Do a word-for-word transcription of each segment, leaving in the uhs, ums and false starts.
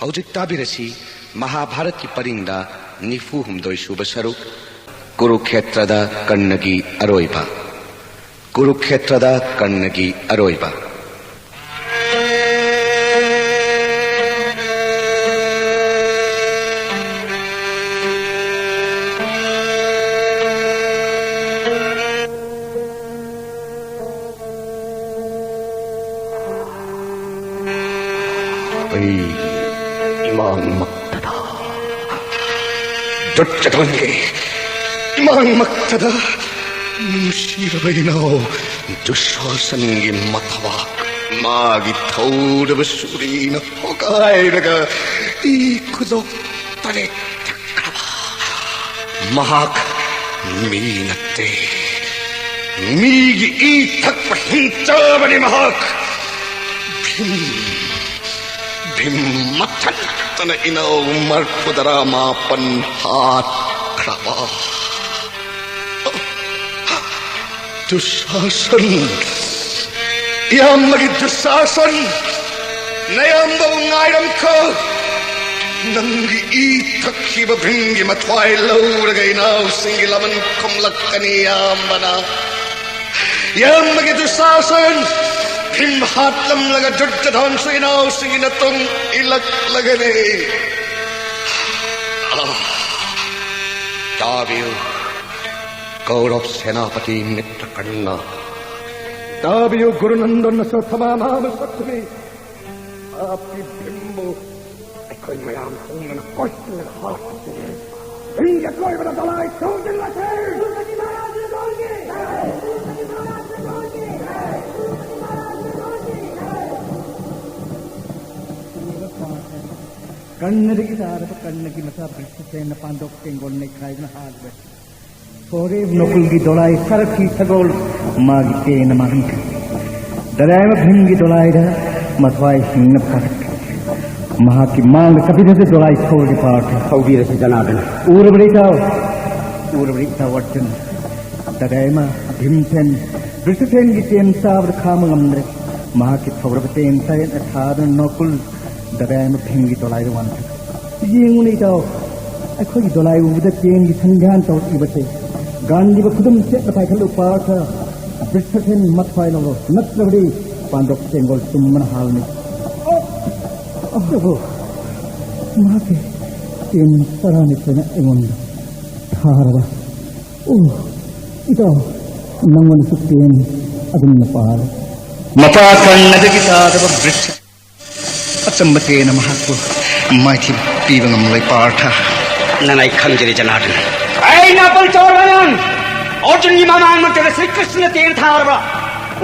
ꯍꯧꯖꯤꯛ ꯇꯥꯕꯤꯔꯁꯤ ꯃꯍꯥꯚꯥꯔꯠꯀꯤ ꯄꯔꯤꯡꯗ ꯅꯤꯐꯨ ꯍꯨꯝꯗꯣꯏ ꯁꯨꯕ ꯁꯔꯨꯛ, ꯀꯨꯔꯨꯈꯦꯇ꯭ꯔꯗ ꯀꯔꯅꯒꯤ ꯑꯔꯣꯏꯕ꯫ ꯀꯨꯔꯨꯈꯦꯇ꯭ꯔꯗ ꯀꯔꯅꯒꯤ ꯑꯔꯣꯏꯕ꯫ ꯑꯩ ꯏꯃꯥꯡꯃꯛꯇꯗ, ꯗꯨꯠꯇꯗꯣꯟꯒꯤ ꯏꯃꯥꯡꯃꯛꯇꯗ ꯅꯨꯡꯁꯤꯔꯕ ꯏꯅꯥꯎ ꯗꯨꯁꯥꯁꯟꯒꯤ ꯃꯊꯕꯥꯛ ꯃꯥꯒꯤ ꯊꯧꯔꯕ ꯁꯨꯔꯤꯅ ꯍꯣꯒꯥꯏꯔꯒ ꯏ ꯈꯨꯗꯣꯛ ꯇꯔꯦꯠ ꯊꯛꯈ꯭ꯔꯕ꯫ ꯃꯍꯥꯛ ꯃꯤ ꯅꯠꯇꯦ꯫ ꯃꯤꯒꯤ ꯏ ꯊꯛꯄ ꯍꯤꯡꯆꯥꯕꯅꯤ ꯃꯍꯥꯛ꯫ ꯚꯤꯝ, ꯚꯤꯝ ꯃꯊꯟꯇꯅ ꯏꯅꯥꯎ ꯃꯔꯐꯨꯗꯔꯥ ꯃꯥꯄꯟ ꯍꯥꯠꯈ꯭ꯔꯕ꯫ ꯗꯨꯁꯥꯁꯟ, ꯏꯌꯥꯝꯕꯒꯤ ꯗꯨꯁꯥꯁꯟ, ꯅꯌꯥꯝꯕꯕꯨ ꯉꯥꯏꯔꯝꯈꯣ꯫ ꯅꯪꯒꯤ ꯏ ꯊꯛꯈꯤꯕ ꯚꯤꯝꯒꯤ ꯃꯊ꯭ꯋꯥꯏ ꯂꯧꯔꯒ ꯏꯅꯥꯎꯁꯤꯡꯒꯤ ꯂꯃꯟ ꯈꯨꯝꯂꯛꯀꯅꯤ ꯏꯌꯥꯝꯕꯅ꯫ ꯏꯌꯥꯝꯕꯒꯤ ꯗꯨꯁꯥꯁꯟ, ꯚꯤꯝ ꯍꯥꯠꯂꯝꯂꯒ ꯗꯨꯔꯖꯣꯙꯟꯁꯨ ꯏꯅꯥꯎꯁꯤꯡꯒꯤ ꯅꯇꯨꯡ ꯏꯜꯂꯛꯂꯒꯅꯤ꯫ ꯑꯥ, ꯇꯥꯕꯤꯌꯨ꯫ ꯀꯧꯔꯕ ꯁꯦꯅꯥꯄꯇꯤ ꯃꯤꯇ꯭ꯔ ꯀꯔꯅ, ꯇꯥꯕꯤꯌꯨ ꯒꯨꯔꯨ ꯅꯟꯗꯟ ꯑꯁ꯭ꯋꯠꯊꯥꯃꯥ ꯃꯍꯥꯕꯂꯤ꯫ ꯄꯥꯄꯤ ꯚꯤꯝꯕꯨ ꯑꯩꯈꯣꯏ ꯃꯌꯥꯝ ꯍꯧꯅꯅ ꯀꯣꯏꯁꯤꯜꯂꯒ ꯍꯥꯠꯂꯁꯤ꯫ ꯚꯤꯝꯒꯤ ꯑꯀꯣꯏꯕꯗ ꯗꯣꯂꯥꯏ ꯊꯧꯖꯤꯜꯂꯁꯤ꯫ ꯀꯔꯅꯗꯒꯤ ꯇꯥꯔꯕ ꯀꯔꯅꯒꯤ ꯃꯆꯥ ꯕ꯭ꯔꯤꯁꯇꯁꯦꯟꯅ ꯄꯥꯟꯗꯣꯞ ꯇꯦꯡꯒꯣꯜ ꯅꯩꯈꯥꯏꯗꯨꯅ ꯍꯥꯠꯂꯦ꯫ ꯍꯣꯔꯦꯕ ꯅꯣꯀꯨꯜꯒꯤ ꯗꯣꯂꯥꯏ ꯁꯥꯔꯊꯤ ꯁꯒꯣꯜ ꯃꯥꯒꯤ ꯄꯦꯅ ꯃꯥꯡꯍꯟꯈ꯭ꯔꯦ꯫ ꯗꯗꯥꯏꯃ ꯚꯤꯝꯒꯤ ꯗꯣꯂꯥꯏꯗ ꯃꯊ꯭ꯋꯥꯏ ꯍꯤꯡꯅꯕ ꯀꯥꯈꯠꯈ꯭ꯔꯦ꯫ ꯃꯍꯥꯛꯀꯤ ꯃꯥꯡꯗ ꯀꯄꯤꯂꯗ ꯗꯣꯂꯥꯏ ꯊꯧꯔꯒ ꯄꯥꯔꯊ꯫ ꯍꯧꯕꯤꯔꯁꯤ ꯖꯅꯥꯗꯅ꯫ ꯎꯔꯕ꯭ꯔꯥ ꯏꯇꯥꯎ? ꯎꯔꯕ꯭ꯔꯥ ꯏꯇꯥꯎ ꯑꯔꯖꯨꯟ? ꯗꯗꯥꯏꯃ ꯚꯤꯝꯁꯦꯟ ꯕ꯭ꯔꯤꯁꯇꯁꯦꯟꯒꯤ ꯆꯦꯟ ꯆꯥꯕꯗ ꯈꯥꯡꯕ ꯉꯝꯗ꯭ꯔꯦ꯫ ꯃꯍꯥꯛꯀꯤ ꯊꯧꯔꯕ ꯆꯦꯟ ꯇꯔꯦꯠꯅ ꯊꯥꯗꯨꯅ ꯅꯣꯀꯨꯜ ꯗꯕꯦ ꯑꯃ ꯐꯤꯡꯒꯤ ꯗꯣꯂꯥꯏꯗ ꯋꯥꯟꯊꯈ꯭ꯔꯦ꯫ ꯌꯦꯡꯉꯨꯅꯦ ꯏꯇꯥꯎ, ꯑꯩꯈꯣꯏꯒꯤ ꯗꯣꯂꯥꯏ ꯎꯕꯗ ꯇꯦꯟꯒꯤ ꯁꯟꯒ꯭ꯌꯥꯟ ꯇꯧꯔꯛꯂꯤꯕꯁꯦ꯫ ꯒꯥꯟꯙꯤꯕ ꯈꯨꯗꯨꯝ ꯆꯦꯠꯅ ꯄꯥꯏꯈꯠꯂꯨ ꯄꯥꯔꯊ꯫ ꯕ꯭ꯔꯤꯁꯊꯁꯦꯟ ꯃꯊ꯭ꯋꯥꯏ ꯂꯧꯔꯣ, ꯅꯠꯇ꯭ꯔꯕꯗꯤ ꯄꯥꯟꯗꯣꯞ ꯇꯦꯡꯒꯣꯜ ꯆꯨꯝꯕꯅ ꯍꯥꯜꯂꯅꯤ꯫ ꯑꯣ, ꯃꯍꯥꯛꯀꯤ ꯇꯦꯟ ꯇꯔꯥꯅꯤꯊꯣꯏꯅ ꯑꯩꯉꯣꯟꯗ ꯊꯥꯔꯕ꯫ ꯑꯣ, ꯏꯇꯥꯎ, ꯅꯪꯉꯣꯟꯗꯁꯨ ꯇꯦꯟ ꯑꯗꯨꯝꯅ ꯄꯥꯔꯦ꯫ ꯃꯄꯥ ꯀꯔꯅꯗꯒꯤ ꯇꯥꯗꯕ ꯕ꯭ꯔꯤꯠ ꯑꯆꯝꯕ ꯇꯦꯟꯅ ꯃꯍꯥꯛꯄꯨ ꯃꯥꯏꯊꯤꯕ ꯄꯤꯕ ꯉꯝꯂꯣꯏ ꯄꯥꯔꯊ꯫ ꯅꯅꯥꯏ ꯈꯪꯖꯔꯦ ꯖꯅꯥꯔꯗꯅ꯫ ꯑꯩ ꯅꯥꯄꯜ ꯆꯥꯎꯔꯕ ꯑꯉꯥꯡ ꯑꯔꯖꯨꯟꯒꯤ ꯃꯃꯥꯡꯃꯛꯇꯗ ꯁ꯭ꯔꯤ ꯀ꯭ꯔꯤꯁꯅ ꯇꯦꯟ ꯊꯥꯔꯕ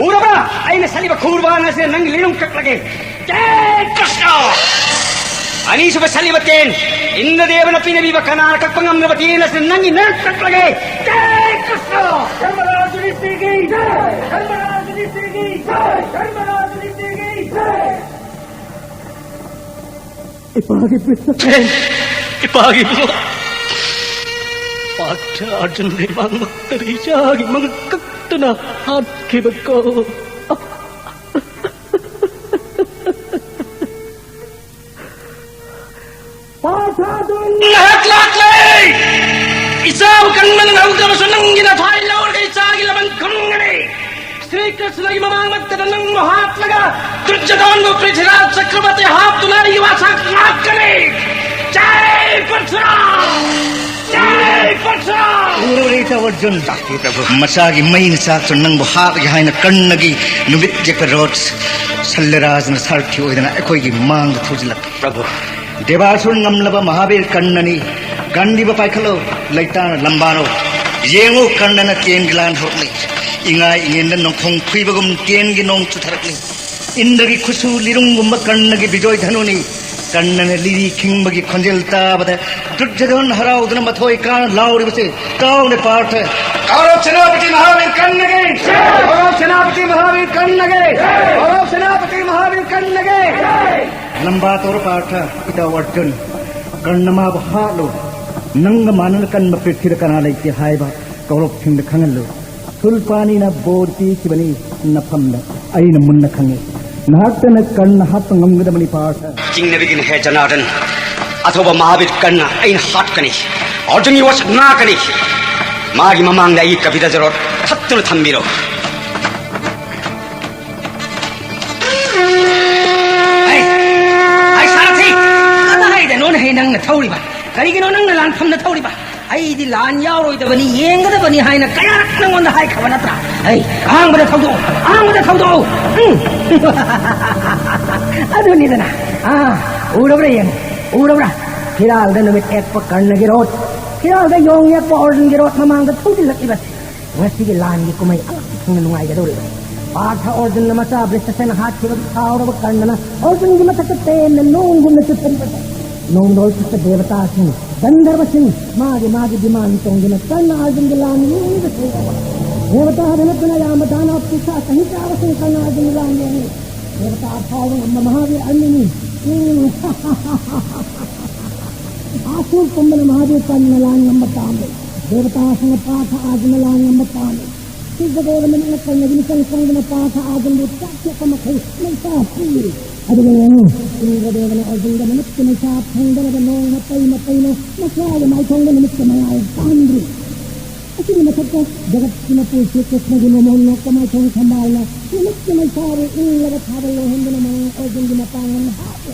ꯎꯔꯕ꯭ꯔꯥ? ꯑꯩꯅ ꯁꯠꯂꯤꯕ ꯈꯨꯔꯕꯥꯟ ꯑꯁꯤꯅ ꯅꯪꯒꯤ ꯂꯤꯔꯨꯡ ꯀꯛꯂꯒꯦ꯫ ꯖꯦ ꯀ꯭ꯔꯤꯁꯅ! ꯑꯅꯤꯁꯨꯕ ꯁꯠꯂꯤꯕ ꯇꯦꯟ, ꯏꯟꯗ꯭ꯔꯗꯦꯕꯅ ꯄꯤꯅꯕꯤꯕ ꯀꯅꯥꯅ ꯀꯛꯄ ꯉꯝꯗ꯭ꯔꯕ ꯇꯦꯟ ꯑꯁꯤꯅ ꯅꯪꯒꯤ ꯅꯔꯛ ꯀꯛꯂꯒꯦ꯫ ꯖꯦ ꯀ꯭ꯔꯤꯁꯅ! ꯙꯔꯃꯔꯥꯖ ꯅꯤꯇꯤꯒꯤ ꯖꯦ! ꯙꯔꯃꯔꯥꯖ ꯅꯤꯇꯤꯒꯤ ꯖꯦ! ꯙꯔꯃꯔꯥꯖ ꯅꯤꯇꯤꯒꯤ ꯖꯦ! ꯏꯄꯥꯒꯤ ꯄ꯭ꯔꯤꯊꯤꯕꯤ꯫ ꯏꯄꯥꯒꯤ ꯏꯕꯨꯡꯉꯣ꯫ ꯄꯥꯔꯊ ꯑꯔꯖꯨꯟ ꯂꯩꯕꯥꯛꯃꯛꯇꯗ ꯏꯆꯥꯒꯤ ꯃꯉꯛ ꯀꯛꯇꯅ ꯍꯥꯠꯈꯤꯕꯀꯣ꯫ ꯄꯥꯔꯊ ꯑꯔꯖꯨꯟ! ꯉꯥꯏꯍꯥꯛ ꯂꯥꯛꯂꯦ! ꯏꯆꯥꯕꯨ ꯀꯟꯕꯅ ꯉꯝꯗ꯭ꯔꯕꯁꯨ ꯅꯪꯒꯤ ꯅꯊ꯭ꯋꯥꯏ ꯂꯧꯔꯒ ꯏꯆꯥꯒꯤ ꯂꯃꯟ ꯈꯨꯝꯒꯅꯤ꯫ ꯁ꯭ꯔꯤ ꯀ꯭ꯔꯤꯁꯅꯒꯤ ꯃꯃꯥꯡꯃꯛꯇꯗ ꯅꯪꯕꯨ ꯍꯥꯠꯂꯒ ꯗꯨꯔꯖꯣꯙꯟꯕꯨ ꯄ꯭ꯔꯤꯊꯤꯔꯥꯖ ꯆꯀ꯭ꯔꯕꯔꯇꯤ ꯍꯥꯠꯇꯨꯅ ꯑꯩꯒꯤ ꯋꯥꯁꯛ ꯉꯥꯛꯀꯅꯤ꯫ ꯖꯥꯏ ꯄ꯭ꯔꯤꯊꯤꯔꯥꯖ! ꯖꯥꯏ ꯄ꯭ꯔꯤꯊꯤꯔꯥꯖ! ꯎꯔꯨꯔꯦ ꯏꯇꯥꯎ ꯑꯔꯖꯨꯟ꯫ ꯂꯥꯛꯂꯦ ꯄ꯭ꯔꯚꯨ꯫ ꯃꯆꯥꯒꯤ ꯃꯩꯅ ꯆꯥꯛꯇꯨꯅ ꯅꯪꯕꯨ ꯍꯥꯠꯂꯒꯦ ꯍꯥꯏꯅ ꯀꯔꯅꯒꯤ ꯅꯨꯃꯤꯠ ꯌꯦꯛꯄ ꯔꯣꯠ ꯁꯜꯂꯔꯥꯖꯅ ꯁꯥꯔꯊꯤ ꯑꯣꯏꯗꯅ ꯑꯩꯈꯣꯏꯒꯤ ꯃꯥꯡꯗ ꯊꯧꯖꯤꯜꯂꯛꯂꯦ꯫ ꯄ꯭ꯔꯚꯨ꯫ ꯗꯦꯕꯥꯁꯨꯔ ꯉꯝꯂꯕ ꯃꯍꯥꯕꯤꯔ ꯀꯔꯅꯅꯤ꯫ ꯒꯥꯟꯙꯤꯕ ꯄꯥꯏꯈꯠꯂꯣ, ꯂꯩꯇꯥꯅ ꯂꯝꯕꯥꯔꯣ꯫ ꯌꯦꯡꯉꯨ, ꯀꯔꯅꯅ ꯇꯦꯟꯒꯤ ꯂꯥꯟ ꯍꯧꯔꯛꯂꯤ꯫ ꯏꯉꯥ ꯏꯉꯦꯟꯗ ꯅꯣꯡꯈꯣꯡ ꯈꯨꯏꯕꯒꯨꯝ ꯇꯦꯟꯒꯤ ꯅꯣꯡ ꯆꯨꯊꯔꯛꯂꯤ꯫ ꯏꯟꯗ꯭ꯔꯒꯤ ꯈꯨꯠꯁꯨ ꯂꯤꯔꯨꯡꯒꯨꯝꯕ ꯀꯔꯅꯒꯤ ꯕꯤꯖꯣꯏ ꯙꯅꯨꯅꯤ꯫ ꯀꯔꯅꯅ ꯂꯤꯔꯤ ꯈꯤꯡꯕꯒꯤ ꯈꯣꯟꯖꯦꯜ ꯇꯥꯕꯗ ꯗꯨꯔꯖꯣꯙꯟ ꯍꯔꯥꯎꯗꯨꯅ ꯃꯊꯣꯏ ꯀꯥꯅ ꯂꯥꯎꯔꯤꯕꯁꯦ ꯇꯥꯎꯅꯦ ꯄꯥꯔꯊ꯫ ꯀꯧꯔꯕ ꯁꯦꯅꯥꯄꯇꯤ ꯃꯍꯥꯕꯤꯔ ꯀꯔꯅꯒꯤ! ꯀꯧꯔꯕ ꯁꯦꯅꯥꯄꯇꯤ ꯃꯍꯥꯕꯤꯔ ꯀꯔꯅꯒꯤ! ꯀꯧꯔꯕ ꯁꯦꯅꯥꯄꯇꯤ ꯃꯍꯥꯕꯤꯔ ꯀꯔꯅꯒꯤ! ꯂꯝꯕꯥ ꯇꯧꯔꯣ ꯄꯥꯔꯊ, ꯏꯇꯥꯎ ꯑꯔꯖꯨꯟ꯫ ꯀꯔꯅ ꯃꯥꯕꯨ ꯍꯥꯠꯂꯨ꯫ ꯅꯪꯒ ꯃꯥꯟꯅꯅ ꯀꯟꯕ ꯄ꯭ꯔꯤꯊꯤꯗ ꯀꯅꯥ ꯂꯩꯇꯦ ꯍꯥꯏꯕ ꯀꯧꯔꯕꯁꯤꯡꯗ ꯈꯪꯍꯜꯂꯨ꯫ ꯁꯨꯜꯄꯥꯅꯤꯅ ꯕꯣꯔ ꯄꯤꯈꯤꯕꯅꯤ ꯅꯐꯝꯗ, ꯑꯩꯅ ꯃꯨꯟꯅ ꯈꯪꯉꯤ꯫ ꯅꯍꯥꯛꯇꯅ ꯀꯔꯅ ꯍꯥꯠꯄ ꯉꯝꯒꯗꯕꯅꯤ, ꯄꯥꯔꯊ꯫ ꯆꯤꯡꯅꯕꯤꯒꯅꯨ, ꯍꯦ ꯖꯅꯥꯔꯗꯟ꯫ ꯑꯊꯧꯕ ꯃꯍꯥꯕꯤꯔ ꯀꯔꯅ ꯑꯩꯅ ꯍꯥꯠꯀꯅꯤ꯫ ꯑꯔꯖꯨꯟꯒꯤ ꯋꯥꯁꯛ ꯉꯥꯛꯀꯅꯤ꯫ ꯃꯥꯒꯤ ꯃꯃꯥꯡꯗ ꯑꯩ ꯀꯄꯤꯂ ꯖꯔꯣꯠ ꯊꯠꯇꯨꯅ ꯊꯝꯕꯤꯔꯣ꯫ ꯑꯩ, ꯑꯩ ꯁꯥꯔꯊꯤ! ꯀꯗꯥꯏꯗꯅꯣꯅꯦ ꯍꯦ ꯅꯪꯅ ꯊꯧꯔꯤꯕ? ꯀꯔꯤꯒꯤꯅꯣ ꯅꯪꯅ ꯂꯥꯟꯐꯝꯗ ꯊꯧꯔꯤꯕ? ꯑꯩꯗꯤ ꯂꯥꯟ ꯌꯥꯎꯔꯣꯏꯗꯕꯅꯤ, ꯌꯦꯡꯒꯗꯕꯅꯤ ꯍꯥꯏꯅ ꯀꯌꯥꯔꯛ ꯅꯪꯉꯣꯟꯗ ꯍꯥꯏꯈ꯭ꯔꯕ ꯅꯠꯇ꯭ꯔꯥ? ꯑꯩ, ꯑꯍꯥꯡꯕꯗ ꯊꯧꯗꯣꯛꯑꯣ, ꯑꯍꯥꯡꯕꯗ ꯊꯧꯗꯣꯛꯑꯣ꯫ ꯎꯝ꯫ ꯑꯗꯨꯅꯤꯗꯅ꯫ ꯑꯥ, ꯎꯔꯕ꯭ꯔꯥ ꯌꯦꯡꯉꯨ, ꯎꯔꯕ꯭ꯔꯥ? ꯐꯤꯔꯥꯜꯗ ꯅꯨꯃꯤꯠ ꯌꯦꯛꯄ ꯀꯔꯅꯒꯤ ꯔꯣꯠ, ꯐꯤꯔꯥꯜꯗ ꯌꯣꯡ ꯌꯦꯛꯄ ꯑꯔꯖꯨꯟꯒꯤ ꯔꯣꯠ ꯃꯃꯥꯡꯗ ꯊꯧꯖꯤꯜꯂꯛꯂꯤꯕꯁꯦ꯫ ꯉꯁꯤꯒꯤ ꯂꯥꯟꯒꯤ ꯀꯨꯝꯍꯩ ꯑꯉꯛꯄ ꯊꯨꯡꯅ ꯅꯨꯡꯉꯥꯏꯒꯗꯧꯔꯤꯕꯅꯤ꯫ ꯄꯥꯔꯊ ꯑꯔꯖꯨꯟꯅ ꯃꯆꯥ ꯕ꯭ꯔꯤꯁꯇꯁꯦꯅ ꯍꯥꯠꯈꯤꯕꯒꯤ ꯁꯥꯎꯔꯕ ꯀꯔꯅꯅ ꯑꯔꯖꯨꯟꯒꯤ ꯃꯊꯛꯇ ꯇꯦꯟꯅ ꯅꯣꯡꯒꯨꯝꯅ ꯆꯨꯞꯊꯔꯤꯕꯁꯦ꯫ ꯅꯣꯡꯗꯣꯜ ꯆꯨꯞꯄ ꯗꯦꯕꯇꯥꯁꯤꯡ, ꯒꯟꯙꯔꯕꯁꯤꯡ, ꯃꯥꯒꯤ ꯃꯥꯒꯤ ꯕꯤꯃꯥꯟ ꯇꯣꯡꯗꯨꯅ ꯀꯔꯅ ꯑꯔꯖꯨꯟꯒꯤ ꯂꯥꯟ ꯌꯦꯡꯂꯤꯕꯁꯦ꯫ ꯗꯦꯕꯇꯥꯗ ꯅꯠꯇꯅ ꯌꯥꯝꯕ ꯗꯥꯅꯕ ꯄꯤꯁꯥ ꯆꯍꯤ ꯆꯥꯕꯁꯤꯡ ꯀꯔꯅ ꯑꯔꯖꯨꯟꯒꯤ ꯂꯥꯟ ꯌꯦꯡꯂꯤ꯫ ꯗꯦꯕꯇꯥ ꯐꯥꯎꯕ ꯉꯝꯕ ꯃꯍꯥꯕꯤꯔ ꯑꯅꯤꯅꯤ꯫ ꯎꯝ꯫ ꯑꯁꯨꯔ ꯄꯨꯝꯕꯅ ꯃꯍꯥꯕꯤꯔ ꯀꯔꯅ ꯂꯥꯟ ꯉꯝꯕ ꯄꯥꯝꯃꯤ꯫ ꯗꯦꯕꯇꯥꯁꯤꯡꯅ ꯄꯥꯔꯊ ꯑꯔꯖꯨꯟꯅ ꯂꯥꯟ ꯉꯝꯕ ꯄꯥꯝꯃꯤ꯫ ꯁꯤꯖꯒꯣꯗ ꯃꯅꯤꯡꯅ ꯀꯔꯅꯒꯤ ꯃꯤꯆꯪ ꯆꯪꯗꯨꯅ ꯄꯥꯔꯊ ꯑꯥꯔꯖꯨꯟꯕꯨ ꯆꯥꯛ ꯆꯦꯛꯄ ꯃꯈꯩ ꯃꯩꯁꯥ ꯄꯤꯔꯤ꯫ ꯑꯗꯨꯒ ꯌꯦꯡꯉꯨ, ꯏꯟꯗ꯭ꯔꯗꯦꯕꯅ ꯑꯔꯖꯨꯟꯗ ꯃꯃꯤꯠꯀꯤ ꯃꯩꯁꯥ ꯐꯪꯗꯅꯕ ꯅꯣꯡ ꯃꯄꯩ ꯃꯄꯩꯅ ꯃꯁꯥꯒꯤ ꯃꯥꯏꯊꯣꯡꯗ ꯅꯨꯃꯤꯠꯀꯤ ꯃꯉꯥꯜ ꯄꯥꯟꯗ꯭ꯔꯤ꯫ ꯑꯁꯤꯒꯤ ꯃꯊꯛꯇ ꯖꯒꯠꯀꯤ ꯃꯄꯨ ꯁ꯭ꯔꯤ ꯀ꯭ꯔꯤꯁꯅꯒꯤ ꯃꯣꯃꯣꯟ ꯅꯣꯛꯄ ꯃꯥꯏꯊꯣꯡ ꯊꯝꯕꯥꯜꯅ ꯅꯨꯃꯤꯠꯀꯤ ꯃꯩꯁꯥꯕꯨ ꯏꯪꯂꯕ ꯊꯥꯕꯜ ꯂꯣꯡꯍꯟꯗꯨꯅ ꯃꯉꯥꯜ ꯑꯔꯖꯨꯟꯒꯤ ꯃꯄꯥꯡꯒꯜ ꯍꯥꯞꯄꯦ꯫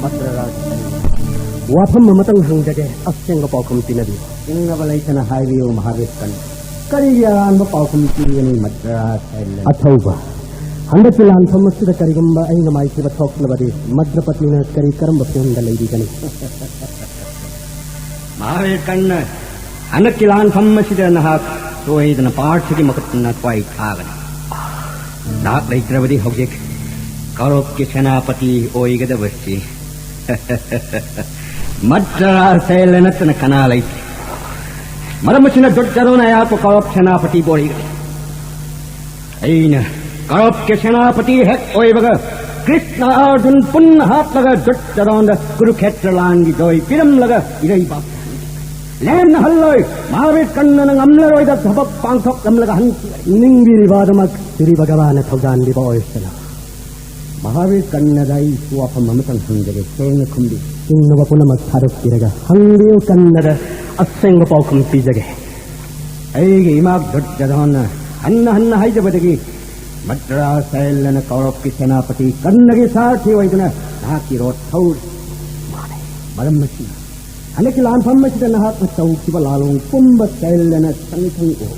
ꯃꯗ꯭ꯔ ꯔꯥꯖ, ꯋꯥꯐꯝ ꯑꯃꯇꯪ ꯍꯪꯖꯒꯦ, ꯑꯁꯦꯡꯕ ꯄꯥꯎꯈꯨꯝ ꯄꯤꯅꯕꯤꯌꯨ꯫ ꯆꯤꯡꯅꯕ ꯂꯩꯇꯅ ꯍꯥꯏꯕꯤꯌꯨ, ꯃꯍꯥꯕꯤꯔ ꯀꯔꯅ꯫ ꯀꯔꯤꯒꯤ ꯑꯔꯥꯟꯕ ꯄꯥꯎꯈꯨꯝ ꯄꯤꯒꯅꯤ, ꯃꯗ꯭ꯔ ꯔꯥꯖ ꯍꯥꯏꯔꯤꯕ? ꯑꯊꯧꯕ, ꯍꯟꯗꯛꯀꯤ ꯂꯥꯟꯐꯝ ꯑꯁꯤꯗ ꯀꯔꯤꯒꯨꯝꯕ ꯑꯩꯅ ꯃꯥꯏꯊꯤꯕ ꯊꯣꯛꯂꯕꯗꯤ ꯃꯗ꯭ꯔꯄꯇꯤꯅ ꯀꯔꯤ ꯀꯔꯝꯕ ꯐꯤꯕꯝꯗ ꯂꯩꯕꯤꯒꯅꯤ? ꯃꯍꯥꯕꯤꯔ ꯀꯔꯅ, ꯍꯟꯗꯛꯀꯤ ꯂꯥꯟꯐꯝ ꯑꯁꯤꯗ ꯅꯍꯥꯛ ꯁꯣꯏꯗꯅ ꯄꯥꯔꯊꯒꯤ ꯃꯈꯨꯠ ꯅꯥꯊ꯭ꯋꯥꯏ ꯊꯥꯒꯅꯤ꯫ ꯅꯍꯥꯛ ꯂꯩꯇ꯭ꯔꯕꯗꯤ ꯍꯧꯖꯤꯛ ꯀꯧꯔꯕꯀꯤ ꯁꯦꯅꯥꯄꯇꯤ ꯑꯣꯏꯒꯗꯕꯁꯤ ꯃꯗ꯭ꯔꯥꯁꯦꯜ ꯅꯠꯇꯅ ꯀꯅꯥ ꯂꯩꯇꯦ꯫ ꯃꯔꯝ ꯑꯁꯤꯅ ꯗꯨꯔꯖꯣꯙꯅ ꯑꯩꯍꯥꯛꯄꯨ ꯀꯧꯔꯕ ꯁꯦꯅꯥꯄꯇꯤꯕꯨ ꯑꯣꯏꯔꯤꯕꯅꯤ꯫ ꯑꯩꯅ ꯀꯧꯔꯕꯀꯤ ꯁꯦꯅꯥꯄꯇꯤ ꯍꯦꯛ ꯑꯣꯏꯕꯒ ꯀ꯭ꯔꯤꯁꯅ ꯑꯔꯖꯨꯟ ꯄꯨꯟꯅ ꯍꯥꯞꯂꯒ ꯗꯨꯔꯖꯣꯙꯅꯗ ꯀꯨꯔꯨꯈꯦꯇ꯭ꯔ ꯂꯥꯟꯒꯤ ꯖꯣꯏ ꯄꯤꯔꯝꯂꯒ ꯏꯔꯩꯕꯥꯛ ꯂꯦꯝꯅꯍꯜꯂꯣꯏ꯫ ꯃꯍꯥꯕꯤꯔ ꯀꯔꯅꯅ ꯉꯝꯂꯔꯣꯏꯗ ꯊꯕꯛ ꯄꯥꯡꯊꯣꯛꯂꯝꯂꯒ ꯍꯟꯈꯤꯕꯅꯤ꯫ ꯅꯤꯡꯕꯤꯔꯤꯕ ꯑꯗꯨꯃꯛ ꯁ꯭ꯔꯤ ꯚꯒꯕꯥꯟꯅ ꯊꯧꯖꯥꯟꯕꯤꯕ ꯑꯣꯏꯁꯅꯨ꯫ ꯃꯍꯥꯕꯤꯔ ꯀꯔꯅꯗ ꯑꯩꯁꯨ ꯋꯥꯐꯝ ꯑꯃꯇꯪ ꯍꯪꯖꯒꯦ, ꯁꯦꯡꯅ ꯈꯨꯝꯕꯤ꯫ ꯆꯤꯡꯅꯕ ꯄꯨꯝꯅꯃꯛ ꯊꯥꯗꯣꯛꯄꯤꯔꯒ ꯍꯪꯕꯤꯌꯨ, ꯀꯔꯅꯗ ꯑꯁꯦꯡꯕ ꯄꯥꯎꯈꯨꯝ ꯄꯤꯖꯒꯦ꯫ ꯑꯩꯒꯤ ꯏꯃꯥ ꯗꯨꯔꯖꯣꯙꯅ ꯍꯟꯅ ꯍꯟꯅ ꯍꯥꯏꯖꯕꯗꯒꯤ ꯃꯗ꯭ꯔꯥꯁꯦꯜ ꯑꯅ ꯀꯧꯔꯕꯀꯤ ꯁꯦꯅꯥꯄꯇꯤ ꯀꯔꯅꯒꯤ ꯁꯥꯔꯊꯤ ꯑꯣꯏꯗꯨꯅ ꯅꯍꯥꯛꯀꯤ ꯔꯣꯠ ꯊꯧꯔꯤ꯫ ꯃꯥꯅꯦ꯫ ꯃꯔꯝ ꯑꯁꯤꯅ ꯍꯟꯗꯛꯀꯤ ꯂꯥꯟꯐꯝ ꯑꯁꯤꯗ ꯅꯍꯥꯛꯅ ꯇꯧꯈꯤꯕ ꯂꯥꯂꯣꯡ ꯄꯨꯝꯕ ꯁꯦꯜ ꯑꯅ ꯁꯪ ꯁꯪ ꯎꯍꯧ꯫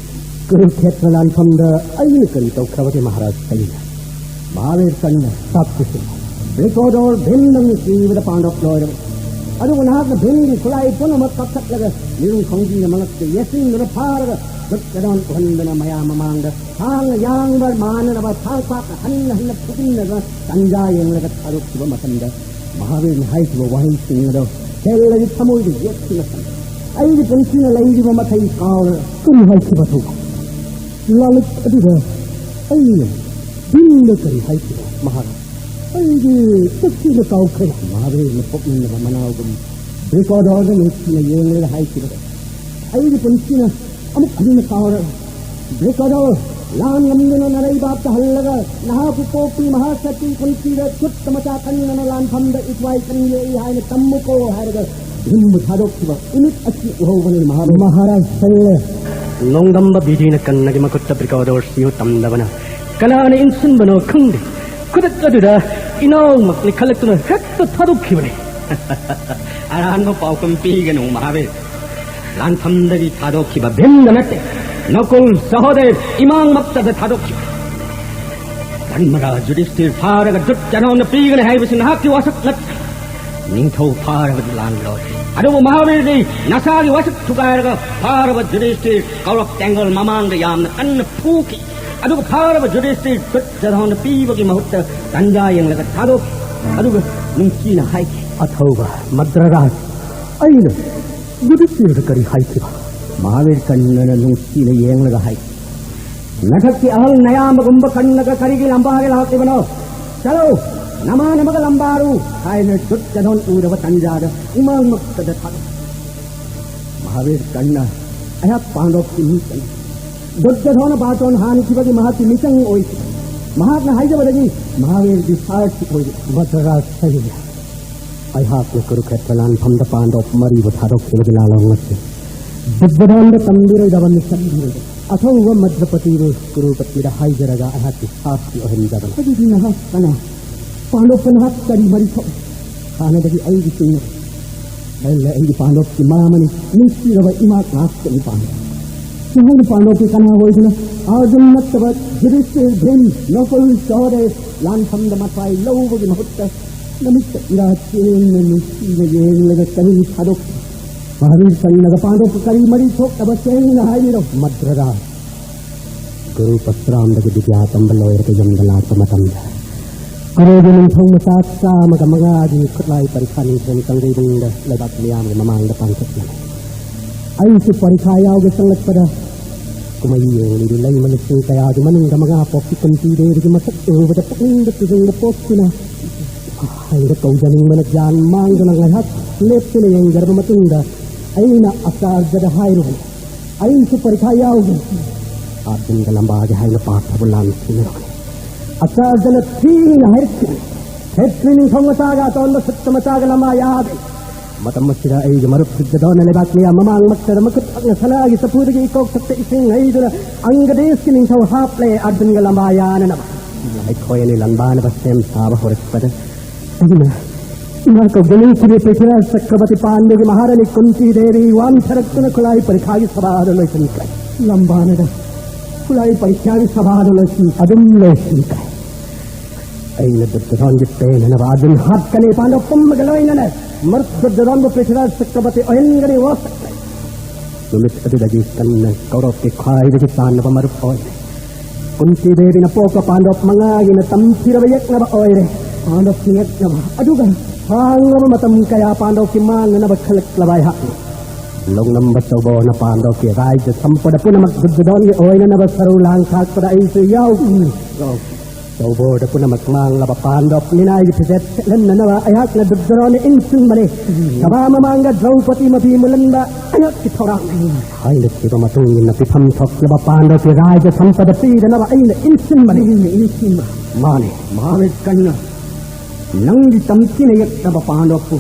ꯀꯨꯔꯨꯈꯦꯇ꯭ꯔ ꯂꯥꯟꯐꯝꯗ ꯑꯩꯅ ꯀꯔꯤ ꯇꯧꯈ꯭ꯔꯕꯒꯦ ꯃꯍꯥꯔꯥꯖ ꯀꯔꯅ? ꯃꯍꯥꯕꯤꯔ ꯀꯔꯅ ꯇꯥꯛꯄꯤꯁꯤ꯫ ꯕ꯭ꯔꯤꯀꯣꯗꯣꯔ ꯚꯤꯝꯗꯪ ꯁꯤꯕꯗ ꯄꯥꯡꯊꯣꯛꯂꯣꯏꯔꯕ꯫ ꯑꯗꯨꯕꯨ ꯅꯍꯥꯛꯅ ꯚꯤꯝꯒꯤ ꯈꯨꯠꯂꯥꯏ ꯄꯨꯝꯅꯃꯛ ꯀꯛꯊꯠꯂꯒ ꯅꯤꯔꯨꯡ ꯈꯣꯡꯖꯤꯟꯒꯤ ꯃꯔꯛꯇ ꯌꯦꯠꯁꯤꯟꯗꯨꯅ ꯐꯥꯔꯒ ꯗꯨꯔꯖꯣꯙꯅ ꯎꯍꯟꯗꯅ ꯃꯌꯥꯝ ꯃꯃꯥꯡꯗ ꯁꯥꯡꯅ ꯌꯥꯡꯕ ꯃꯥꯟꯅꯅꯕ ꯁꯥꯡ ꯄꯥꯛꯅ ꯍꯟꯅ ꯍꯟꯅ ꯐꯨꯖꯤꯟꯅꯗꯨꯅ ꯇꯟꯖꯥ ꯌꯦꯡꯂꯒ ꯊꯥꯗꯣꯛꯈꯤꯕ ꯃꯇꯝꯗ ꯃꯍꯥꯕꯤꯔꯅ ꯍꯥꯏꯈꯤꯕ ꯋꯥꯍꯩꯁꯤꯡ ꯑꯗꯣ ꯁꯦꯜ ꯑꯅꯒꯤ ꯊꯃꯣꯏꯗ ꯌꯦꯠꯈꯤꯕ ꯃꯇꯝꯗ ꯑꯩꯒꯤ ꯄꯨꯟꯁꯤꯅ ꯂꯩꯔꯤꯕ ꯃꯈꯩ ꯀꯥꯎꯔ ꯀꯔꯤ ꯍꯥꯏꯈꯤꯕ ꯊꯧꯕ? ꯂꯥꯂꯤꯛ ꯑꯗꯨꯗ ꯑꯩꯅ ꯚꯤꯝꯗ ꯀꯔꯤ ꯍꯥꯏꯈꯤꯕ ꯃꯍꯥꯔꯥꯖ? ꯑꯩꯗꯤ ꯇꯁꯦꯡꯅ ꯀꯥꯎꯈ꯭ꯔꯦ꯫ ꯃꯍꯥꯕꯤꯔꯅ ꯄꯣꯛꯃꯤꯟꯅꯕ ꯃꯅꯥꯎꯒꯨꯝ ꯕ꯭ꯔꯤꯀꯣꯗꯣꯔꯗ ꯅꯨꯡꯁꯤꯅ ꯌꯦꯡꯂꯒ ꯍꯥꯏꯈꯤꯕꯗꯣ ꯑꯩꯒꯤ ꯄꯨꯟꯁꯤꯅ ꯑꯃꯨꯛ ꯍꯟꯅ ꯀꯥꯎꯔꯔꯣꯏ꯫ ꯕ꯭ꯔꯤꯀꯣꯗꯣꯔ, ꯂꯥꯟ ꯉꯝꯗꯨꯅ ꯅꯔꯩꯕꯥꯛꯇ ꯍꯜꯂꯒ ꯅꯍꯥꯛꯄꯨ ꯄꯣꯛꯄꯤ ꯃꯍꯥꯁꯛꯀꯤ ꯄꯨꯟꯁꯤꯗ ꯈꯨꯠꯇ ꯃꯆꯥ ꯀꯟꯗꯅ ꯂꯥꯟꯐꯝꯗ ꯏꯊ꯭ꯋꯥꯏ ꯀꯟ ꯌꯦꯛꯏ ꯍꯥꯏꯅ ꯇꯝꯃꯨꯀꯣ ꯍꯥꯏꯔꯒ ꯚꯤꯝꯕꯨ ꯊꯥꯗꯣꯛꯈꯤꯕ ꯏꯃꯤꯠ ꯑꯁꯤ ꯎꯍꯧꯕꯅꯤ ꯃꯍꯥꯕꯤꯔ꯫ ꯃꯍꯥꯔꯥꯖ ꯁꯦꯜ ꯑꯅ ꯅꯣꯡꯗꯝꯕ ꯚꯤꯝꯅ ꯀꯔꯅꯒꯤ ꯃꯈꯨꯠꯇ ꯕ꯭ꯔꯤꯀꯣꯗꯣꯔ ꯁꯤꯌꯨ ꯇꯝꯗꯕꯅ ꯀꯅꯥꯅ ꯏꯟꯁꯤꯟꯕꯅꯣ ꯈꯪꯗꯦ꯫ ꯈꯨꯗꯛ ꯑꯗꯨꯗ ꯏꯅꯥꯎꯃꯛꯅꯤ ꯈꯜꯂꯛꯇꯨꯅ ꯍꯦꯛꯇ ꯊꯥꯗꯣꯛꯈꯤꯕꯅꯤ꯫ ꯑꯔꯥꯟꯕ ꯄꯥꯎꯈꯨꯝ ꯄꯤꯒꯅꯨ ꯃꯍꯥꯕꯤꯔ꯫ ꯂꯥꯟꯐꯝꯗꯒꯤ ꯊꯥꯗꯣꯛꯈꯤꯕ ꯚꯤꯝꯗ ꯅꯠꯇꯦ, ꯅꯀꯨꯜ, ꯁꯍꯣꯗꯦꯕ, ꯏꯃꯥꯡꯃꯛꯇꯗ ꯊꯥꯗꯣꯛꯈꯤꯕ꯫ ꯙꯔꯃꯔꯥꯖ ꯌꯨꯙꯤꯁꯊꯤꯔ ꯐꯥꯔꯒ ꯗꯨꯔꯖꯣꯙꯅ ꯄꯤꯒꯅꯤ ꯍꯥꯏꯕꯁꯤ ꯅꯍꯥꯛꯀꯤ ꯋꯥꯁꯛ ꯅꯠꯇꯦ꯫ ꯅꯤꯡꯊꯧ ꯐꯥꯔꯕꯗꯤ ꯂꯥꯟ ꯂꯣꯏ꯫ ꯑꯗꯨꯕꯨ ꯃꯍꯥꯕꯤꯔꯗꯤ ꯅꯁꯥꯒꯤ ꯋꯥꯁꯛ ꯊꯨꯒꯥꯏꯔꯒ ꯐꯥꯔꯕ ꯌꯨꯙꯤꯁꯊꯤꯔ ꯀꯧꯔꯕ ꯇꯦꯡꯒꯣꯜ ꯃꯃꯥꯡꯗ ꯌꯥꯝꯅ ꯀꯟꯅ ꯐꯨꯈꯤ꯫ ꯑꯗꯨꯒ ꯐꯥꯔꯕ ꯌꯨꯙꯤꯁꯊꯤꯔ ꯗꯨꯔꯖꯣꯙꯅ ꯄꯤꯕꯒꯤ ꯃꯍꯨꯠꯇ ꯇꯟꯖꯥ ꯌꯦꯡꯂꯒ ꯊꯥꯗꯣꯛꯈꯤ꯫ ꯑꯗꯨꯒ ꯅꯨꯡꯁꯤꯅ ꯍꯥꯏꯈꯤ, "ꯑꯊꯧꯕ ꯃꯗ꯭ꯔꯥꯔꯥꯖ, ꯑꯩꯅ ꯌꯨꯙꯤꯁꯊꯤꯔꯗ ꯀꯔꯤ ꯍꯥꯏꯈꯤꯕ? ꯃꯍꯥꯕꯤꯔ ꯀꯔꯅꯅ ꯅꯨꯡꯁꯤꯅ ꯌꯦꯡꯂꯒ ꯍꯥꯏ, "ꯅꯊꯛꯀꯤ ꯑꯍꯜ ꯅꯌꯥꯝꯕꯒꯨꯝꯕ ꯀꯔꯅꯒ ꯀꯔꯤꯒꯤ ꯂꯝꯕꯥꯒꯤ ꯂꯥꯛꯂꯤꯕꯅꯣ? ꯆꯠꯂꯨ, ꯅꯃꯥꯟꯅꯕꯒ ꯂꯝꯕꯥꯔꯨ" ꯍꯥꯏꯅ ꯗꯨꯔꯖꯣꯙꯟ ꯎꯔꯕ ꯇꯟꯖꯥꯗ ꯏꯃꯥꯡꯃꯛꯇꯗ ꯊꯥꯗꯣꯛ꯫ ꯃꯍꯥꯕꯤꯔ ꯀꯔꯅ ꯑꯩꯍꯥꯛ ꯄꯥꯟꯗꯣꯞꯀꯤ ꯃꯤꯇꯅꯤ꯫ ꯗꯨꯔꯖꯣꯙꯅ ꯕꯥꯇꯣꯟ ꯍꯥꯟꯈꯤꯕꯒꯤ ꯃꯍꯥꯛꯀꯤ ꯃꯤꯆꯪ ꯑꯣꯏꯈꯤ꯫ ꯃꯍꯥꯛꯅ ꯍꯥꯏꯖꯕꯗꯒꯤ ꯃꯍꯥꯕꯤꯔꯒꯤ ꯁꯥꯔꯊꯤ ꯑꯣꯏꯔꯤ꯫ ꯃꯗ꯭ꯔꯔꯥꯖ ꯁꯩꯔꯦꯡ꯫ ꯑꯩꯍꯥꯛꯅ ꯀꯨꯔꯨꯈꯦꯇ꯭ꯔ ꯂꯥꯟꯐꯝꯗ ꯄꯥꯟꯗꯣꯞ ꯃꯔꯤꯕꯨ ꯊꯥꯗꯣꯛꯈꯤꯕꯒꯤ ꯂꯥꯂꯣꯡ ꯑꯁꯤ ꯗꯨꯔꯖꯣꯙꯟꯗ ꯇꯝꯕꯤꯔꯣꯏꯗꯕ ꯃꯤꯁꯛ ꯊꯤꯔꯣꯏꯗꯕ ꯑꯊꯧꯕ ꯃꯗ꯭ꯔꯄꯇꯤꯕꯨ ꯀꯨꯔꯨꯄꯇꯤꯗ ꯍꯥꯏꯖꯔꯒ ꯑꯩꯍꯥꯛꯀꯤ ꯁꯥꯔꯊꯤ ꯑꯣꯏꯍꯟꯖꯕꯅꯤ꯫ ꯑꯗꯨꯗꯤ ꯅꯍꯥꯛ ꯀꯅꯥ? ꯄꯥꯟꯗꯣꯞꯀ ꯅꯍꯥꯛ ꯀꯔꯤ ꯃꯔꯤ ꯊꯣꯛꯏ? ꯍꯥꯟꯅꯗꯒꯤ ꯑꯩꯒꯤ ꯆꯤꯡꯅꯕ ꯂꯩꯔꯦ꯫ ꯑꯩꯒꯤ ꯄꯥꯟꯗꯣꯞꯀꯤ ꯃꯔꯝ ꯑꯃꯅꯤ, ꯅꯨꯡꯁꯤꯔꯕ ꯏꯃꯥ ꯉꯥꯛꯇꯅꯤ ꯄꯥꯟꯗꯣꯞ꯫ ꯅꯍꯥꯛꯅ ꯄꯥꯟꯗꯣꯞꯀꯤ ꯀꯅꯥ ꯑꯣꯏꯗꯨꯅ ꯑꯥꯔꯖꯨꯟ ꯅꯠꯇꯕ ꯌꯨꯙꯤꯁꯊꯤꯔ, ꯚꯤꯝ, ꯅꯀꯨꯜ, ꯁꯍꯗꯦꯕ ꯂꯥꯟꯐꯝꯗ ꯃꯊ꯭ꯋꯥꯏ ꯂꯧꯕꯒꯤ ꯃꯍꯨꯠꯇ ꯅꯨꯃꯤꯠꯇ ꯏꯔꯥ ꯆꯦꯟꯅ ꯅꯨꯡꯁꯤꯅ ꯌꯦꯡꯂꯒ ꯀꯔꯤ ꯊꯥꯗꯣꯛ? ꯃꯍꯥꯕꯤꯔ ꯀꯔꯅꯒ ꯄꯥꯟꯗꯣꯞꯀ ꯀꯔꯤ ꯃꯔꯤ ꯊꯣꯛꯅꯕ ꯁꯦꯡꯅ ꯍꯥꯏꯕꯤꯔꯣ, ꯃꯗ꯭ꯔꯔꯥꯖ꯫ ꯒꯨꯔꯨ ꯄꯔꯁꯨꯔꯥꯝꯗꯒꯤ ꯕꯤꯗ꯭ꯌꯥ ꯇꯝꯕ ꯂꯣꯏꯔꯒ ꯌꯨꯝꯗ ꯂꯥꯛꯄ ꯃꯇꯝꯗ ꯀꯔꯣꯒꯤ ꯅꯤꯡꯊꯧ ꯃꯆꯥ ꯆꯥꯝꯃꯒ ꯃꯉꯥꯒꯤ ꯈꯨꯠꯂꯥꯏ ꯄꯔꯤꯈꯥ ꯅꯤꯡꯊꯧ ꯀꯪꯖꯩꯕꯨꯡꯗ ꯂꯩꯕꯥꯛ ꯃꯤꯌꯥꯝꯒꯤ ꯃꯃꯥꯡꯗ ꯄꯥꯡꯊꯣꯛꯂꯝꯃꯤ꯫ ꯑꯩꯁꯨ ꯄꯔꯤꯈꯥ ꯌꯥꯎꯒꯦ ꯆꯪꯂꯛꯄꯗ ꯀꯨꯝꯍꯩ ꯌꯦꯡꯂꯤꯕ ꯂꯩꯃ ꯂꯤꯁꯤꯡ ꯀꯌꯥꯒꯤ ꯃꯅꯨꯡꯗ ꯃꯉꯥ ꯄꯣꯛꯄꯤ ꯀꯨꯟꯇꯤ ꯗꯦꯕꯤꯒꯤ ꯃꯁꯛ ꯎꯕꯗ ꯄꯨꯛꯅꯤꯡꯗ ꯇꯨꯖꯨꯡꯕ ꯄꯣꯛꯇꯨꯅ ꯍꯥꯏꯅ ꯀꯧꯖꯅꯤꯡꯕꯅ ꯒ꯭ꯌꯥꯟ ꯃꯥꯡꯗꯨꯅ ꯉꯥꯏꯍꯥꯛ ꯂꯦꯞꯇꯨꯅ ꯌꯦꯡꯖꯔꯕ ꯃꯇꯨꯡꯗ ꯑꯩꯅ ꯑꯆꯥꯔꯖꯗ ꯍꯥꯏꯔꯨꯕꯅꯤ, "ꯑꯩꯁꯨ ꯄꯔꯤꯈꯥ ꯌꯥꯎꯒꯦ꯫ ꯑꯥꯔꯖꯨꯟꯒ ꯂꯝꯕꯥꯒꯦ ꯍꯥꯏꯅ ꯄꯥꯊꯕ ꯂꯥꯟ ꯊꯦꯡꯅꯔꯕꯅꯤ꯫" ꯑꯆꯥꯔꯖꯅ ꯊꯤꯅ ꯍꯥꯏꯔꯛꯈꯤꯕꯅꯤ, "ꯈꯦꯇ꯭ꯔꯤ ꯅꯤꯡꯊꯧ ꯃꯆꯥꯒ ꯑꯇꯣꯟꯕ ꯁꯨꯠꯇ ꯃꯆꯥꯒ ꯂꯝꯕꯥ ꯌꯥꯗꯦ꯫" ꯃꯇꯝ ꯑꯁꯤꯗ ꯑꯩꯒꯤ ꯃꯔꯨꯞ ꯗꯨꯔꯖꯣꯙꯅ ꯂꯩꯕꯥꯛ ꯃꯤꯌꯥꯝ ꯃꯃꯥꯡꯃꯛꯇꯗ ꯃꯈꯨꯠ ꯄꯥꯛꯅ ꯁꯅꯥꯒꯤ ꯆꯐꯨꯗꯒꯤ ꯏꯀꯣꯛ ꯊꯛꯇ ꯏꯁꯤꯡ ꯍꯩꯗꯨꯅ ꯑꯪꯒꯗꯦꯁꯀꯤ ꯅꯤꯡꯊꯧ ꯍꯥꯞꯂꯦ ꯑꯥꯔꯖꯨꯟꯒ ꯂꯝꯕꯥ ꯌꯥꯅꯅꯕ꯫ ꯑꯩꯈꯣꯏ ꯑꯅꯤ ꯂꯥꯟꯕꯥꯅꯕ ꯁꯦꯝ ꯁꯥꯕ ꯍꯧꯔꯛꯄꯗ ꯑꯩꯅ ꯏꯃꯥ ꯀꯧꯖꯅꯤꯡꯈꯤꯕ ꯄ꯭ꯔꯤꯊꯤꯔꯥꯖ ꯆꯀ꯭ꯔꯕꯔꯇꯤ ꯄꯥꯟꯕꯒꯤ ꯃꯍꯥꯔꯥꯅꯤ ꯀꯨꯟꯇꯤ ꯗꯦꯕꯤ ꯋꯥꯟꯊꯔꯛꯇꯨꯅ ꯈꯨꯠꯂꯥꯏ ꯄꯔꯤꯈꯥꯒꯤ ꯁꯚꯥꯗ ꯂꯣꯏꯁꯤꯟꯈ꯭ꯔꯦ꯫ ꯂꯝꯕꯥꯅꯗ ꯈꯨꯠꯂꯥꯏ ꯄꯔꯤꯈꯥꯒꯤ ꯁꯚꯥꯗ ꯂꯣꯏꯁꯤꯟ-, ꯑꯗꯨꯝ ꯂꯣꯏꯁꯤꯟꯈ꯭ꯔꯦ꯫ ꯑꯩꯅ ꯗꯨꯔꯖꯣꯙꯟꯒꯤ ꯄꯦꯟꯅꯅꯕ ꯑꯥꯔꯖꯨꯟ ꯍꯥꯠꯀꯅꯤ, ꯄꯥꯟꯗꯕ ꯄꯨꯝꯕꯒ ꯂꯣꯏꯅꯅ ꯃꯔꯨꯞ ꯗꯨꯔꯖꯣꯙꯟꯕꯨ ꯄ꯭ꯔꯤꯊꯤꯔꯥꯖ ꯆꯀ꯭ꯔꯕꯔꯇꯤ ꯑꯣꯏꯍꯟꯒꯅꯤ ꯋꯥꯁꯛꯂꯦ꯫ ꯅꯨꯃꯤꯠ ꯑꯗꯨꯗꯒꯤ ꯀꯟꯅ ꯀꯧꯔꯕꯀꯤ ꯈ꯭ꯋꯥꯏꯗꯒꯤ ꯆꯥꯟꯅꯕ ꯃꯔꯨꯞ ꯑꯣꯏꯔꯦ꯫ ꯀꯨꯟꯇꯤ ꯗꯦꯕꯤꯅ ꯄꯣꯛꯄ ꯄꯥꯟꯗꯕ ꯃꯉꯥꯒꯤꯅ ꯇꯝꯊꯤꯔꯕ ꯌꯦꯛꯅꯕ ꯑꯣꯏꯔꯦ꯫ ꯄꯥꯟꯗꯕ ꯊꯤꯡꯉꯛꯅꯕ, ꯑꯗꯨꯒ ꯁꯥꯡꯂꯕ ꯃꯇꯝ ꯀꯌꯥ ꯄꯥꯟꯗꯕꯀꯤ ꯃꯥꯡꯅꯅꯕ ꯈꯜꯂꯛꯂꯕ ꯑꯩꯍꯥꯛꯅ ꯂꯧꯅꯝꯕ ꯆꯧꯕꯣꯅ ꯄꯥꯟꯗꯕꯀꯤ ꯔꯥꯏꯖ ꯁꯝꯄꯗ ꯄꯨꯝꯅꯃꯛ ꯗꯨꯔꯖꯣꯙꯟꯒꯤ ꯑꯣꯏꯅꯅꯕ ꯁꯔꯨ ꯂꯥꯡ ꯊꯥꯛꯄꯗ ꯑꯩꯁꯨ ꯌꯥꯎꯈꯤ꯫ ꯆꯧꯕꯣꯗ ꯄꯨꯝꯅꯃꯛ ꯃꯥꯡꯂꯕ ꯄꯥꯟꯗꯕ ꯃꯤꯅꯥꯏꯒꯤ ꯐꯤꯖꯦꯠ ꯁꯦꯠꯍꯟꯅꯅꯕ ꯑꯩꯍꯥꯛꯅ ꯗꯨꯔꯖꯣꯙꯟꯅ ꯏꯟꯁꯤꯟꯕꯅꯤ꯫ ꯁꯚꯥ ꯃꯃꯥꯡꯗ ꯗ꯭ꯔꯧꯄꯗꯤ ꯃꯐꯤ ꯃꯨꯜꯍꯟꯕ ꯑꯩꯍꯥꯛꯀꯤ ꯊꯧꯔꯥꯡꯅꯤ꯫ ꯍꯥꯏꯅꯈꯤꯕ ꯃꯇꯨꯡ ꯏꯟꯅ ꯄꯤꯐꯝ ꯊꯣꯛꯂꯕ ꯄꯥꯟꯗꯕꯀꯤ ꯔꯥꯏꯖ ꯁꯝꯄꯗ ꯄꯤꯗꯅꯕ ꯑꯩꯅ ꯏꯟꯁꯤꯟꯕꯅꯤ꯫ ꯑꯩꯅ ꯏꯟꯁꯤꯟꯕ꯫ ꯃꯥꯅꯤ꯫ ꯃꯥꯅꯤ ꯀꯟꯅ꯫ ꯅꯪꯒꯤ ꯇꯝꯊꯤꯅ ꯌꯦꯛꯅꯕ ꯄꯥꯟꯗꯕꯄꯨ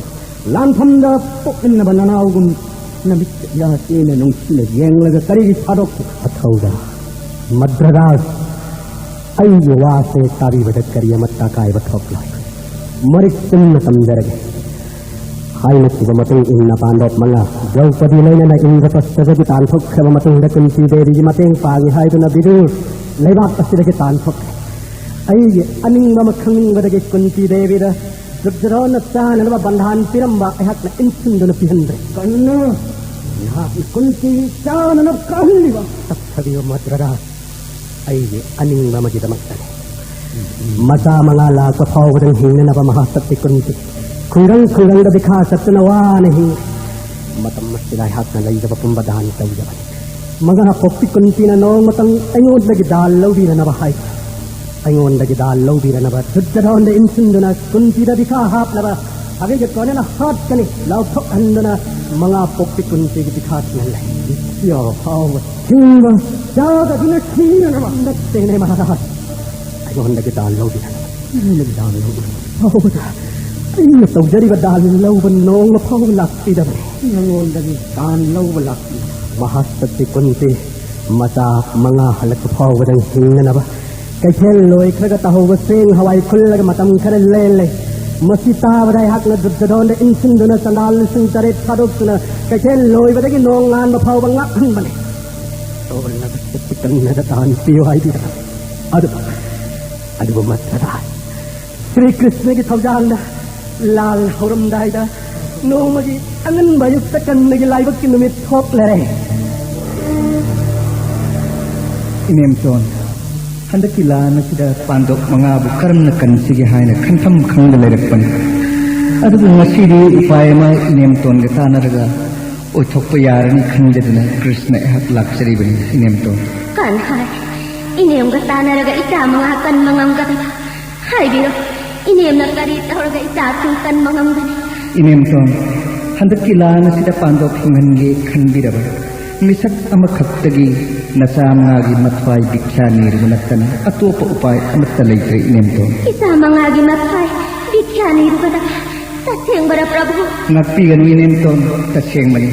ꯂꯥꯟꯐꯝꯗ ꯄꯣꯛꯃꯤꯟꯅꯕ ꯅꯅꯥꯎꯒꯨꯝ ꯅꯃꯤꯠꯇ ꯏꯔꯥ ꯆꯦꯅ ꯅꯨꯡꯁꯤꯅ ꯌꯦꯡꯂꯒ ꯀꯔꯤꯒꯤ ꯊꯥꯗꯣꯛꯄ? ꯑꯊꯧꯕ ꯃꯗ꯭ꯔꯔꯥꯖ, ꯑꯩꯒꯤ ꯋꯥꯁꯦ ꯇꯥꯕꯤꯕꯗ ꯀꯔꯤ ꯑꯃꯠꯇ ꯑꯀꯥꯏꯕ ꯊꯣꯛꯂꯣꯏ꯫ ꯃꯔꯤꯛ ꯆꯨꯝꯅ ꯇꯝꯖꯔꯒꯦ꯫ ꯍꯥꯏꯅꯈꯤꯕ ꯃꯇꯨꯡ ꯏꯟꯅ ꯄꯥꯟꯗꯕ ꯃꯉꯥ ꯗ꯭ꯔꯧꯄꯗꯤ ꯂꯣꯏꯅꯅ ꯏꯟꯗ꯭ꯔꯄ꯭ꯔꯁ꯭ꯊꯗꯒꯤ ꯇꯥꯟꯊꯣꯛꯈ꯭ꯔꯕ ꯃꯇꯨꯡꯗ ꯀꯨꯟꯇꯤ ꯗꯦꯕꯤꯒꯤ ꯃꯇꯦꯡ ꯄꯥꯡꯉꯤ ꯍꯥꯏꯗꯨꯅ ꯕꯤꯗꯨꯔ ꯂꯩꯕꯥꯛ ꯑꯁꯤꯗꯒꯤ ꯇꯥꯟꯊꯣꯛꯈ꯭ꯔꯦ꯫ ꯑꯩꯒꯤ ꯑꯅꯤꯡꯕ ꯑꯃ ꯈꯪꯅꯤꯡꯕꯗꯒꯤ ꯀꯨꯟꯇꯤ ꯗꯦꯕꯤꯗ ꯗꯨꯔꯖꯣꯙꯅ ꯆꯥꯅꯅꯕ ꯕꯟꯙꯥꯟ ꯄꯤꯔꯝꯕ ꯑꯩꯍꯥꯛꯅ ꯏꯟꯁꯤꯟꯗꯨꯅ ꯄꯤꯍꯟꯗ꯭ꯔꯦ꯫ ꯀꯔꯤꯅꯣ? ꯅꯍꯥꯛꯅ ꯀꯨꯟꯇꯤ ꯆꯥꯅꯅꯕ ꯀꯥꯍꯜꯂꯤꯕ? ꯇꯞꯊꯕꯤꯌꯨ ꯃꯗ꯭ꯔꯔꯥꯖ, ꯑꯩꯒꯤ ꯑꯅꯤꯡꯕ ꯑꯃꯒꯤꯗꯃꯛꯇꯅꯤ꯫ ꯃꯆꯥ ꯃꯉꯥ ꯂꯥꯛꯄ ꯐꯥꯎꯕꯗ ꯍꯤꯡꯅꯅꯕ ꯃꯍꯥꯁꯛꯇꯤ ꯀꯨꯟꯇꯤ ꯈꯨꯡꯒꯪ ꯈꯨꯡꯒꯪꯗ ꯕꯤꯈꯥ ꯆꯠꯇꯨꯅ ꯋꯥꯅ ꯍꯤꯡꯂꯤ꯫ ꯃꯇꯝ ꯑꯁꯤꯗ ꯑꯩꯍꯥꯛꯅ ꯂꯩꯖꯕ ꯄꯨꯝꯕ ꯗꯥꯟ ꯇꯧꯖꯕꯅꯤ꯫ ꯃꯉꯥ ꯄꯣꯛꯄꯤ ꯀꯨꯟꯇꯤꯅ ꯅꯣꯡꯃꯇꯪ ꯑꯩꯉꯣꯟꯗꯒꯤ ꯗꯥꯜ ꯂꯧꯕꯤꯔꯅꯕ ꯍꯥꯏ꯫ ꯑꯩꯉꯣꯟꯗꯒꯤ ꯗꯥꯜ ꯂꯧꯕꯤꯔꯅꯕ ꯗꯨꯔꯖꯣꯙꯟꯗ ꯏꯟꯁꯤꯟꯗꯨꯅ ꯀꯨꯟꯇꯤꯗ ꯕꯤꯈꯥ ꯍꯥꯞꯅꯕ ꯁꯥꯒꯩꯒꯤ ꯀꯣꯟꯅꯅ ꯍꯥꯠꯀꯅꯤ ꯂꯥꯎꯊꯣꯛꯍꯟꯗꯨꯅ ꯃꯉꯥ ꯄꯣꯛꯄꯤ ꯀꯨꯟꯇꯤꯒꯤ ꯕꯤꯈꯥ ꯊꯤꯡꯍꯜꯂꯦ꯫ ꯌꯥ ꯐꯥꯎꯕ ꯊꯤꯡꯕ ꯆꯥꯗꯗꯨꯅ ꯊꯤꯅꯅꯕ ꯅꯠꯇꯦꯅꯦ ꯃꯍꯥꯔꯥꯖ꯫ ꯑꯩꯉꯣꯟꯗꯒꯤ ꯗꯥꯜ ꯂꯧꯕꯤꯔꯅꯕ꯫ ꯑꯩꯉꯣꯟꯗꯒꯤ ꯗꯥꯜ ꯂꯧꯕꯤꯔꯅꯕ꯫ ꯐꯥꯎꯕꯗ ꯑꯩꯅ ꯇꯧꯖꯔꯤꯕ ꯗꯥꯜ ꯂꯧꯕ ꯅꯣꯡꯃ ꯐꯥꯎꯕ ꯂꯥꯛꯄꯤꯗꯕꯅꯤ꯫ ꯅꯉꯣꯟꯗꯒꯤ ꯗꯥꯜ ꯂꯧꯕ ꯂꯥꯛꯄꯤꯗꯕꯅꯤ꯫ ꯃꯍꯥꯁꯛꯇꯤ ꯀꯨꯟꯇꯤ ꯃꯆꯥ ꯃꯉꯥ ꯍꯜꯂꯛꯄ ꯐꯥꯎꯕꯗ ꯍꯤꯡꯅꯅꯕ ꯀꯩꯊꯦꯜ ꯂꯣꯏꯈ꯭ꯔꯒ ꯇꯥꯍꯧꯕ ꯆꯦꯡ ꯍꯋꯥꯏ ꯈꯨꯜꯂꯒ ꯃꯇꯝ ꯈꯔ ꯂꯦꯜꯂꯦ꯫ ꯃꯁꯤ ꯇꯥꯕꯗ ꯑꯩꯍꯥꯛꯅ ꯗꯨꯔꯖꯣꯙꯟꯗ ꯏꯟꯁꯤꯟꯗꯨꯅ ꯆꯟꯗꯥꯜ ꯂꯤꯁꯤꯡ ꯇꯔꯦꯠ ꯊꯥꯗꯣꯛꯇꯨꯅ ꯀꯩꯊꯦꯜ ꯂꯣꯏꯕꯗꯒꯤ ꯅꯣꯡ ꯉꯥꯟꯕ ꯐꯥꯎꯕ ꯉꯥꯛꯍꯟꯕꯅꯤ꯫ ꯇꯣꯜꯂꯕ ꯁꯛꯇꯤ ꯀꯟꯅꯗ ꯇꯥꯟ ꯄꯤꯌꯨ ꯍꯥꯏꯕꯤꯔꯕ? ꯑꯗꯨ, ꯑꯗꯨꯕꯨ ꯃꯗ꯭ꯔꯔꯥꯖ, ꯁ꯭ꯔꯤ ꯀ꯭ꯔꯤꯁꯅꯒꯤ ꯊꯧꯖꯥꯜꯅ ꯂꯥꯜ ꯍꯧꯔꯝꯗꯥꯏꯗ ꯅꯣꯡꯃꯒꯤ ꯑꯉꯟꯕ ꯑꯌꯨꯛꯇ ꯀꯟꯅꯒꯤ ꯂꯥꯏꯕꯛꯀꯤ ꯅꯨꯃꯤꯠ ꯊꯣꯛꯂꯔꯦ꯫ ꯏꯅꯦꯝꯆꯣꯟ, ꯍꯟꯗꯛꯀꯤ ꯂꯥꯟ ꯑꯁꯤꯗ ꯄꯥꯟꯗꯣꯞ ꯃꯉꯥꯕꯨ ꯀꯔꯝꯅ ꯀꯟꯁꯤꯒꯦ ꯍꯥꯏꯅ ꯈꯟꯐꯝ ꯈꯪꯗ ꯂꯩꯔꯛꯄꯅꯤ꯫ ꯑꯗꯨꯕꯨ ꯉꯁꯤꯗꯤ ꯎꯄꯥꯏ ꯑꯃ ꯏꯅꯦꯝꯇꯣꯟꯒ ꯇꯥꯟꯅꯔꯒ ꯑꯣꯏꯊꯣꯛꯄ ꯌꯥꯔꯅꯤ ꯈꯟꯖꯗꯨꯅ ꯀ꯭ꯔꯤꯁꯅ ꯑꯩꯍꯥꯛ ꯂꯥꯛꯆꯔꯤꯕꯅꯤ, ꯏꯅꯦꯝꯇꯣꯟ꯫ ꯀꯟꯍꯥꯏ, ꯏꯅꯦꯝꯒ ꯇꯥꯟꯅꯔꯒ ꯏꯆꯥ ꯃꯉꯥ ꯀꯟꯕ ꯉꯝꯒꯗꯕ? ꯍꯥꯏꯕꯤꯔꯣ, ꯏꯅꯦꯝꯅ ꯀꯔꯤ ꯇꯧꯔꯒ ꯏꯆꯥꯁꯤꯡ ꯀꯟꯕ ꯉꯝꯒꯅꯤ? ꯏꯅꯦꯝꯇꯣꯟ, ꯍꯟꯗꯛꯀꯤ ꯂꯥꯟ ꯑꯁꯤꯗ ꯄꯥꯟꯗꯣꯞ ꯐꯪꯍꯟꯒꯦ ꯈꯟꯕꯤꯔꯕ? ꯃꯤꯁꯛ ꯑꯃꯈꯛꯇꯒꯤ ꯅꯆꯥ ꯃꯉꯥꯒꯤ ꯃꯊ꯭ꯋꯥꯏ ꯚꯤꯈ꯭ꯌꯥ ꯅꯤꯔꯨꯕ ꯅꯠꯇꯅ ꯑꯇꯣꯞꯄ ꯎꯄꯥꯏ ꯑꯃꯠꯇ ꯂꯩꯇ꯭ꯔꯦ, ꯏꯅꯦꯝꯇꯣꯟ꯫ ꯏꯆꯥ ꯃꯉꯥꯒꯤ ꯃꯊ꯭ꯋꯥꯏ ꯚꯤꯈ꯭ꯌꯥ ꯅꯤꯔꯨꯒꯗꯕ ꯇꯁꯦꯡꯕꯔꯥ, ꯄ꯭ꯔꯚꯨ? ꯉꯥꯛꯄꯤꯒꯅꯨ, ꯏꯅꯦꯝꯇꯣꯟ, ꯇꯁꯦꯡꯕꯅꯤ꯫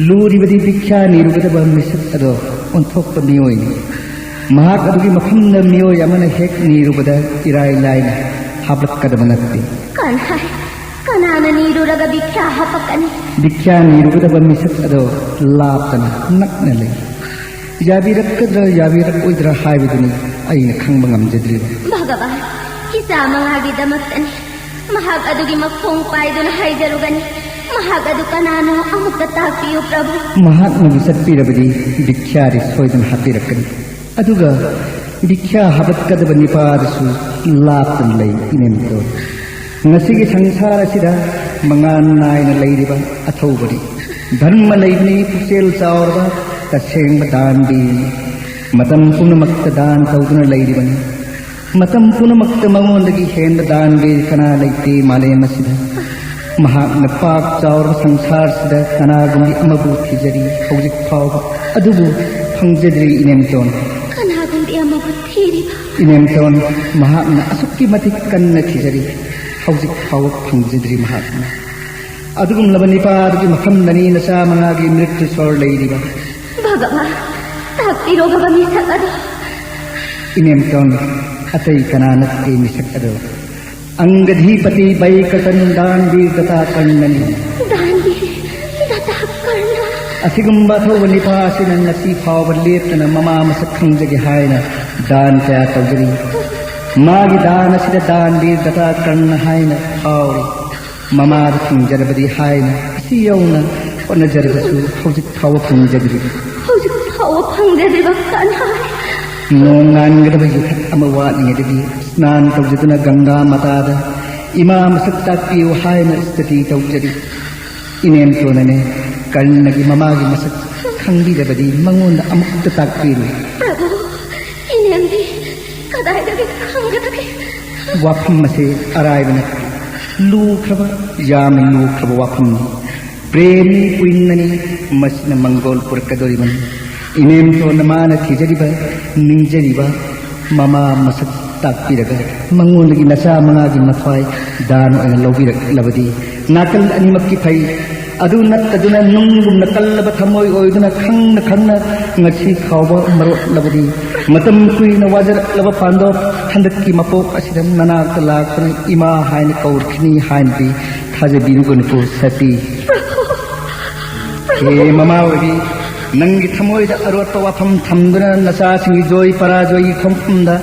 ꯂꯨꯔꯤꯕꯗꯤ ꯚꯤꯈ꯭ꯌꯥ ꯅꯤꯔꯨꯒꯗꯕ ꯃꯤꯁꯛ ꯑꯗꯣ ꯑꯣꯟꯊꯣꯛꯄ ꯃꯤꯑꯣꯏꯅꯤ꯫ ꯃꯍꯥꯛ ꯑꯗꯨꯒꯤ ꯃꯐꯝꯗ ꯃꯤꯑꯣꯏ ꯑꯃꯅ ꯍꯦꯛ ꯅꯤꯔꯨꯕꯗ ꯏꯔꯥꯏ ꯂꯥꯏꯅ ꯍꯥꯞꯂꯛꯀꯗꯕ ꯅꯠꯇꯦ꯫ ꯀꯟꯍꯥꯏ, ꯀꯅꯥꯅ ꯅꯤꯔꯨꯔꯒ ꯚꯤꯈ꯭ꯌꯥ ꯍꯥꯞꯄꯛꯀꯅꯤ? ꯚꯤꯈ꯭ꯌꯥ ꯅꯤꯔꯨꯒꯗꯕ ꯃꯤꯁꯛ ꯑꯗꯣ ꯂꯥꯞꯇꯅ ꯅꯛꯅ ꯂꯩ꯫ ꯌꯥꯕꯤꯔꯛꯀꯗ꯭ꯔꯥ ꯌꯥꯕꯤꯔꯛꯑꯣꯏꯗ꯭ꯔꯥ ꯍꯥꯏꯕꯗꯨꯅꯤ ꯑꯩꯅ ꯈꯪꯕ ꯉꯝꯖꯗ꯭ꯔꯤꯕ꯫ ꯚꯒꯕꯥꯟ, ꯏꯆꯥ ꯃꯉꯥꯒꯤꯗꯃꯛꯇꯅꯤ꯫ ꯃꯍꯥꯛ ꯑꯗꯨꯒꯤ ꯃꯈꯣꯡ ꯄꯥꯏꯗꯨꯅ ꯍꯥꯏꯖꯔꯨꯒꯅꯤ꯫ ꯃꯍꯥꯛ ꯑꯗꯨ ꯀꯅꯥꯅꯣ ꯑꯃꯨꯛꯇ ꯇꯥꯛꯄꯤꯌꯨ, ꯄ꯭ꯔꯚꯨ꯫ ꯃꯍꯥꯛꯅꯕꯨ ꯆꯠꯄꯤꯔꯕꯗꯤ ꯚꯤꯈ꯭ꯌꯥꯗꯤ ꯁꯣꯏꯗꯅ ꯍꯥꯞꯄꯤꯔꯛꯀꯅꯤ꯫ ꯑꯗꯨꯒ ꯚꯤꯈ꯭ꯌꯥ ꯍꯥꯄꯠꯀꯗꯕ ꯅꯤꯄꯥꯗꯨꯁꯨ ꯂꯥꯞꯇꯅ ꯂꯩ, ꯏꯅꯦꯝꯇꯣꯟ꯫ ꯉꯁꯤꯒꯤ ꯁꯪꯁꯥꯔ ꯑꯁꯤꯗ ꯃꯉꯥꯜ ꯅꯥꯏꯅ ꯂꯩꯔꯤꯕ ꯑꯊꯧꯕꯅꯤ꯫ ꯙꯔꯃ ꯂꯩꯕꯅꯤ, ꯄꯨꯛꯆꯦꯜ ꯆꯥꯎꯔꯕ, ꯇꯁꯦꯡꯕ ꯗꯥꯟꯕꯤ꯫ ꯃꯇꯝ ꯄꯨꯝꯅꯃꯛꯇ ꯗꯥꯟ ꯇꯧꯗꯨꯅ ꯂꯩꯔꯤꯕꯅꯤ꯫ ꯃꯇꯝ ꯄꯨꯝꯅꯃꯛꯇ ꯃꯉꯣꯟꯗꯒꯤ ꯍꯦꯟꯕ ꯗꯥꯟꯕꯤ ꯀꯅꯥ ꯂꯩꯇꯦ ꯃꯥꯂꯦꯝ ꯑꯁꯤꯗ꯫ ꯃꯍꯥꯛꯅ ꯄꯥꯛ ꯆꯥꯎꯔꯕ ꯁꯪꯁꯥꯔꯁꯤꯗ ꯀꯅꯥꯒꯨꯝꯕꯤ ꯑꯃꯕꯨ ꯊꯤꯖꯔꯤ ꯍꯧꯖꯤꯛ ꯐꯥꯎꯕ꯫ ꯑꯗꯨꯕꯨ ꯐꯪꯖꯗ꯭ꯔꯤ, ꯏꯅꯦꯝꯇꯣꯟ꯫ ꯀꯅꯥꯒꯨꯝꯕꯤ ꯑꯃꯕꯨ ꯊꯤꯔꯤꯕ? ꯏꯅꯦꯝꯇꯣꯟ, ꯃꯍꯥꯛꯅ ꯑꯁꯨꯛꯀꯤ ꯃꯇꯤꯛ ꯀꯟꯅ ꯊꯤꯖꯔꯤ, ꯍꯧꯖꯤꯛ ꯐꯥꯎꯕ ꯐꯪꯖꯗ꯭ꯔꯤ ꯃꯍꯥꯛꯅ꯫ ꯑꯗꯨꯒꯨꯝꯂꯕ ꯅꯤꯄꯥ ꯑꯗꯨꯒꯤ ꯃꯐꯝꯗꯅꯤ ꯅꯆꯥ ꯃꯉꯥꯒꯤ ꯃ꯭ꯔꯤꯇ꯭ꯌꯨ ꯁꯣꯔ ꯂꯩꯔꯤꯕ꯫ ꯚꯒꯕꯥꯟ, ꯇꯥꯛꯄꯤꯔꯣ ꯚꯒ ꯃꯤꯁꯛ ꯑꯗꯣ꯫ ꯏꯅꯦꯝꯇꯣꯟ, ꯑꯇꯩ ꯀꯅꯥ ꯅꯠꯇꯦ ꯃꯤꯁꯛ ꯑꯗꯣ꯫ ꯑꯪꯒꯙꯤꯄꯇꯤ ꯕꯩꯀꯇꯟ ꯗꯥꯟꯕꯤꯔ ꯗꯇꯥ ꯀꯔꯅꯅꯤ꯫ ꯗꯥꯟꯕꯤꯔ ꯗꯇꯥ ꯀꯔꯅ꯫ ꯑꯁꯤꯒꯨꯝꯕ ꯑꯊꯧꯕ ꯅꯤꯄꯥ ꯑꯁꯤꯅ ꯉꯁꯤ ꯐꯥꯎꯕ ꯂꯦꯞꯇꯅ ꯃꯃꯥ ꯃꯁꯛ ꯈꯪꯖꯒꯦ ꯍꯥꯏꯅ ꯗꯥꯟ ꯀꯌꯥ ꯇꯧꯖꯔꯤ꯫ ꯃꯥꯒꯤ ꯗꯥꯟ ꯑꯁꯤꯗ ꯗꯥꯟꯕꯤꯔ ꯗꯇꯥ ꯀꯔꯅ ꯍꯥꯏꯅ ꯐꯥꯎꯔꯤ꯫ ꯃꯃꯥꯗ ꯐꯪꯖꯔꯕꯗꯤ ꯍꯥꯏꯅ ꯑꯁꯤ ꯌꯧꯅ ꯍꯣꯠꯅꯖꯔꯕꯁꯨ ꯍꯧꯖꯤꯛ ꯐꯥꯎꯕ ꯐꯪꯖꯗ꯭ꯔꯤ꯫ ꯍꯧꯖꯤꯛ ꯐꯥꯎꯕ ꯐꯪꯖꯗ꯭ꯔꯤꯕ ꯀꯅꯥ? ꯅꯣꯡꯉꯥꯟꯒꯗꯕ ꯌꯨꯊꯛ ꯑꯃ ꯋꯥꯠꯂꯤꯉꯩꯗꯒꯤ ꯁ꯭ꯅꯥꯟ ꯇꯧꯖꯗꯨꯅ ꯒꯪꯒꯥ ꯃꯇꯥꯗ ꯏꯃꯥ ꯃꯁꯛ ꯇꯥꯛꯄꯤꯌꯨ ꯍꯥꯏꯅ ꯁ꯭ꯇꯨꯇꯤ ꯇꯧꯖꯔꯤ꯫ ꯏꯅꯦꯝꯇꯣꯟꯅꯅꯦ ꯀꯔꯅꯒꯤ ꯃꯃꯥꯒꯤ ꯃꯁꯛ ꯈꯪꯕꯤꯔꯕꯗꯤ ꯃꯉꯣꯟꯗ ꯑꯃꯨꯛꯇ ꯇꯥꯛꯄꯤꯔꯨ꯫ ꯄ꯭ꯔꯚꯨ, ꯏꯅꯦꯝꯗꯤ ꯀꯗꯥꯏꯗꯒꯤ ꯈꯪꯒꯗꯒꯦ? ꯋꯥꯐꯝ ꯑꯁꯤ ꯑꯔꯥꯏꯕ ꯅꯠꯇꯦ꯫ ꯂꯨꯈ꯭ꯔꯕ, ꯌꯥꯝꯅ ꯂꯨꯈ꯭ꯔꯕ ꯋꯥꯐꯝꯅꯤ꯫ ꯄ꯭ꯔꯦꯝꯅꯤ ꯄꯨꯏꯟꯅꯅꯤ ꯃꯁꯤꯅ ꯃꯪꯒꯣꯜ ꯄꯨꯔꯛꯀꯗꯧꯔꯤꯕꯅꯤ꯫ ꯏꯅꯦꯝꯇꯣꯟꯅ ꯃꯥꯅ ꯊꯤꯖꯔꯤꯕ, ꯅꯤꯡꯖꯔꯤꯕ ꯃꯃꯥ ꯃꯁꯛ ꯇꯥꯛꯄꯤꯔꯒ ꯃꯉꯣꯟꯗꯒꯤ ꯅꯆꯥ ꯃꯉꯥꯒꯤ ꯃꯊ꯭ꯋꯥꯏ ꯗꯥꯟ ꯑꯣꯏꯅ ꯂꯧꯕꯤꯔꯛꯂꯕꯗꯤ ꯅꯥꯀꯜ ꯑꯅꯤꯃꯛꯀꯤ ꯐꯩ꯫ ꯑꯗꯨ ꯅꯠꯇꯗꯨꯅ ꯅꯨꯡꯒꯨꯝꯅ ꯀꯜꯂꯕ ꯊꯃꯣꯏ ꯑꯣꯏꯗꯨꯅ ꯈꯪꯅ ꯈꯪꯅ ꯉꯁꯤ ꯐꯥꯎꯕ ꯃꯔꯣꯠꯂꯕꯗꯤ ꯃꯇꯝ ꯀꯨꯏꯅ ꯋꯥꯖꯔꯛꯂꯕ ꯄꯥꯟꯗꯣꯞ ꯍꯟꯗꯛꯀꯤ ꯃꯄꯣꯛ ꯑꯁꯤꯗ ꯅꯅꯥꯛꯇ ꯂꯥꯛꯇꯨꯅ ꯏꯃꯥ ꯍꯥꯏꯅ ꯀꯧꯔꯛꯈꯤꯅꯤ ꯍꯥꯏꯅꯗꯤ ꯊꯥꯖꯕꯤꯔꯨꯒꯅꯨꯀꯣ ꯁꯇꯤ꯫ ꯍꯦ ꯃꯃꯥ ꯑꯣꯏꯕꯤ, ꯅꯪꯒꯤ ꯊꯃꯣꯏꯗ ꯑꯔꯣꯠꯄ ꯋꯥꯐꯝ ꯊꯝꯗꯨꯅ ꯅꯆꯥꯁꯤꯡꯒꯤ ꯖꯣꯏ ꯄꯔꯥꯖꯣꯏꯒꯤ ꯈꯣꯡꯐꯝꯗ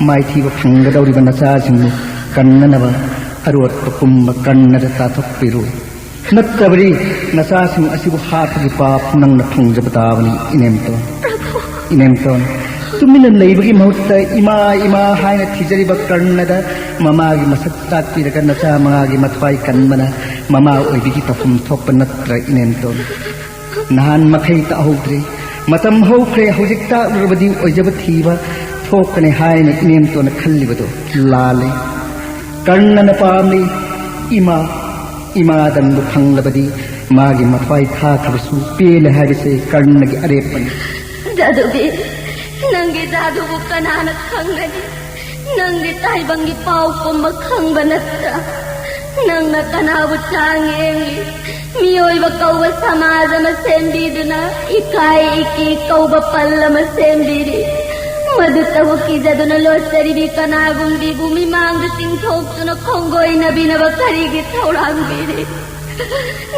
ꯃꯥꯏꯊꯤꯕ ꯐꯪꯒꯗꯧꯔꯤꯕ ꯅꯆꯥꯁꯤꯡꯕꯨ ꯀꯟꯅꯅꯕ ꯑꯔꯣꯠꯄ ꯄꯨꯝꯕ ꯀꯟꯅꯗ ꯇꯥꯊꯣꯛꯄꯤꯔꯨ꯫ ꯅꯠꯇꯕꯗꯤ ꯅꯆꯥꯁꯤꯡ ꯑꯁꯤꯕꯨ ꯍꯥꯠꯄꯒꯤ ꯄꯥꯞ ꯅꯪꯅ ꯐꯪꯖꯕ ꯇꯥꯕꯅꯤ, ꯏꯅꯦꯝꯇꯣꯟ꯫ ꯏꯅꯦꯝꯇꯣꯟ, ꯇꯨꯃꯤꯟꯅ ꯂꯩꯕꯒꯤ ꯃꯍꯨꯠꯇ ꯏꯃꯥ, ꯏꯃꯥ ꯍꯥꯏꯅ ꯊꯤꯖꯔꯤꯕ ꯀꯔꯅꯗ ꯃꯃꯥꯒꯤ ꯃꯁꯛ ꯇꯥꯛꯄꯤꯔꯒ ꯅꯆꯥ ꯃꯉꯥꯒꯤ ꯃꯊ꯭ꯋꯥꯏ ꯀꯟꯕꯅ ꯃꯃꯥ ꯑꯣꯏꯕꯤꯒꯤ ꯇꯧꯐꯝ ꯊꯣꯛꯄ ꯅꯠꯇ꯭ꯔ, ꯏꯅꯦꯝꯇꯣꯟ? ꯅꯍꯥꯟ ꯃꯈꯩ ꯇꯥꯍꯧꯗ꯭ꯔꯦ꯫ ꯃꯇꯝ ꯍꯧꯈ꯭ꯔꯦ, ꯍꯧꯖꯤꯛ ꯇꯥꯛꯂꯨꯔꯕꯗꯤ ꯑꯣꯏꯖꯕ ꯊꯤꯕ ꯊꯣꯛꯀꯅꯤ ꯍꯥꯏꯅ ꯏꯅꯦꯝꯇꯣꯟꯅ ꯈꯜꯂꯤꯕꯗꯣ ꯂꯥꯜꯂꯦ꯫ ꯀꯔꯅꯅ ꯄꯥꯝꯂꯤ ꯏꯃꯥ, ꯏꯃꯥꯗꯟꯕꯨ ꯐꯪꯂꯕꯗꯤ ꯃꯥꯒꯤ ꯃꯊ꯭ꯋꯥꯏ ꯊꯥꯈ꯭ꯔꯕꯁꯨ ꯄꯦꯜꯂꯦ ꯍꯥꯏꯕꯁꯦ ꯀꯔꯅꯒꯤ ꯑꯔꯦꯞꯄꯅꯤ꯫ ꯖꯥꯗꯨꯕꯤ, ꯅꯪꯒꯤ ꯖꯥꯗꯨꯕꯨ ꯀꯅꯥꯅ ꯈꯪꯒꯅꯤ? ꯅꯪꯗꯤ ꯇꯥꯏꯕꯪꯒꯤ ꯄꯥꯎ ꯄꯨꯝꯕ ꯈꯪꯕ ꯅꯠꯇ꯭ꯔꯥ? ꯅꯪꯅ ꯀꯅꯥꯕꯨ ꯆꯥꯡ ꯌꯦꯡꯂꯤ? ꯃꯤꯑꯣꯏꯕ ꯀꯧꯕ ꯁꯃꯥꯖ ꯑꯃ ꯁꯦꯝꯕꯤꯗꯨꯅ ꯏꯀꯥꯏ ꯏꯀꯤ ꯀꯧꯕ ꯄꯜ ꯑꯃ ꯁꯦꯝꯕꯤꯔꯤ꯫ ꯃꯗꯨꯇꯕꯨ ꯀꯤꯖꯗꯨꯅ ꯂꯣꯠꯆꯔꯤꯕꯤ ꯀꯅꯥꯒꯨꯝꯕꯤꯕꯨ ꯃꯤꯃꯥꯡꯗ ꯆꯤꯡꯊꯣꯛꯇꯨꯅ ꯈꯣꯡꯒꯣꯏꯅꯕꯤꯅꯕ ꯀꯔꯤꯒꯤ ꯊꯧꯔꯥꯡꯕꯤꯔꯤ?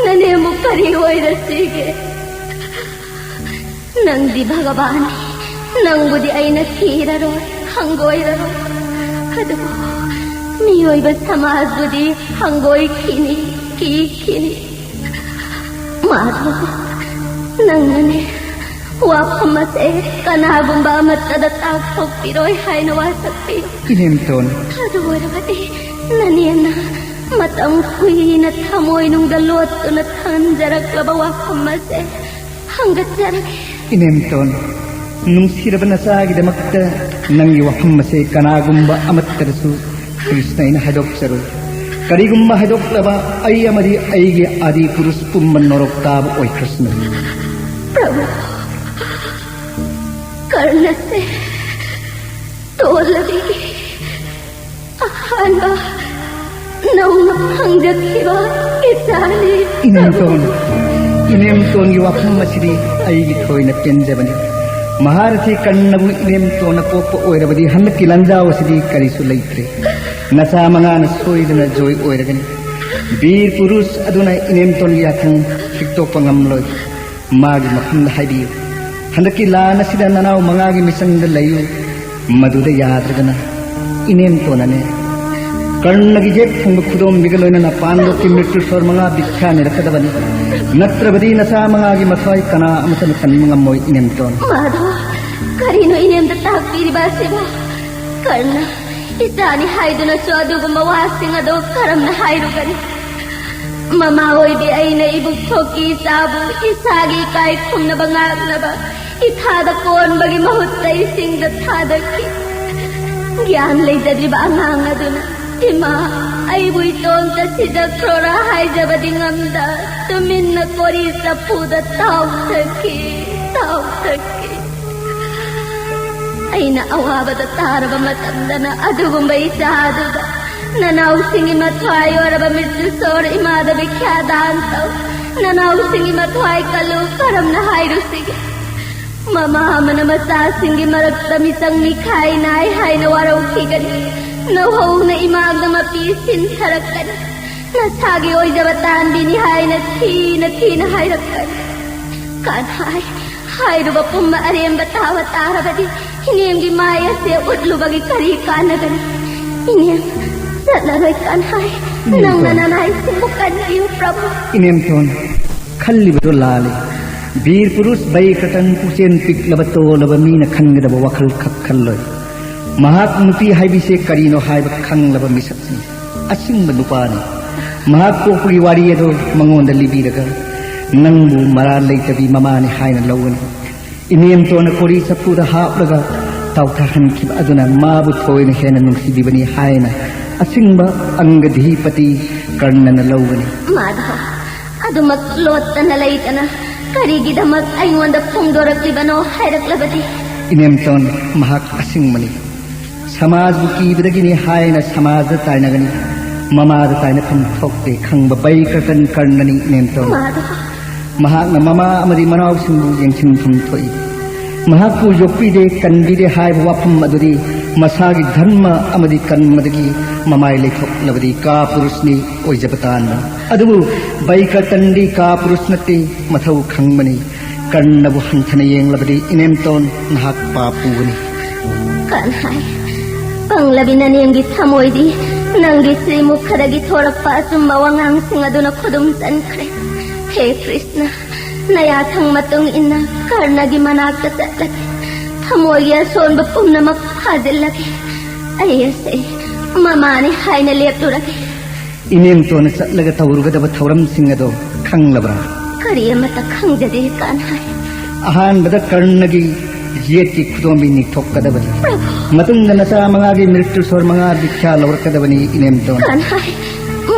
ꯅꯅꯦꯝꯕꯨ ꯀꯔꯤ ꯑꯣꯏꯔꯁꯤꯒꯦ? ꯅꯪꯗꯤ ꯚꯒꯕꯥꯟꯅꯤ, ꯅꯪꯕꯨꯗꯤ ꯑꯩꯅ ꯊꯤꯔꯔꯣꯏ, ꯍꯪꯒꯣꯏꯔꯔꯣꯏ꯫ ꯑꯗꯨꯕꯨ ꯃꯤꯑꯣꯏꯕ ꯁꯃꯥꯖꯕꯨꯗꯤ ꯍꯪꯒꯣꯏꯈꯤꯅꯤ, ꯀꯤꯈꯤꯅꯤ꯫ ꯃꯥꯙꯕ, ꯅꯪꯅꯅꯦ ꯋꯥꯐꯝ ꯑꯁꯦ ꯀꯅꯥꯒꯨꯝꯕ ꯑꯃꯠꯇꯗ ꯇꯥꯛꯊꯣꯛꯄꯤꯔꯣꯏ ꯍꯥꯏꯅ ꯋꯥꯁꯛꯄꯤꯌꯨ꯫ ꯏꯅꯦꯝꯇꯣꯟ꯫ ꯑꯗꯨ ꯑꯣꯏꯔꯕꯗꯤ ꯅꯅꯦꯝꯅ ꯃꯇꯝ ꯀꯨꯏꯅ ꯊꯃꯣꯏꯅꯨꯡꯗ ꯂꯣꯠꯇꯨꯅ ꯊꯝꯖꯔꯛꯂꯕ ꯋꯥꯐꯝ ꯑꯁꯦ ꯍꯪꯒꯠꯆꯔꯒꯦ꯫ ꯏꯅꯦꯝꯇꯣꯟ, ꯅꯨꯡꯁꯤꯔꯕ ꯅꯆꯥꯒꯤꯗꯃꯛꯇ ꯅꯪꯒꯤ ꯋꯥꯐꯝ ꯑꯁꯦ ꯀꯅꯥꯒꯨꯝꯕ ꯑꯃꯠꯇꯗꯁꯨ ꯀ꯭ꯔꯤꯁꯅ ꯑꯩꯅ ꯍꯥꯏꯗꯣꯛꯆꯔꯣꯏ꯫ ꯀꯔꯤꯒꯨꯝꯕ ꯍꯥꯏꯗꯣꯛꯂꯕ, ꯑꯩ ꯑꯃꯗꯤ ꯑꯩꯒꯤ ꯑꯗꯤ ꯄꯨꯔꯨꯁ ꯄꯨꯝꯕ ꯅꯣꯔꯣꯛ ꯇꯥꯕ ꯑꯣꯏꯈ꯭ꯔꯁꯅꯨ꯫ ꯄ꯭ꯔꯚꯨ, ꯀꯔꯅꯁꯦ ꯇꯣꯜꯂꯕꯤ ꯑꯍꯥꯟꯕ ꯅꯧꯅ ꯐꯪꯖꯈꯤꯕ ꯏꯆꯥꯅꯤ꯫ ꯏꯅꯦꯝꯇꯣꯟ, ꯏꯅꯦꯝꯇꯣꯟꯒꯤ ꯋꯥꯐꯝ ꯑꯁꯤꯗꯤ ꯑꯩꯒꯤ ꯊꯣꯏꯅ ꯄꯦꯟꯖꯕꯅꯤ꯫ ꯃꯍꯥꯔꯊꯤ ꯀꯔꯅꯕꯨ ꯏꯅꯦꯝꯇꯣꯟꯅ ꯄꯣꯛꯄ ꯑꯣꯏꯔꯕꯗꯤ ꯍꯟꯗꯛꯀꯤ ꯂꯥꯟꯖꯥꯎ ꯑꯁꯤꯗꯤ ꯀꯔꯤꯁꯨ ꯂꯩꯇ꯭ꯔꯦ꯫ ꯅꯆꯥ ꯃꯉꯥꯅ ꯁꯣꯏꯗꯅ ꯖꯣꯏ ꯑꯣꯏꯔꯒꯅꯤ꯫ ꯕꯤꯔ ꯄꯨꯔꯨꯁ ꯑꯗꯨꯅ ꯏꯅꯦꯝꯇꯣꯟꯒꯤ ꯌꯥꯊꯪ ꯍꯤꯛꯇꯣꯛꯄ ꯉꯝꯂꯣꯏ꯫ ꯃꯥꯒꯤ ꯃꯐꯝꯗ ꯍꯥꯏꯕꯤꯌꯨ, ꯍꯟꯗꯛꯀꯤ ꯂꯥꯟ ꯑꯁꯤꯗ ꯅꯅꯥꯎ ꯃꯉꯥꯒꯤ ꯃꯤꯆꯪꯗ ꯂꯩꯌꯨ꯫ ꯃꯗꯨꯗ ꯌꯥꯗ꯭ꯔꯒꯅ ꯏꯅꯦꯝꯇꯣꯟꯅꯅꯦ ꯀꯔꯅꯒꯤ ꯌꯦꯛ ꯊꯪꯕ ꯈꯨꯗꯣꯝꯕꯤꯒ ꯂꯣꯏꯅꯅ ꯄꯥꯟꯗꯣꯞꯀꯤ ꯃ꯭ꯔꯤꯇ꯭ꯌꯨ ꯁꯣꯔ ꯃꯉꯥ ꯚꯤꯈ꯭ꯌꯥ ꯅꯤꯔꯛꯀꯗꯕꯅꯤ꯫ ꯅꯠꯇ꯭ꯔꯕꯗꯤ ꯅꯆꯥ ꯃꯉꯥꯒꯤ ꯃꯊ꯭ꯋꯥꯏ ꯀꯅꯥ ꯑꯃꯠꯇꯅ ꯀꯟꯕ ꯉꯝꯃꯣꯏ ꯏꯅꯦꯝꯇꯣꯟ꯫ ꯃꯥꯙꯣ, ꯀꯔꯤꯅꯣ ꯏꯅꯦꯝꯗ ꯇꯥꯛꯄꯤꯔꯤꯕ ꯑꯁꯤꯕꯣ? ꯀꯔꯅ ꯏꯆꯥꯅꯤ ꯍꯥꯏꯗꯨꯅꯁꯨ ꯑꯗꯨꯒꯨꯝꯕ ꯋꯥꯁꯤꯡ ꯑꯗꯣ ꯀꯔꯝꯅ ꯍꯥꯏꯔꯨꯒꯅꯤ? ꯃꯃꯥ ꯑꯣꯏꯕꯤ ꯑꯩꯅ ꯏꯕꯨꯛ ꯊꯣꯛꯀꯤ ꯏꯆꯥꯕꯨ ꯏꯁꯥꯒꯤ ꯏꯀꯥꯏ ꯈꯨꯝꯅꯕ ꯉꯥꯛꯅꯕ ꯏꯊꯥꯗ ꯀꯣꯟꯕꯒꯤ ꯃꯍꯨꯠꯇ ꯏꯁꯤꯡꯗ ꯊꯥꯗꯈꯤ꯫ ꯒ꯭ꯌꯥꯟ ꯂꯩꯖꯗ꯭ꯔꯤꯕ ꯑꯉꯥꯡ ꯑꯗꯨꯅ, "ꯏꯃꯥ, ꯑꯩꯕꯨ ꯏꯇꯣꯝꯇ ꯁꯤꯖꯈ꯭ꯔꯣꯔꯥ?" ꯍꯥꯏꯖꯕꯗꯤ ꯉꯝꯗ, ꯇꯨꯃꯤꯟꯅ ꯀꯣꯔꯤ ꯆꯐꯨꯗ ꯇꯥꯎꯊꯈꯤ, ꯇꯥꯎꯊꯈꯤ꯫ ꯑꯩꯅ ꯑꯋꯥꯕꯗ ꯇꯥꯔꯕ ꯃꯇꯝꯗꯅ ꯑꯗꯨꯒꯨꯝꯕ ꯏꯆꯥ ꯑꯗꯨꯗ ꯅꯅꯥꯎꯁꯤꯡꯒꯤ ꯃꯊ꯭ꯋꯥꯏ ꯑꯣꯏꯔꯕ ꯃ꯭ꯔꯤꯇ꯭ꯌꯨ ꯁꯣꯔ ꯏꯃꯥꯗ ꯚꯤꯈ꯭ꯌꯥ ꯗꯥꯟ ꯇꯧ꯫ ꯅꯅꯥꯎꯁꯤꯡꯒꯤ ꯃꯊ꯭ꯋꯥꯏ ꯀꯜꯂꯨ, ꯀꯔꯝꯅ ꯍꯥꯏꯔꯨꯁꯤꯒꯦ? ꯃꯃꯥ ꯑꯃꯅ ꯃꯆꯥꯁꯤꯡꯒꯤ ꯃꯔꯛꯇ ꯃꯤꯆꯪ ꯃꯤꯈꯥꯏ ꯅꯥꯏ ꯍꯥꯏꯅ ꯋꯥꯔꯧꯈꯤꯒꯅꯤ꯫ ꯅꯧꯍꯧꯅ ꯏꯃꯥꯡꯗ ꯃꯄꯤ ꯁꯤꯟꯊꯔꯛꯀꯅꯤ꯫ ꯅꯁꯥꯒꯤ ꯑꯣꯏꯖꯕ ꯇꯥꯟꯕꯤꯅꯤ ꯍꯥꯏꯅ ꯊꯤꯅ ꯊꯤꯅ ꯍꯥꯏꯔꯛꯀꯅꯤ꯫ ꯀꯥꯟꯍꯥꯏ, ꯍꯥꯏꯔꯨꯕ ꯄꯨꯝꯕ ꯑꯔꯦꯝꯕ ꯇꯥꯕ ꯇꯥꯔꯕꯗꯤ ꯏꯅꯦꯝꯒꯤ ꯃꯥꯏ ꯑꯁꯦ ꯎꯠꯂꯨꯕꯒꯤ ꯀꯔꯤ ꯀꯥꯟꯅꯒꯅꯤ? ꯏꯅꯦꯝ, ꯆꯠꯂꯔꯣꯏ ꯀꯥꯟꯍꯥꯏ꯫ ꯅꯪꯅ ꯅꯅꯥꯏꯁꯤꯡꯕꯨ ꯀꯟꯕꯤꯌꯨ ꯄ꯭ꯔꯚꯨ꯫ ꯏꯅꯦꯝꯇꯣꯟ, ꯈꯜꯂꯤꯕꯗꯨ ꯂꯥꯜꯂꯤ꯫ ꯕꯤꯔ ꯄꯨꯔꯨꯁ ꯕꯩꯀ꯭ꯔꯇꯟ ꯄꯨꯛꯆꯦꯜ ꯄꯤꯛꯂꯕ ꯇꯣꯜꯂꯕ ꯃꯤꯅ ꯈꯟꯒꯗꯕ ꯋꯥꯈꯜ ꯈꯛ ꯈꯜꯂꯣꯏ꯫ ꯃꯍꯥꯛ ꯅꯨꯄꯤ ꯍꯥꯏꯕꯁꯦ ꯀꯔꯤꯅꯣ ꯍꯥꯏꯕ ꯈꯪꯂꯕ ꯃꯤꯁꯛꯅꯤ꯫ ꯑꯁꯤꯡꯕ ꯅꯨꯄꯥꯅꯤ꯫ ꯃꯍꯥꯛ ꯄꯣꯛꯄꯒꯤ ꯋꯥꯔꯤ ꯑꯗꯨ ꯃꯉꯣꯟꯗ ꯂꯤꯕꯤꯔꯒ ꯅꯪꯕꯨ ꯃꯔꯥꯜ ꯂꯩꯇꯕꯤ ꯃꯃꯥꯅꯤ ꯍꯥꯏꯅ ꯂꯧꯒꯅꯤ꯫ ꯏꯅꯦꯝꯇꯣꯟꯅ ꯀꯣꯔꯤ ꯆꯐꯨꯗ ꯍꯥꯞꯂꯒ ꯇꯥꯎꯊꯍꯟꯈꯤꯕ ꯑꯗꯨꯅ ꯃꯥꯕꯨ ꯊꯣꯏꯅ ꯍꯦꯟꯅ ꯅꯨꯡꯁꯤꯕꯤꯕꯅꯤ ꯍꯥꯏꯅ ꯑꯁꯤꯡꯕ ꯑꯪꯒꯙꯤꯄꯇꯤ ꯀꯔꯅꯅ ꯂꯧꯒꯅꯤ꯫ ꯃꯥꯙꯕ, ꯑꯗꯨꯃꯛ ꯂꯣꯠꯇꯅ ꯂꯩꯇꯅ ꯀꯔꯤꯒꯤꯗꯃꯛ ꯑꯩꯉꯣꯟꯗ ꯐꯣꯡꯗꯣꯔꯛꯂꯤꯕꯅꯣ ꯍꯥꯏꯔꯛꯂꯕꯗꯤ? ꯏꯅꯦꯝꯇꯣꯟ, ꯃꯍꯥꯛ ꯑꯁꯤꯡꯕꯅꯤ꯫ ꯁꯃꯥꯖꯕꯨ ꯀꯤꯕꯗꯒꯤꯅꯤ ꯍꯥꯏꯅ ꯁꯃꯥꯖꯗ ꯇꯥꯏꯅꯒꯅꯤ꯫ ꯃꯃꯥꯗ ꯇꯥꯏꯅꯐꯝ ꯊꯣꯛꯇꯦ ꯈꯪꯕ ꯕꯩꯀ꯭ꯔꯇꯟ ꯀꯔꯅꯅꯤ ꯏꯅꯦꯝꯇꯣꯟ꯫ ꯃꯥꯙꯕ, ꯃꯍꯥꯛꯅ ꯃꯃꯥ ꯑꯃꯗꯤ ꯃꯅꯥꯎꯁꯤꯡꯕꯨ ꯌꯦꯡꯁꯤꯟꯐꯝ ꯊꯣꯛꯏ꯫ ꯃꯍꯥꯛꯄꯨ ꯌꯣꯛꯄꯤꯗꯦ, ꯀꯟꯕꯤꯗꯦ ꯍꯥꯏꯕ ꯋꯥꯐꯝ ꯑꯗꯨꯗꯤ ꯃꯁꯥꯒꯤ ꯙꯔꯃ ꯑꯃꯗꯤ ꯀꯔꯃꯗꯒꯤ ꯃꯃꯥꯏ ꯂꯩꯊꯣꯛꯂꯕꯗꯤ ꯀꯥ ꯄꯨꯔꯨꯁꯅꯤ ꯑꯣꯏꯖꯕ ꯇꯥꯟꯕ꯫ ꯑꯗꯨꯕꯨ ꯕꯩꯀ꯭ꯔꯇꯟꯗꯤ ꯀꯥ ꯄꯨꯔꯨꯁ ꯅꯠꯇꯦ, ꯃꯊꯧ ꯈꯪꯕꯅꯤ꯫ ꯀꯔꯅꯕꯨ ꯍꯟꯊꯅ ꯌꯦꯡꯂꯕꯗꯤ ꯏꯅꯦꯝꯇꯣꯟ ꯅꯍꯥꯛ ꯄꯥꯞ ꯄꯨꯒꯅꯤ꯫ ꯀꯟꯍꯥꯏ, ꯄꯪꯂꯕꯤ ꯅꯅꯦꯝꯒꯤ ꯊꯃꯣꯏꯗꯤ ꯅꯪꯒꯤ ꯁ꯭ꯔꯤꯃꯨꯈꯗꯒꯤ ꯊꯣꯔꯛꯄ ꯑꯆꯨꯝꯕ ꯋꯥꯉꯥꯡꯁꯤꯡ ꯑꯗꯨꯅ ꯈꯨꯗꯨꯝ ꯆꯟꯈ꯭ꯔꯦ꯫ ꯍꯦ ꯀ꯭ꯔꯤꯁꯅ, ꯅꯌꯥꯊꯪ ꯃꯇꯨꯡ ꯏꯟꯅ ꯀꯔꯅꯒꯤ ꯃꯅꯥꯛꯇ ꯆꯠꯂꯒꯦ꯫ ꯊꯃꯣꯏꯒꯤ ꯑꯁꯣꯟꯕ ꯄꯨꯝꯅꯃꯛ ꯐꯥꯖꯤꯜꯂꯒꯦ꯫ ꯑꯩ ꯑꯁꯦ ꯃꯃꯥꯅꯤ ꯍꯥꯏꯅ ꯂꯦꯞꯂꯨꯔꯒꯦ꯫ ꯏꯅꯦꯝꯇꯣꯟꯅ ꯆꯠꯂꯒ ꯇꯧꯔꯨꯒꯗꯕ ꯊꯧꯔꯝꯁꯤꯡ ꯑꯗꯣ ꯈꯪꯂꯕ꯭ꯔꯥ? ꯀꯔꯤ ꯑꯃꯠꯇ ꯈꯪꯖꯗꯦ ꯀꯟꯍꯥꯏ꯫ ꯑꯍꯥꯟꯕꯗ ꯀꯔꯅꯒꯤ ꯌꯦꯠꯀꯤ ꯈꯨꯗꯣꯝꯕꯤ ꯅꯤꯛꯊꯣꯛꯀꯗꯕꯅꯤ꯫ ꯃꯇꯨꯡꯗ ꯅꯆꯥ ꯃꯉꯥꯒꯤ ꯃ꯭ꯔꯤꯇ꯭ꯌꯨ ꯁꯣꯔ ꯃꯉꯥ ꯗꯤꯛꯈ꯭ꯌꯥ ꯂꯧꯔꯛꯀꯗꯕꯅꯤ ꯏꯅꯦꯝꯇꯣꯟ꯫ ꯀꯟꯍꯥꯏ,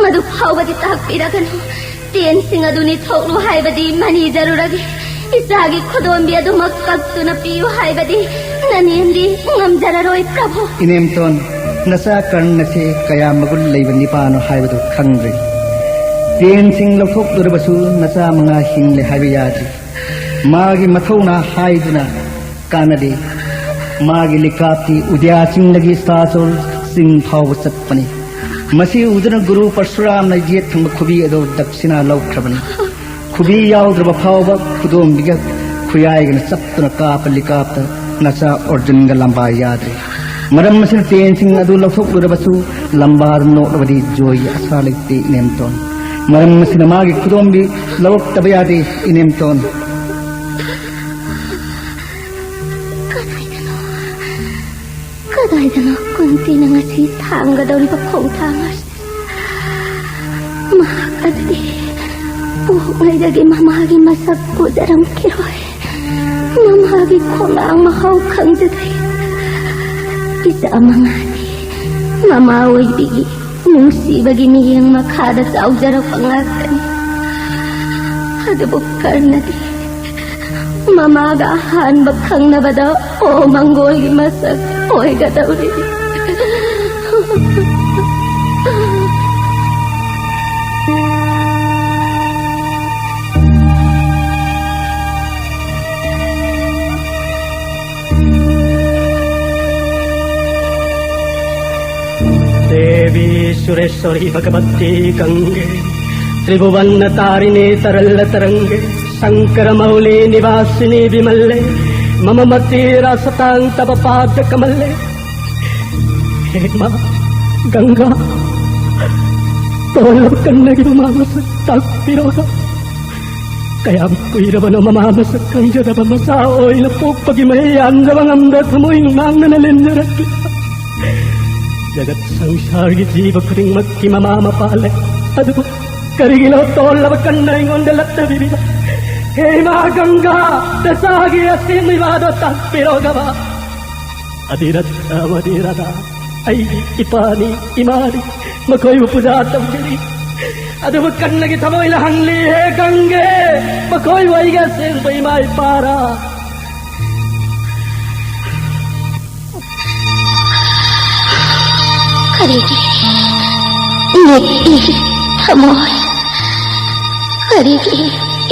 ꯃꯗꯨ ꯐꯥꯎꯕꯗꯤ ꯇꯥꯛꯄꯤꯔꯒꯅꯨ꯫ ꯇꯦꯟꯁꯤꯡ ꯑꯗꯨ ꯅꯤꯊꯣꯛꯂꯨ ꯍꯥꯏꯕꯗꯤ ꯃꯅꯤꯖꯔꯨꯔꯒꯦ꯫ ꯏꯆꯥꯒꯤ ꯈꯨꯗꯣꯝꯕꯤ ꯑꯗꯨꯃꯛ ꯀꯛꯇꯨꯅ ꯄꯤꯌꯨ ꯍꯥꯏꯕꯗꯤ ꯅꯅꯦꯝꯗꯤ ꯉꯝꯖꯔꯔꯣꯏ ꯄ꯭ꯔꯚꯨ꯫ ꯏꯅꯦꯝꯇꯣꯟ, ꯅꯆꯥ ꯀꯔꯅꯁꯦ ꯀꯌꯥ ꯃꯒꯨꯟ ꯂꯩꯕ ꯅꯤꯄꯥꯅꯣ ꯍꯥꯏꯕꯗꯨ ꯈꯪꯗ꯭ꯔꯤ꯫ ꯇꯦꯟꯁꯤꯡ ꯂꯧꯊꯣꯛꯂꯨꯔꯕꯁꯨ ꯅꯆꯥ ꯃꯉꯥ ꯍꯤꯡꯂꯦ ꯍꯥꯏꯕ ꯌꯥꯗ꯭ꯔꯤ꯫ ꯃꯥꯒꯤ ꯃꯊꯧꯅꯥ ꯍꯥꯏꯗꯨꯅ ꯀꯥꯟꯅꯗꯦ꯫ ꯃꯥꯒꯤ ꯂꯤꯀꯥꯞꯇꯤ ꯎꯗ꯭ꯌꯥ ꯆꯤꯡꯗꯒꯤ ꯁꯥꯁꯣꯔ ꯆꯤꯡ ꯐꯥꯎꯕ ꯆꯠꯄꯅꯤ꯫ ꯃꯁꯤ ꯎꯗꯨꯅ ꯒꯨꯔꯨ ꯄꯔꯁꯨꯔꯥꯝꯅ ꯌꯦꯠ ꯊꯪꯕ ꯈꯨꯕꯤ ꯑꯗꯨ ꯗꯛꯁꯤꯅꯥ ꯂꯧꯈ꯭ꯔꯕꯅꯤ꯫ ꯈꯨꯕꯤ ꯌꯥꯎꯗ꯭ꯔꯕ ꯐꯥꯎꯕ ꯈꯨꯗꯣꯝꯕꯤꯒ ꯈꯨꯌꯥꯏꯒꯅ ꯆꯞꯇꯨꯅ ꯀꯥꯞꯄ ꯂꯤꯀꯥꯞꯇ ꯅꯆꯥ ꯑꯔꯖꯨꯟꯒ ꯂꯝꯕꯥ ꯌꯥꯗ꯭ꯔꯦ꯫ ꯃꯔꯝ ꯑꯁꯤꯅ ꯇꯦꯟꯁꯤꯡ ꯑꯗꯨ ꯂꯧꯊꯣꯛꯂꯨꯔꯕꯁꯨ ꯂꯝꯕꯥꯗ ꯅꯣꯛꯂꯕꯗꯤ ꯖꯣꯏꯒꯤ ꯑꯁꯥ ꯂꯩꯇꯦ ꯏꯅꯦꯝꯇꯣꯟ꯫ ꯃꯔꯝ ꯑꯁꯤꯅ ꯃꯥꯒꯤ ꯈꯨꯗꯣꯝꯕꯤ ꯂꯧꯔꯛꯇꯕ ꯌꯥꯗꯦ ꯏꯅꯦꯝꯇꯣꯟ꯫ ꯀꯗꯥꯏꯗꯅꯣ, ꯀꯗꯥꯏꯗꯅꯣ ꯀꯨꯟꯇꯤꯅ ꯉꯁꯤ ꯊꯥꯡꯒꯗꯧꯔꯤꯕ ꯈꯣꯡꯊꯥꯡ ꯑꯁꯤ? ꯃꯍꯥꯛ ꯑꯗꯨꯗꯤ ꯄꯣꯛꯂꯤꯉꯩꯗꯒꯤ ꯃꯃꯥꯒꯤ ꯃꯁꯛ ꯎꯖꯔꯝꯈꯤꯔꯣꯏ꯫ ꯃꯃꯥꯒꯤ ꯈꯣꯡꯂꯥꯡ ꯃꯍꯥꯎ ꯈꯪꯖꯗ꯭ꯔꯤ꯫ ꯏꯆꯥ ꯃꯉꯥꯗꯤ ꯃꯃꯥ ꯑꯣꯏꯕꯤꯒꯤ ꯅꯨꯡꯁꯤꯕꯒꯤ ꯃꯤꯠꯌꯦꯡ ꯃꯈꯥꯗ ꯆꯥꯎꯖꯔꯛꯄ ꯉꯥꯛꯇꯅꯤ꯫ ꯑꯗꯨꯕꯨ ꯀꯔꯅꯗꯤ ꯃꯃꯥꯒ ꯑꯍꯥꯟꯕ ꯈꯪꯅꯕꯗ ꯑꯣ ꯃꯪꯒꯣꯜꯒꯤ ꯃꯁꯛ ꯑꯣꯏꯒꯗꯧꯔꯤ꯫ देवी सुरेश्वरी भगवती गंगे, त्रिभुवन तारिणी तरल तरंगे, शंकर मौली निवासिनी विमले, मम मति रसतां तव पाद कमले। हे माँ गंगा, ꯇꯣꯜꯂꯕ ꯀꯟꯅꯒꯤ ꯃꯃꯥ ꯃꯁꯛ ꯇꯥꯛꯄꯤꯔꯣꯗ꯫ ꯀꯌꯥꯝ ꯀꯨꯏꯔꯕꯅꯣ ꯃꯃꯥ ꯃꯁꯛ ꯈꯪꯖꯗꯕ ꯃꯆꯥ ꯑꯣꯏꯅ ꯄꯣꯛꯄꯒꯤ ꯃꯍꯩ ꯌꯥꯟꯖꯕ ꯉꯝꯗ ꯊꯃꯣꯏ ꯅꯨꯡꯅꯥꯡꯅꯅ ꯂꯦꯟꯖꯔꯛꯂꯤꯕ꯫ ꯖꯒꯠ ꯁꯪꯁꯥꯔꯒꯤ ꯖꯤꯕ ꯈꯨꯗꯤꯡꯃꯛꯀꯤ ꯃꯃꯥ ꯃꯄꯥ ꯂꯩ꯫ ꯑꯗꯨꯕꯨ ꯀꯔꯤꯒꯤꯅꯣ ꯇꯣꯜꯂꯕ ꯀꯟꯅ ꯑꯩꯉꯣꯟꯗ ꯂꯛꯅꯕꯤꯔꯤꯕ? ꯍꯦ ꯏꯃꯥ ꯒꯪꯒꯥ, ꯅꯆꯥꯒꯤ ꯑꯁꯦꯡꯕ ꯏꯃꯥꯗꯣ ꯇꯥꯛꯄꯤꯔꯣ ꯒꯕ꯫ ꯑꯙꯤꯔꯠꯊ ꯑꯃꯙꯤꯔꯗ ꯑꯩꯒꯤ ꯏꯄꯥꯅꯤ, ꯏꯃꯥꯅꯤ, ꯃꯈꯣꯏꯕꯨ ꯄꯨꯖꯥ ꯇꯧꯖꯔꯤ꯫ ꯑꯗꯨꯕꯨ ꯀꯟꯅꯒꯤ ꯊꯃꯣꯏꯅ ꯍꯪꯂꯤ, ꯍꯦ ꯒꯪꯒꯦ, ꯃꯈꯣꯏꯕꯨ ꯑꯩꯒꯤ ꯑꯁꯦꯡꯕ ꯏꯃꯥ ꯏꯄꯥꯔꯥ? ꯀꯔꯤꯒꯤ ꯅꯤꯛꯏ ꯊꯃꯣꯏ? ꯀꯔꯤꯒꯤ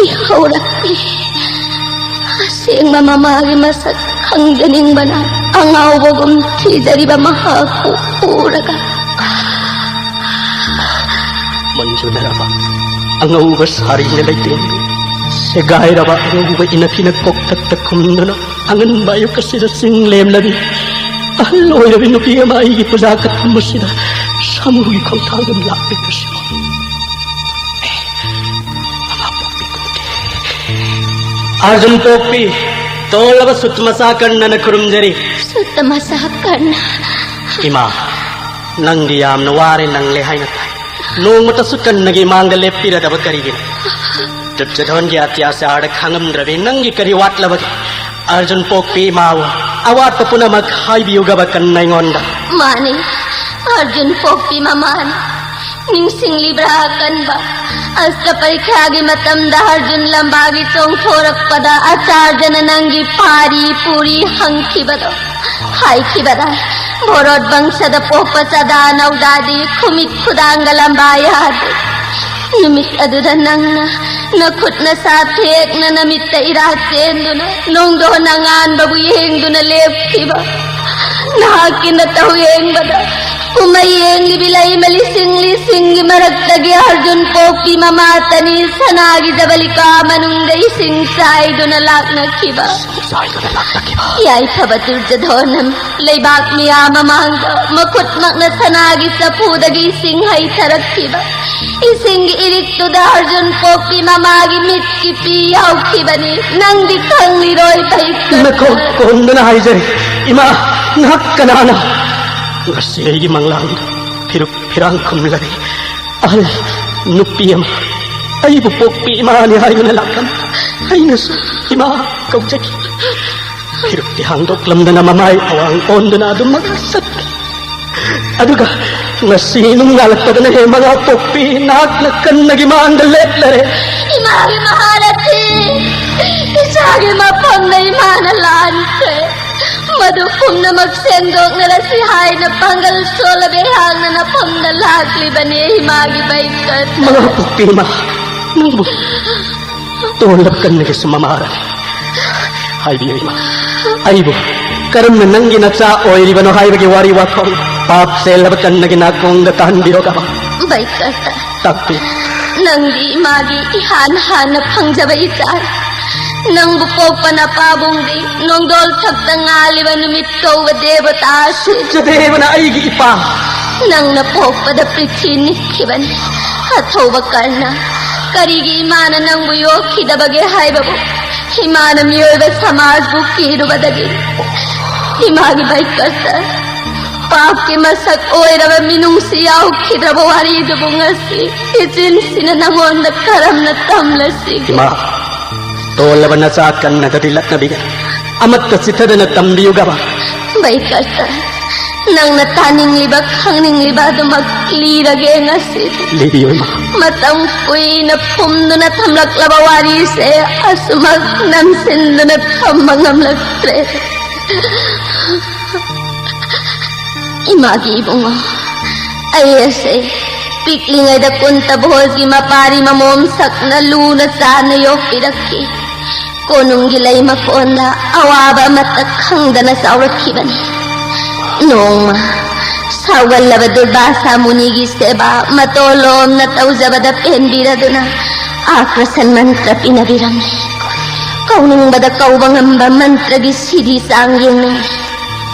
ꯏꯍꯧꯔꯛꯄꯤ? ꯑꯁꯦꯡꯕ ꯃꯃꯥꯒꯤ ꯃꯁꯛ ꯈꯪꯖꯅꯤꯡꯕꯅ ꯑꯉꯥꯎꯕꯒꯨꯝ ꯊꯤꯖꯔꯤꯕ ꯃꯍꯥꯛꯄꯨ ꯎꯔꯒ꯫ ꯃꯟꯖꯨꯅꯔꯕ ꯑꯉꯧꯕ ꯁꯥꯔꯤꯅ ꯂꯩꯇꯦꯡꯕꯤ, ꯁꯦꯒꯥꯏꯔꯕ ꯑꯉꯧꯕ ꯏꯅꯐꯤꯅ ꯀꯣꯛꯊꯛꯇ ꯈꯨꯝꯗꯨꯅ ꯑꯉꯟꯕ ꯑꯌꯨꯛ ꯑꯁꯤꯗ ꯆꯤꯡ ꯂꯦꯝꯂꯕꯤ ꯑꯍꯜ ꯑꯣꯏꯔꯕꯤ ꯅꯨꯄꯤ ꯑꯃ ꯑꯩꯒꯤ ꯄꯨꯖꯥ ꯀꯠꯐꯝ ꯑꯁꯤꯗ ꯁꯥꯃꯨꯒꯤ ꯈꯣꯡꯊꯥꯡꯗ ꯂꯥꯛꯂꯤꯕꯁꯤꯕꯨ꯫ ꯑꯦ, ꯃꯃꯥ ꯄꯣꯛꯄꯤ ꯀꯨꯝꯀꯦ꯫ ꯑꯥꯔꯖꯨꯟ ꯄꯣꯛꯄꯤ, ꯇꯣꯜꯂꯕ ꯁꯨꯠ ꯃꯆꯥ ꯀꯔꯅꯅ ꯈꯨꯔꯨꯝꯖꯔꯤ꯫ ꯁꯨꯠ ꯃꯆꯥ ꯀꯔꯅ꯫ ꯏꯃꯥ, ꯅꯪꯗꯤ ꯌꯥꯝꯅ ꯋꯥꯔꯦ, ꯅꯪꯂꯦ ꯍꯥꯏꯅ ꯇꯥꯏ꯫ ꯅꯣꯡꯃꯇꯁꯨ ꯀꯔꯅꯒꯤ ꯃꯥꯡꯗ ꯂꯦꯞꯄꯤꯔꯗꯕ ꯀꯔꯤꯒꯤꯅꯣ? ꯗꯨꯔꯖꯣꯙꯟꯒꯤ ꯑꯇ꯭ꯌꯥꯆꯥꯔꯗ ꯈꯥꯡꯉꯝꯗ꯭ꯔꯕꯤ ꯅꯪꯒꯤ ꯀꯔꯤ ꯋꯥꯠꯂꯕꯒꯦ? ꯑꯥꯔꯖꯨꯟ ꯄꯣꯛꯄꯤ ꯏꯃꯥꯕꯨ ꯑꯋꯥꯠꯄ ꯄꯨꯝꯅꯃꯛ ꯍꯥꯏꯕꯤꯌꯨꯒꯕ ꯀꯔꯅ ꯑꯩꯉꯣꯟꯗ꯫ ꯃꯥꯅꯤ, ꯑꯥꯔꯖꯨꯟ ꯄꯣꯛꯄꯤ ꯃꯃꯥꯅꯤ꯫ ꯅꯤꯡꯁꯤꯡꯂꯤꯕ꯭ꯔꯥ ꯑꯀꯟꯕ? ꯑꯁꯇ ꯄꯔꯤꯈ꯭ꯌꯥꯒꯤ ꯃꯇꯝꯗ ꯑꯥꯔꯖꯨꯟ ꯂꯝꯕꯥꯒꯤ ꯆꯣꯡꯊꯣꯔꯛꯄꯗ ꯑꯆꯥꯔꯖꯅ ꯅꯪꯒꯤ ꯄꯥꯔꯤ ꯄꯨꯔꯤ ꯍꯪꯈꯤꯕꯗꯣ꯫ ꯍꯥꯏꯈꯤꯕꯗ, ꯚꯣꯔꯣꯠ ꯕꯪꯁꯗ ꯄꯣꯛꯄ ꯆꯥꯗꯥ ꯅꯧꯗꯥꯗꯤ ꯈꯨꯃꯤꯠ ꯈꯨꯗꯥꯡꯒ ꯂꯝꯕꯥ ꯌꯥꯗꯦ꯫ ꯅꯨꯃꯤꯠ ꯑꯗꯨꯗ ꯅꯪꯅ ꯅꯈꯨꯠ ꯅꯁꯥ ꯊꯦꯛꯅ ꯅꯃꯤꯠꯇ ꯏꯔꯥ ꯆꯦꯟꯗꯨꯅ ꯅꯣꯡꯗꯣꯟ ꯑꯉꯥꯟꯕꯕꯨ ꯌꯦꯡꯗꯨꯅ ꯂꯦꯞꯈꯤꯕ꯫ ꯅꯍꯥꯛꯀꯤ ꯅꯇꯧ ꯌꯦꯡꯕꯗ ꯀꯨꯝꯍꯩ ꯌꯦꯡꯂꯤꯕꯤ ꯂꯩꯃ ꯂꯤꯁꯤꯡ ꯂꯤꯁꯤꯡꯒꯤ ꯃꯔꯛꯇꯒꯤ ꯑꯥꯔꯖꯨꯟ ꯄꯣꯛꯄꯤ ꯃꯃꯥꯇꯅꯤ ꯁꯅꯥꯒꯤ ꯖꯕꯂꯤꯀꯥ ꯃꯅꯨꯡꯗ ꯏꯁꯤꯡ ꯆꯥꯏꯗꯨꯅ ꯂꯥꯛꯅꯈꯤꯕ꯫ ꯆꯥꯏꯗꯨꯅ ꯂꯥꯛꯅꯈꯤꯕ꯫ ꯌꯥꯏꯐꯕ ꯗꯨꯔꯖꯣꯙꯣꯅ ꯂꯩꯕꯥꯛ ꯃꯤꯌꯥꯝ ꯃꯃꯥꯡꯗ ꯃꯈꯨꯠꯃꯛꯅ ꯁꯅꯥꯒꯤ ꯆꯐꯨꯗꯒꯤ ꯏꯁꯤꯡ ꯍꯩꯊꯔꯛꯈꯤꯕ꯫ ꯏꯁꯤꯡꯒꯤ ꯏꯔꯤꯛꯇꯨꯗ ꯑꯥꯔꯖꯨꯟ ꯄꯣꯛꯄꯤ ꯃꯃꯥꯒꯤ ꯃꯤꯠꯀꯤ ꯄꯤ ꯌꯥꯎꯈꯤꯕꯅꯤ꯫ ꯅꯪꯗꯤ ꯈꯪꯂꯤꯔꯣꯏ ꯚꯩꯀꯔ꯫ ꯅꯈꯣꯡ ꯀꯣꯟꯗꯨꯅ ꯍꯥꯏꯖꯔꯤ, ꯏꯃꯥ, ꯅꯍꯥꯛ ꯀꯅꯥꯅꯣ? ꯉꯁꯤ ꯑꯩꯒꯤ ꯃꯪꯂꯥꯟꯗ ꯐꯤꯔꯨꯛ ꯐꯤꯔꯥꯡ ꯈꯨꯝꯂꯔꯤ꯫ ꯑꯍꯜ ꯅꯨꯄꯤ ꯑꯃ ꯑꯩꯕꯨ ꯄꯣꯛꯄꯤ ꯏꯃꯥꯅꯤ ꯍꯥꯏꯗꯨꯅ ꯂꯥꯛꯂꯝꯃꯤ꯫ ꯑꯩꯅꯁꯨ ꯏꯃꯥ ꯀꯧꯖꯈꯤ꯫ ꯐꯤꯔꯨꯛꯇꯤ ꯍꯥꯡꯗꯣꯛꯂꯝꯗꯅ ꯃꯃꯥꯏ ꯑꯋꯥꯡ ꯑꯣꯟꯗꯨꯅ ꯑꯗꯨꯃꯛ ꯆꯠꯈꯤ꯫ ꯑꯗꯨꯒ ꯉꯁꯤ ꯅꯨꯡꯉꯥꯜꯂꯛꯄꯗꯅ ꯍꯦ ꯃꯉꯥ ꯄꯣꯛꯄꯤ ꯅꯍꯥꯛꯅ ꯀꯟꯅꯒꯤ ꯃꯥꯡꯗ ꯂꯦꯞꯂꯔꯦ꯫ ꯏꯃꯥꯒꯤ ꯃꯍꯥꯔꯊꯤ, ꯏꯆꯥꯒꯤ ꯃꯐꯝꯗ ꯏꯃꯥꯅ ꯂꯥꯟꯈ꯭ꯔꯦ꯫ ꯃꯗꯨ ꯄꯨꯝꯅꯃꯛ ꯁꯦꯡꯗꯣꯛꯅꯔꯁꯤ ꯍꯥꯏꯅ ꯄꯥꯡꯒꯜ ꯁꯣꯜꯂꯕ ꯑꯩꯍꯥꯛꯅ ꯅꯐꯝꯗ ꯂꯥꯛꯂꯤꯕꯅꯤ, ꯏꯃꯥꯒꯤ ꯕꯩꯀꯠ꯫ ꯃꯉꯥ ꯄꯣꯛꯄꯤ ꯏꯃꯥ, ꯅꯪꯕꯨ ꯇꯣꯜꯂꯕ ꯀꯟꯅꯒꯤꯁꯨ ꯃꯃꯥꯔꯅꯤ꯫ ꯍꯥꯏꯕꯤꯌꯨ ꯏꯃꯥ, ꯑꯩꯕꯨ ꯀꯔꯝꯅ ꯅꯪꯒꯤ ꯅꯆꯥ ꯑꯣꯏꯔꯤꯕꯅꯣ ꯍꯥꯏꯕꯒꯤ ꯋꯥꯔꯤ ꯋꯥꯈꯣꯡ ꯄꯥꯞ ꯆꯦꯜꯂꯕ ꯀꯟꯅꯒꯤ ꯅꯥꯀꯣꯡꯗ ꯇꯥꯍꯟꯕꯤꯔꯣ ꯀꯃ꯫ ꯕꯩꯀꯠ꯫ ꯇꯥꯛꯄꯤ꯫ ꯅꯪꯗꯤ ꯏꯃꯥꯒꯤ ꯏꯍꯥꯟ ꯍꯥꯟꯅ ꯐꯪꯖꯕ ꯏꯆꯥ꯫ ꯅꯪꯕꯨ ꯄꯣꯛꯄ ꯅꯄꯥꯕꯨꯡꯗꯤ ꯅꯣꯡꯗꯣꯜ ꯊꯛꯇ ꯉꯥꯜꯂꯤꯕ ꯅꯨꯃꯤꯠ ꯀꯧꯕ ꯗꯦꯕꯇꯥꯁꯨ꯫ ꯁꯨꯔꯖꯗꯦꯕꯅ ꯑꯩꯒꯤ ꯏꯄꯥ꯫ ꯅꯪꯅ ꯄꯣꯛꯄꯗ ꯄ꯭ꯔꯤꯊꯤ ꯅꯤꯛꯈꯤꯕꯅꯤ꯫ ꯑꯊꯧꯕ ꯀꯔꯅ, ꯀꯔꯤꯒꯤ ꯏꯃꯥꯅ ꯅꯪꯕꯨ ꯌꯣꯛꯈꯤꯗꯕꯒꯦ ꯍꯥꯏꯕꯕꯨ ꯏꯃꯥꯅ ꯃꯤꯑꯣꯏꯕ ꯁꯃꯥꯖꯕꯨ ꯀꯤꯔꯨꯕꯗꯒꯤ ꯏꯃꯥꯒꯤ ꯕꯥꯏꯀꯔꯇ ꯄꯥꯞꯀꯤ ꯃꯁꯛ ꯑꯣꯏꯔꯕ ꯃꯤꯅꯨꯡꯁꯤ ꯌꯥꯎꯈꯤꯗ꯭ꯔꯕ ꯋꯥꯔꯤꯗꯨꯕꯨ ꯉꯁꯤ ꯏꯆꯤꯟꯁꯤꯅ ꯅꯉꯣꯟꯗ ꯀꯔꯝꯅ ꯇꯝꯂꯁꯤꯒꯦ? ꯏꯃꯥ, ꯇꯣꯜꯂꯕ ꯅꯆꯥ ꯀꯟꯅꯗꯗꯤ ꯂꯛꯅꯕꯤꯒꯅꯨ꯫ ꯑꯃꯠꯇ ꯆꯤꯠꯊꯗꯅ ꯇꯝꯕꯤꯌꯨꯒꯕ꯫ ꯕꯥꯏꯀꯔꯇ, ꯅꯪꯅ ꯇꯥꯅꯤꯡꯂꯤꯕ, ꯈꯪꯅꯤꯡꯂꯤꯕ ꯑꯗꯨꯃꯛ ꯂꯤꯔꯒꯦ ꯉꯁꯤꯗꯤ꯫ ꯂꯤꯕꯤꯌꯨ, ꯏꯃꯥ꯫ ꯃꯇꯝ ꯀꯨꯏꯅ ꯐꯨꯝꯗꯨꯅ ꯊꯝꯂꯛꯂꯕ ꯋꯥꯔꯤꯁꯦ ꯑꯁꯨꯃꯛ ꯅꯝꯁꯤꯟꯗꯨꯅ ꯊꯝꯕ ꯉꯝꯂꯛꯇ꯭ꯔꯦ꯫ ꯏꯃꯥꯒꯤ ꯏꯕꯨꯡꯉꯣ, ꯑꯩ ꯑꯁꯦ ꯄꯤꯛꯂꯤꯉꯩꯗ ꯀꯨꯟꯇ ꯚꯣꯖꯒꯤ ꯃꯄꯥꯔꯤ ꯃꯃꯣꯝ ꯁꯛꯅ ꯂꯨꯅ ꯆꯥꯟꯅ ꯌꯣꯛꯄꯤꯔꯛꯈꯤ꯫ ꯀꯣꯅꯨꯡꯒꯤ ꯂꯩ ꯃꯀꯣꯟꯗ ꯑꯋꯥꯕ ꯑꯃꯠꯇ ꯈꯪꯗꯅ ꯆꯥꯎꯔꯛꯈꯤꯕꯅꯤ꯫ ꯅꯣꯡꯃ ꯁꯥꯎꯒꯜꯂꯕ ꯗꯨꯔꯕꯥꯁꯥ ꯃꯨꯅꯤꯒꯤ ꯁꯦꯕꯥ ꯃꯇꯣꯂꯣꯝꯅ ꯇꯧꯖꯕꯗ ꯄꯦꯟꯕꯤꯔꯗꯨꯅ ꯑꯥꯀ꯭ꯔꯁꯟ ꯃꯟꯇ꯭ꯔ ꯄꯤꯅꯕꯤꯔꯝꯂꯦ꯫ ꯀꯧꯅꯤꯡꯕꯗ ꯀꯧꯕ ꯉꯝꯕ ꯃꯟꯇ꯭ꯔꯒꯤ ꯁꯤꯔꯤ ꯆꯥꯡ ꯌꯦꯡꯅꯤꯡꯂꯦ꯫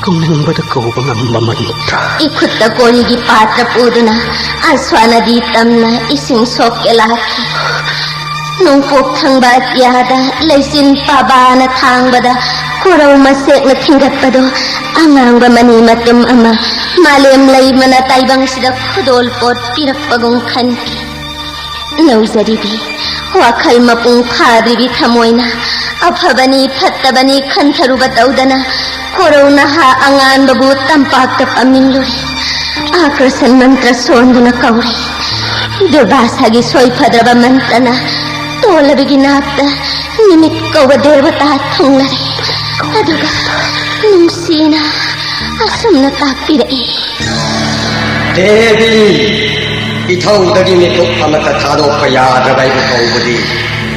ꯀꯧꯅꯤꯡꯕꯗ ꯀꯧꯕ ꯉꯝꯕ ꯃꯟꯇ꯭ꯔ꯫ ꯏꯈꯨꯠꯇ ꯀꯣꯔꯤꯒꯤ ꯄꯥꯇ꯭ꯔ ꯄꯨꯗꯨꯅ ꯑꯁ꯭ꯋꯥ ꯅꯗꯤ ꯇꯝꯅ ꯏꯁꯤꯡ ꯁꯣꯛꯀꯦ ꯂꯥꯛꯈꯤ꯫ ꯅꯣꯡꯄꯣꯛ ꯊꯪꯕ ꯑꯇꯤꯌꯥꯗ ꯂꯩꯆꯤꯟ ꯄꯥꯕꯥꯅ ꯊꯥꯡꯕꯗ ꯀꯣꯔꯧ ꯃꯁꯦꯛꯅ ꯊꯤꯡꯒꯠꯄꯗꯣ ꯑꯉꯥꯡꯕ ꯃꯅꯤ ꯃꯇꯨꯝ ꯑꯃ ꯃꯥꯂꯦꯝ ꯂꯩꯃꯅ ꯇꯥꯏꯕꯪꯁꯤꯗ ꯈꯨꯗꯣꯜ ꯄꯣꯠ ꯄꯤꯔꯛꯄꯒꯨꯝ ꯈꯟꯈꯤ꯫ ꯂꯧꯖꯔꯤꯕꯤ, ꯋꯥꯈꯜ ꯃꯄꯨꯡ ꯐꯥꯗ꯭ꯔꯤꯕꯤ ꯊꯃꯣꯏꯅ ꯑꯐꯕꯅꯤ ꯐꯠꯇꯕꯅꯤ ꯈꯟꯊꯔꯨꯕ ꯇꯧꯗꯅ ꯀꯣꯔꯧ ꯅꯍꯥ ꯑꯉꯥꯟꯕꯕꯨ ꯇꯝꯄꯥꯛꯇ ꯄꯝꯅꯤꯡꯂꯨꯔꯦ꯫ ꯑꯥꯀ꯭ꯔꯁꯟ ꯃꯟꯇ꯭ꯔ ꯁꯣꯟꯗꯨꯅ ꯀꯧꯔꯦ꯫ ꯗꯨꯔꯕꯥꯁꯥꯒꯤ ꯁꯣꯏꯐꯗ꯭ꯔꯕ ꯃꯟꯇ꯭ꯔꯅ ꯇꯣꯜꯂꯕꯤꯒꯤ ꯅꯥꯛꯇ ꯅꯤꯃꯤꯠ ꯀꯧꯕ ꯗꯦꯕꯇꯥ ꯊꯨꯡꯂꯔꯦ꯫ ꯑꯗꯨꯒ ꯅꯨꯡꯁꯤꯅ ꯑꯁꯨꯝꯅ ꯇꯥꯛꯄꯤꯔꯛꯏ꯫ ꯗꯦꯕꯤ, ꯏꯊꯧꯗꯒꯤ ꯃꯤꯀꯨꯞ ꯑꯃꯠꯇ ꯊꯥꯗꯣꯛꯄ ꯌꯥꯗ꯭ꯔꯕ ꯑꯩꯕꯨ ꯀꯧꯕꯗꯤ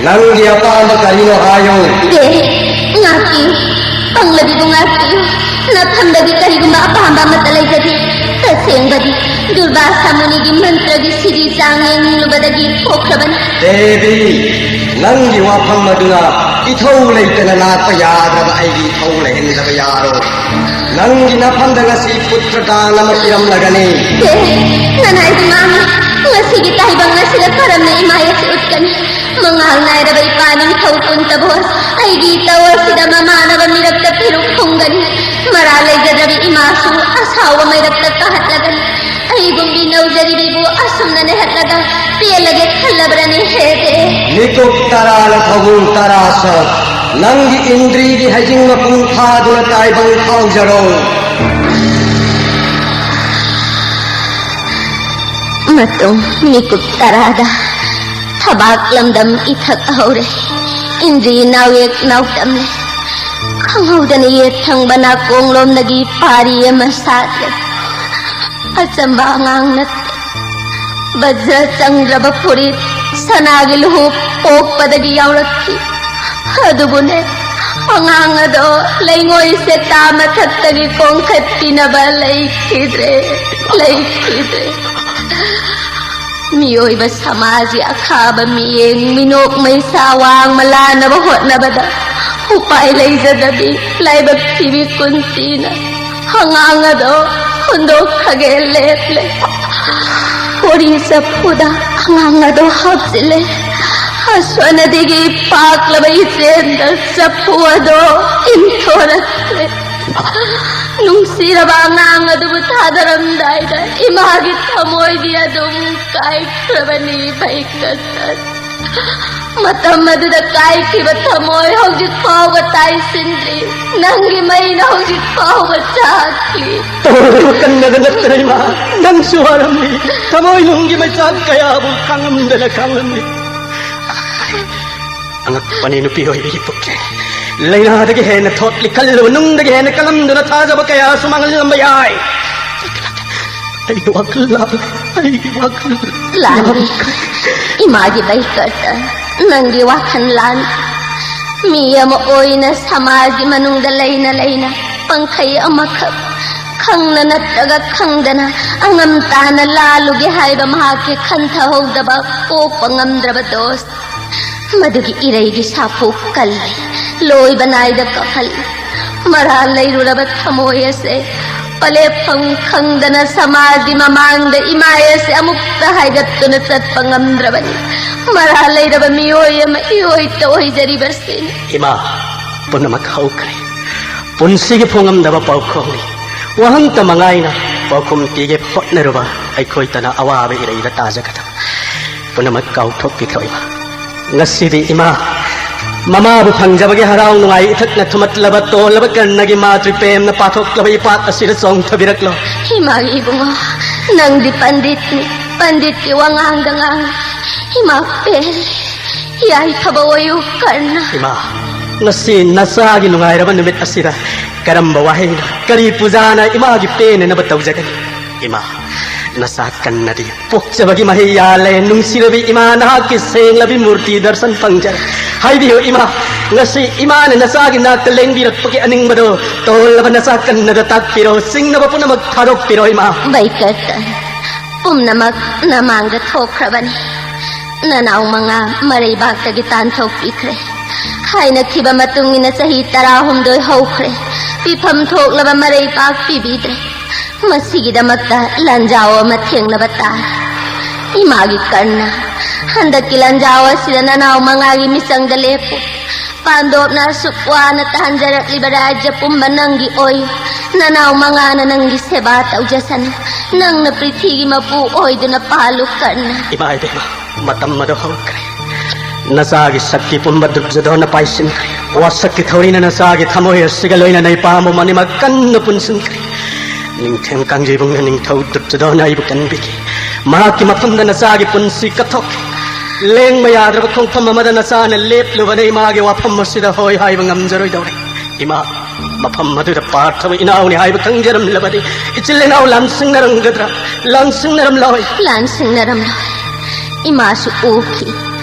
ꯅꯪꯒꯤ ꯑꯄꯥꯝꯕ ꯀꯔꯤꯅꯣ ꯍꯥꯏꯌꯨ? ꯗꯦ, ꯉꯥꯛꯄꯤꯌꯨ, ꯄꯪꯂꯕꯤꯕꯨ ꯉꯥꯛꯄꯤꯌꯨ꯫ ꯅꯐꯝꯗꯒꯤ ꯀꯔꯤꯒꯨꯝꯕ ꯑꯄꯥꯝꯕ ꯑꯃꯠꯇ ꯂꯩꯖꯗꯦ꯫ ꯇꯁꯦꯡꯕꯗꯤ ꯗꯨꯔꯕꯥꯁꯥ ꯃꯨꯅꯤꯒꯤ ꯃꯟꯇ꯭ꯔꯒꯤ ꯁꯤꯔꯤ ꯆꯥꯡ ꯌꯦꯡꯅꯤꯡꯂꯨꯕꯗꯒꯤ ꯊꯣꯛꯈ꯭ꯔꯕꯅꯤ꯫ ꯗꯦꯕꯤ, ꯅꯪꯒꯤ ꯋꯥꯐꯝ ꯑꯗꯨꯅ ꯏꯊꯧ ꯂꯩꯇꯅ ꯂꯥꯛꯄ ꯌꯥꯗ꯭ꯔꯕ ꯑꯩꯒꯤ ꯏꯊꯧ ꯂꯩꯍꯟꯗꯕ ꯌꯥꯔꯣꯏ꯫ ꯅꯪꯒꯤ ꯅꯐꯝꯗ ꯉꯁꯤ ꯄꯨꯠꯇ꯭ꯔ ꯗꯥꯟ ꯑꯃ ꯄꯤꯔꯝꯂꯒꯅꯤ꯫ ꯍꯦ, ꯅꯅꯥꯏꯗꯤ ꯃꯥꯡꯉꯤ꯫ ꯃꯁꯤꯒꯤ ꯇꯥꯏꯕꯪ ꯑꯁꯤꯗ ꯀꯔꯝꯅ ꯏꯃꯥ ꯑꯁꯤ ꯎꯠꯀꯅꯤ? ꯃꯉꯥꯜ ꯅꯥꯏꯔꯕ ꯏꯄꯥ ꯅꯤꯡꯊꯧ ꯀꯨꯟꯇꯕꯣꯁ ꯑꯩꯒꯤ ꯏꯇꯧ ꯑꯁꯤꯗ ꯃꯃꯥꯟꯅꯕ ꯃꯤꯔꯛꯇ ꯄꯤꯔꯨꯛ ꯐꯨꯡꯒꯅꯤ꯫ ꯃꯔꯥꯜ ꯂꯩꯖꯗ꯭ꯔꯕꯤ ꯏꯃꯥꯁꯨ ꯑꯁꯥꯎꯕ ꯃꯩꯔꯛꯇ ꯀꯥꯍꯠꯂꯒꯅꯤ꯫ ꯑꯩꯒꯨꯝꯕꯤ ꯅꯧꯖꯔꯤꯕꯤꯕꯨ ꯑꯁꯨꯝꯅ ꯅꯩꯍꯠꯂꯒ ꯄꯦꯜꯂꯒꯦ ꯈꯜꯂꯕ꯭ꯔꯅꯦ ꯍꯦ ꯗꯦ? ꯃꯤꯀꯨꯞ ꯇꯔꯥꯅ ꯐꯕꯨꯡ ꯇꯔꯥ ꯁꯛ, ꯅꯪꯒꯤ ꯏꯟꯗ꯭ꯔꯤꯒꯤ ꯍꯩꯖꯤꯡ ꯃꯄꯨꯡ ꯐꯥꯗꯨꯅ ꯇꯥꯏꯕꯪ ꯐꯥꯎꯖꯔꯣ꯫ ꯃꯇꯨꯡ ꯃꯤꯀꯨꯞ ꯇꯔꯥꯗ ꯊꯕꯥꯛ ꯂꯝꯗꯝ ꯏꯊꯛ ꯍꯧꯔꯦ꯫ ꯏꯟꯗ꯭ꯔꯤ ꯅꯥꯎꯌꯦꯛ ꯅꯥꯎꯇꯝꯂꯦ꯫ ꯈꯪꯍꯧꯗꯅ ꯌꯦꯠ ꯊꯪꯕ ꯅꯥꯀꯣꯡꯂꯣꯝꯗꯒꯤ ꯄꯥꯔꯤ ꯑꯃ ꯁꯥꯠꯂꯦ꯫ ꯑꯆꯝꯕ ꯑꯉꯥꯡ ꯅꯠꯇꯦ꯫ ꯕꯖ꯭ꯔ ꯆꯪꯗ꯭ꯔꯕ ꯐꯨꯔꯤꯠ, ꯁꯅꯥꯒꯤ ꯂꯨꯍꯨꯞ ꯄꯣꯛꯄꯗꯒꯤ ꯌꯥꯎꯔꯛꯈꯤ꯫ ꯑꯗꯨꯕꯨꯅꯦ, ꯑꯉꯥꯡ ꯑꯗꯣ ꯂꯩꯉꯣꯏ ꯁꯦꯇꯥ ꯃꯊꯛꯇꯒꯤ ꯀꯣꯡꯈꯠꯄꯤꯅꯕ ꯂꯩꯈꯤꯗ꯭ꯔꯦ, ꯂꯩꯈꯤꯗ꯭ꯔꯦ꯫ ꯃꯤꯑꯣꯏꯕ ꯁꯃꯥꯖꯒꯤ ꯑꯈꯥꯕ ꯃꯤꯠꯌꯦꯡ, ꯃꯤꯅꯣꯛ ꯃꯩꯁꯥ ꯋꯥꯡꯃ ꯂꯥꯟꯅꯕ ꯍꯣꯠꯅꯕꯗ ꯎꯄꯥꯏ ꯂꯩꯖꯗꯕꯤ ꯂꯥꯏꯕꯛ ꯊꯤꯕꯤ ꯀꯨꯟꯇꯤꯅ ꯑꯉꯥꯡ ꯑꯗꯣ ꯍꯨꯟꯗꯣꯛꯈ꯭ꯔꯒꯦ ꯂꯦꯞꯂꯦ꯫ ꯀꯣꯔꯤ ꯆꯐꯨꯗ ꯑꯉꯥꯡ ꯑꯗꯣ ꯍꯥꯞꯆꯤꯜꯂꯦ꯫ ꯑꯁꯣꯟꯅꯗꯒꯤ ꯄꯥꯛꯂꯕ ꯏꯆꯦꯜꯗ ꯆꯐꯨ ꯑꯗꯣ ꯏꯟꯊꯣꯔꯛꯂꯦ꯫ ꯅꯨꯡꯁꯤꯔꯕ ꯑꯉꯥꯡ ꯑꯗꯨꯕꯨ ꯊꯥꯗꯔꯝꯗꯥꯏꯗ ꯏꯃꯥꯒꯤ ꯊꯃꯣꯏꯗꯤ ꯑꯗꯨꯝ ꯀꯥꯏꯈ꯭ꯔꯕꯅꯤ ꯚꯩꯀꯇꯟ꯫ ꯃꯇꯝ ꯑꯗꯨꯗ ꯀꯥꯏꯈꯤꯕ ꯊꯃꯣꯏ ꯍꯧꯖꯤꯛ ꯐꯥꯎꯕ ꯇꯥꯏꯁꯤꯟꯗ꯭ꯔꯤ꯫ ꯅꯪꯒꯤ ꯃꯩꯅ ꯍꯧꯖꯤꯛ ꯐꯥꯎꯕ ꯆꯥꯛꯂꯤ꯫ ꯇꯧꯔꯤꯕ ꯀꯟꯅꯗ ꯅꯠꯇꯅ ꯏꯃꯥ, ꯅꯪꯁꯨ ꯋꯥꯔꯝꯃꯤ꯫ ꯊꯃꯣꯏ ꯅꯨꯡꯒꯤ ꯃꯩꯆꯥꯛ ꯀꯌꯥꯕꯨ ꯈꯥꯡꯉꯝꯗꯅ ꯈꯥꯡꯂꯝꯃꯤ꯫ ꯑꯉꯛꯄꯅꯤ ꯅꯨꯄꯤ ꯑꯣꯏꯕꯒꯤ ꯄꯨꯛꯆꯦꯜ꯫ ꯂꯩꯅꯥꯗꯒꯤ ꯍꯦꯟꯅ ꯊꯣꯠꯂꯤ, ꯈꯜꯂꯨꯕ ꯅꯨꯡꯗꯒꯤ ꯍꯦꯟꯅ ꯀꯜꯂꯝꯗꯨꯅ ꯊꯥꯖꯕ ꯀꯌꯥꯁꯨ ꯃꯥꯡꯍꯜꯂꯝꯕ ꯌꯥꯏ꯫ ꯑꯩꯒꯤ ꯋꯥꯈꯜ ꯂꯥꯜꯂꯦ, ꯑꯩꯒꯤ ꯋꯥꯈꯜ ꯂꯥꯟꯈ꯭ꯔꯦ꯫ ꯏꯃꯥꯒꯤ ꯕꯩꯀꯔꯇ ꯅꯪꯒꯤ ꯋꯥꯈꯜ ꯂꯥꯟ꯫ ꯃꯤ ꯑꯃ ꯑꯣꯏꯅ ꯁꯃꯥꯖꯒꯤ ꯃꯅꯨꯡꯗ ꯂꯩꯅ ꯂꯩꯅ ꯄꯪꯈꯩ ꯑꯃꯈꯛ ꯈꯪꯅ ꯅꯠꯇ꯭ꯔꯒ ꯈꯪꯗꯅ ꯑꯉꯝ ꯇꯥꯅ ꯂꯥꯜꯂꯨꯒꯦ ꯍꯥꯏꯕ ꯃꯍꯥꯛꯀꯤ ꯈꯟꯊꯍꯧꯗꯕ ꯀꯣꯛꯄ ꯉꯝꯗ꯭ꯔꯕ ꯗꯣꯁ꯫ ꯃꯗꯨꯒꯤ ꯏꯔꯩꯒꯤ ꯁꯥꯐꯨ ꯀꯜꯂꯤ, ꯂꯣꯏꯕ ꯅꯥꯏꯗ ꯀꯞꯍꯜꯂꯤ꯫ ꯃꯔꯥꯜ ꯂꯩꯔꯨꯔꯕ ꯊꯃꯣꯏ ꯑꯁꯦ ꯄꯂꯦꯞꯐꯝ ꯈꯪꯗꯅ ꯁꯃꯥꯖꯒꯤ ꯃꯃꯥꯡꯗ ꯏꯃꯥ ꯑꯁꯤ ꯑꯃꯨꯛꯇ ꯍꯥꯏꯒꯠꯇꯨꯅ ꯆꯠꯄ ꯉꯝꯗ꯭ꯔꯕꯅꯤ꯫ ꯃꯔꯥ ꯂꯩꯔꯕ ꯃꯤꯑꯣꯏ ꯑꯃ ꯏꯑꯣꯏꯇ ꯑꯣꯏꯖꯔꯤꯕꯁꯤꯅꯤ꯫ ꯏꯃꯥ, ꯄꯨꯝꯅꯃꯛ ꯍꯧꯈ꯭ꯔꯦ꯫ ꯄꯨꯟꯁꯤꯒꯤ ꯐꯣꯡꯉꯝꯗꯕ ꯄꯥꯎꯈꯣꯡꯅꯤ꯫ ꯋꯥꯍꯪꯇ ꯃꯉꯥꯏꯅ ꯄꯥꯎꯈꯨꯝ ꯄꯤꯒꯦ ꯍꯣꯠꯅꯔꯨꯕ ꯑꯩꯈꯣꯏꯇꯅ ꯑꯋꯥꯕ ꯏꯔꯩꯗ ꯇꯥꯖꯒꯗꯕ꯫ ꯄꯨꯝꯅꯃꯛ ꯀꯥꯎꯊꯣꯛꯄꯤꯈ꯭ꯔꯣ ꯏꯃꯥ꯫ ꯉꯁꯤꯗꯤ ꯏꯃꯥ, ꯃꯃꯥꯕꯨ ꯐꯪꯖꯕꯒꯤ ꯍꯔꯥꯎ ꯅꯨꯡꯉꯥꯏ ꯏꯊꯛꯅ ꯊꯨꯝꯃꯠꯂꯕ ꯇꯣꯜꯂꯕ ꯀꯔꯅꯒꯤ ꯃꯥꯇ꯭ꯔꯤ ꯄ꯭ꯔꯦꯝꯅ ꯄꯥꯊꯣꯛꯂꯕ ꯏꯄꯥꯛ ꯑꯁꯤꯗ ꯆꯣꯡꯊꯕꯤꯔꯛꯂꯣ꯫ ꯏꯃꯥꯒꯤ ꯏꯕꯨꯡꯉꯣ, ꯅꯪꯗꯤ ꯄꯟꯗꯤꯠꯅꯤ, ꯄꯟꯗꯤꯠꯀꯤ ꯋꯥꯉꯥꯡꯗ ꯉꯥꯡꯂꯤ꯫ ꯏꯃꯥ ꯄꯦꯜꯂꯦ, ꯌꯥꯏꯐꯕ ꯑꯣꯏꯌꯨ ꯀꯔꯅ꯫ ꯏꯃꯥ, ꯉꯁꯤ ꯅꯆꯥꯒꯤ ꯅꯨꯡꯉꯥꯏꯔꯕ ꯅꯨꯃꯤꯠ ꯑꯁꯤꯗ ꯀꯔꯝꯕ ꯋꯥꯍꯩꯅ, ꯀꯔꯤ ꯄꯨꯖꯥꯅ ꯏꯃꯥꯒꯤ ꯄꯦꯟꯅꯅꯕ ꯇꯧꯖꯒꯅꯤ? ꯏꯃꯥ, ꯅꯆꯥ ꯀꯟꯅꯗꯤ ꯄꯣꯛꯆꯕꯒꯤ ꯃꯍꯩ ꯌꯥꯜꯂꯦ꯫ ꯅꯨꯡꯁꯤꯔꯕꯤ ꯏꯃꯥ, ꯅꯍꯥꯛꯀꯤ ꯁꯦꯡꯂꯕꯤ ꯃꯨꯔꯇꯤ ꯗꯔꯁꯟ ꯐꯪꯖꯔꯦ꯫ ꯍꯥꯏꯕꯤꯌꯨ ꯏꯃꯥ, ꯉꯁꯤ ꯏꯃꯥꯅ ꯅꯆꯥꯒꯤ ꯅꯥꯛꯇ ꯂꯦꯡꯕꯤꯔꯛꯄꯒꯤ ꯑꯅꯤꯡꯕꯗꯣ ꯇꯣꯜꯂꯕ ꯅꯆꯥ ꯀꯟꯅꯗ ꯇꯥꯛꯄꯤꯔꯣ꯫ ꯆꯤꯡꯅꯕ ꯄꯨꯝꯅꯃꯛ ꯊꯥꯗꯣꯛꯄꯤꯔꯣ ꯏꯃꯥ꯫ ꯕꯩꯀꯔꯇꯟ, ꯄꯨꯝꯅꯃꯛ ꯅꯃꯥꯡꯗ ꯊꯣꯛꯈ꯭ꯔꯕꯅꯤ꯫ ꯅꯅꯥꯎ ꯃꯉꯥ ꯃꯔꯩꯕꯥꯛꯇꯒꯤ ꯇꯥꯟꯊꯣꯛꯄꯤꯈ꯭ꯔꯦ꯫ ꯍꯥꯏꯅꯈꯤꯕ ꯃꯇꯨꯡ ꯏꯟꯅ ꯆꯍꯤ ꯇꯔꯥꯍꯨꯝꯗꯣꯏ ꯍꯧꯈ꯭ꯔꯦ꯫ ꯄꯤꯐꯝ ꯊꯣꯛꯂꯕ ꯃꯔꯩꯕꯥꯛ ꯄꯤꯕꯤꯗ꯭ꯔꯦ꯫ ꯃꯁꯤꯒꯤꯗꯃꯛꯇ ꯂꯥꯟꯖꯥꯎ ꯑꯃ ꯊꯦꯡꯅꯕ ꯇꯥꯔꯦ꯫ ꯏꯃꯥꯒꯤ ꯀꯔꯅ, ꯍꯟꯗꯛꯀꯤ ꯂꯥꯟꯖꯥꯎ ꯑꯁꯤꯗ ꯅꯅꯥꯎ ꯃꯉꯥꯒꯤ ꯃꯤꯆꯪꯗ ꯂꯦꯞꯄꯨ꯫ ꯄꯥꯟꯗꯣꯞꯅ ꯑꯁꯨꯛ ꯋꯥꯅ ꯇꯥꯟꯖꯔꯛꯂꯤꯕ ꯔꯥꯖ꯭ꯌ ꯄꯨꯝꯕ ꯅꯪꯒꯤ ꯑꯣꯏ꯫ ꯅꯅꯥꯎ ꯃꯉꯥꯅ ꯅꯪꯒꯤ ꯁꯦꯕꯥ ꯇꯧꯖꯁꯅꯨ꯫ ꯅꯪꯅ ꯄ꯭ꯔꯤꯊꯤꯒꯤ ꯃꯄꯨ ꯑꯣꯏꯗꯨꯅ ꯄꯥꯜꯂꯨ ꯀꯔꯅ꯫ ꯏꯃꯥ ꯏꯕꯦꯝꯃ, ꯃꯇꯝ ꯑꯗꯨ ꯍꯧꯈ꯭ꯔꯦ꯫ ꯅꯆꯥꯒꯤ ꯁꯛꯇꯤ ꯄꯨꯝꯕ ꯗꯨꯔꯖꯣꯙꯅ ꯄꯥꯏꯁꯤꯟꯈ꯭ꯔꯦ꯫ ꯋꯥꯁꯛꯀꯤ ꯊꯧꯔꯤꯅ ꯅꯆꯥꯒꯤ ꯊꯃꯣꯏ ꯑꯁꯤꯒ ꯂꯣꯏꯅꯅ ꯏꯄꯥꯝꯕ ꯑꯅꯤꯃꯛ ꯀꯟꯅ ꯄꯨꯟꯁꯤꯟꯈ꯭ꯔꯦ꯫ ꯅꯤꯡꯊꯦꯝ ꯀꯥꯡꯖꯩꯕꯨꯡꯅ ꯅꯤꯡꯊꯧ ꯗꯨꯔꯖꯣꯙꯅ ꯑꯩꯕꯨ ꯀꯟꯕꯤꯈꯤ꯫ ꯃꯍꯥꯛꯀꯤ ꯃꯐꯝꯗ ꯅꯆꯥꯒꯤ ꯄꯨꯟꯁꯤ ꯀꯠꯊꯣꯛꯈꯤ꯫ ꯂꯦꯡꯕ ꯌꯥꯗ꯭ꯔꯕ ꯈꯣꯡꯐꯝ ꯑꯃꯗ ꯅꯆꯥꯅ ꯂꯦꯞꯂꯨꯕꯅ ꯏꯃꯥꯒꯤ ꯋꯥꯐꯝ ꯑꯁꯤꯗ ꯍꯣꯏ ꯍꯥꯏꯕ ꯉꯝꯖꯔꯣꯏꯗꯧꯔꯦ꯫ ꯏꯃꯥ, ꯃꯐꯝ ꯑꯗꯨꯗ ꯄꯥꯔꯊꯕ ꯏꯅꯥꯎꯅꯤ ꯍꯥꯏꯕ ꯈꯪꯖꯔꯝꯂꯕꯗꯤ ꯏꯆꯤꯜ ꯏꯅꯥꯎ ꯂꯥꯟꯁꯤꯡꯅꯔꯝꯒꯗ꯭ꯔꯥ? ꯂꯥꯟꯁꯤꯡꯅꯔꯝꯂꯣꯏ꯫ ꯂꯥꯟꯁꯤꯡꯅꯔꯝꯂꯣꯏ꯫ ꯏꯃꯥꯁꯨ ꯎꯈꯤ꯫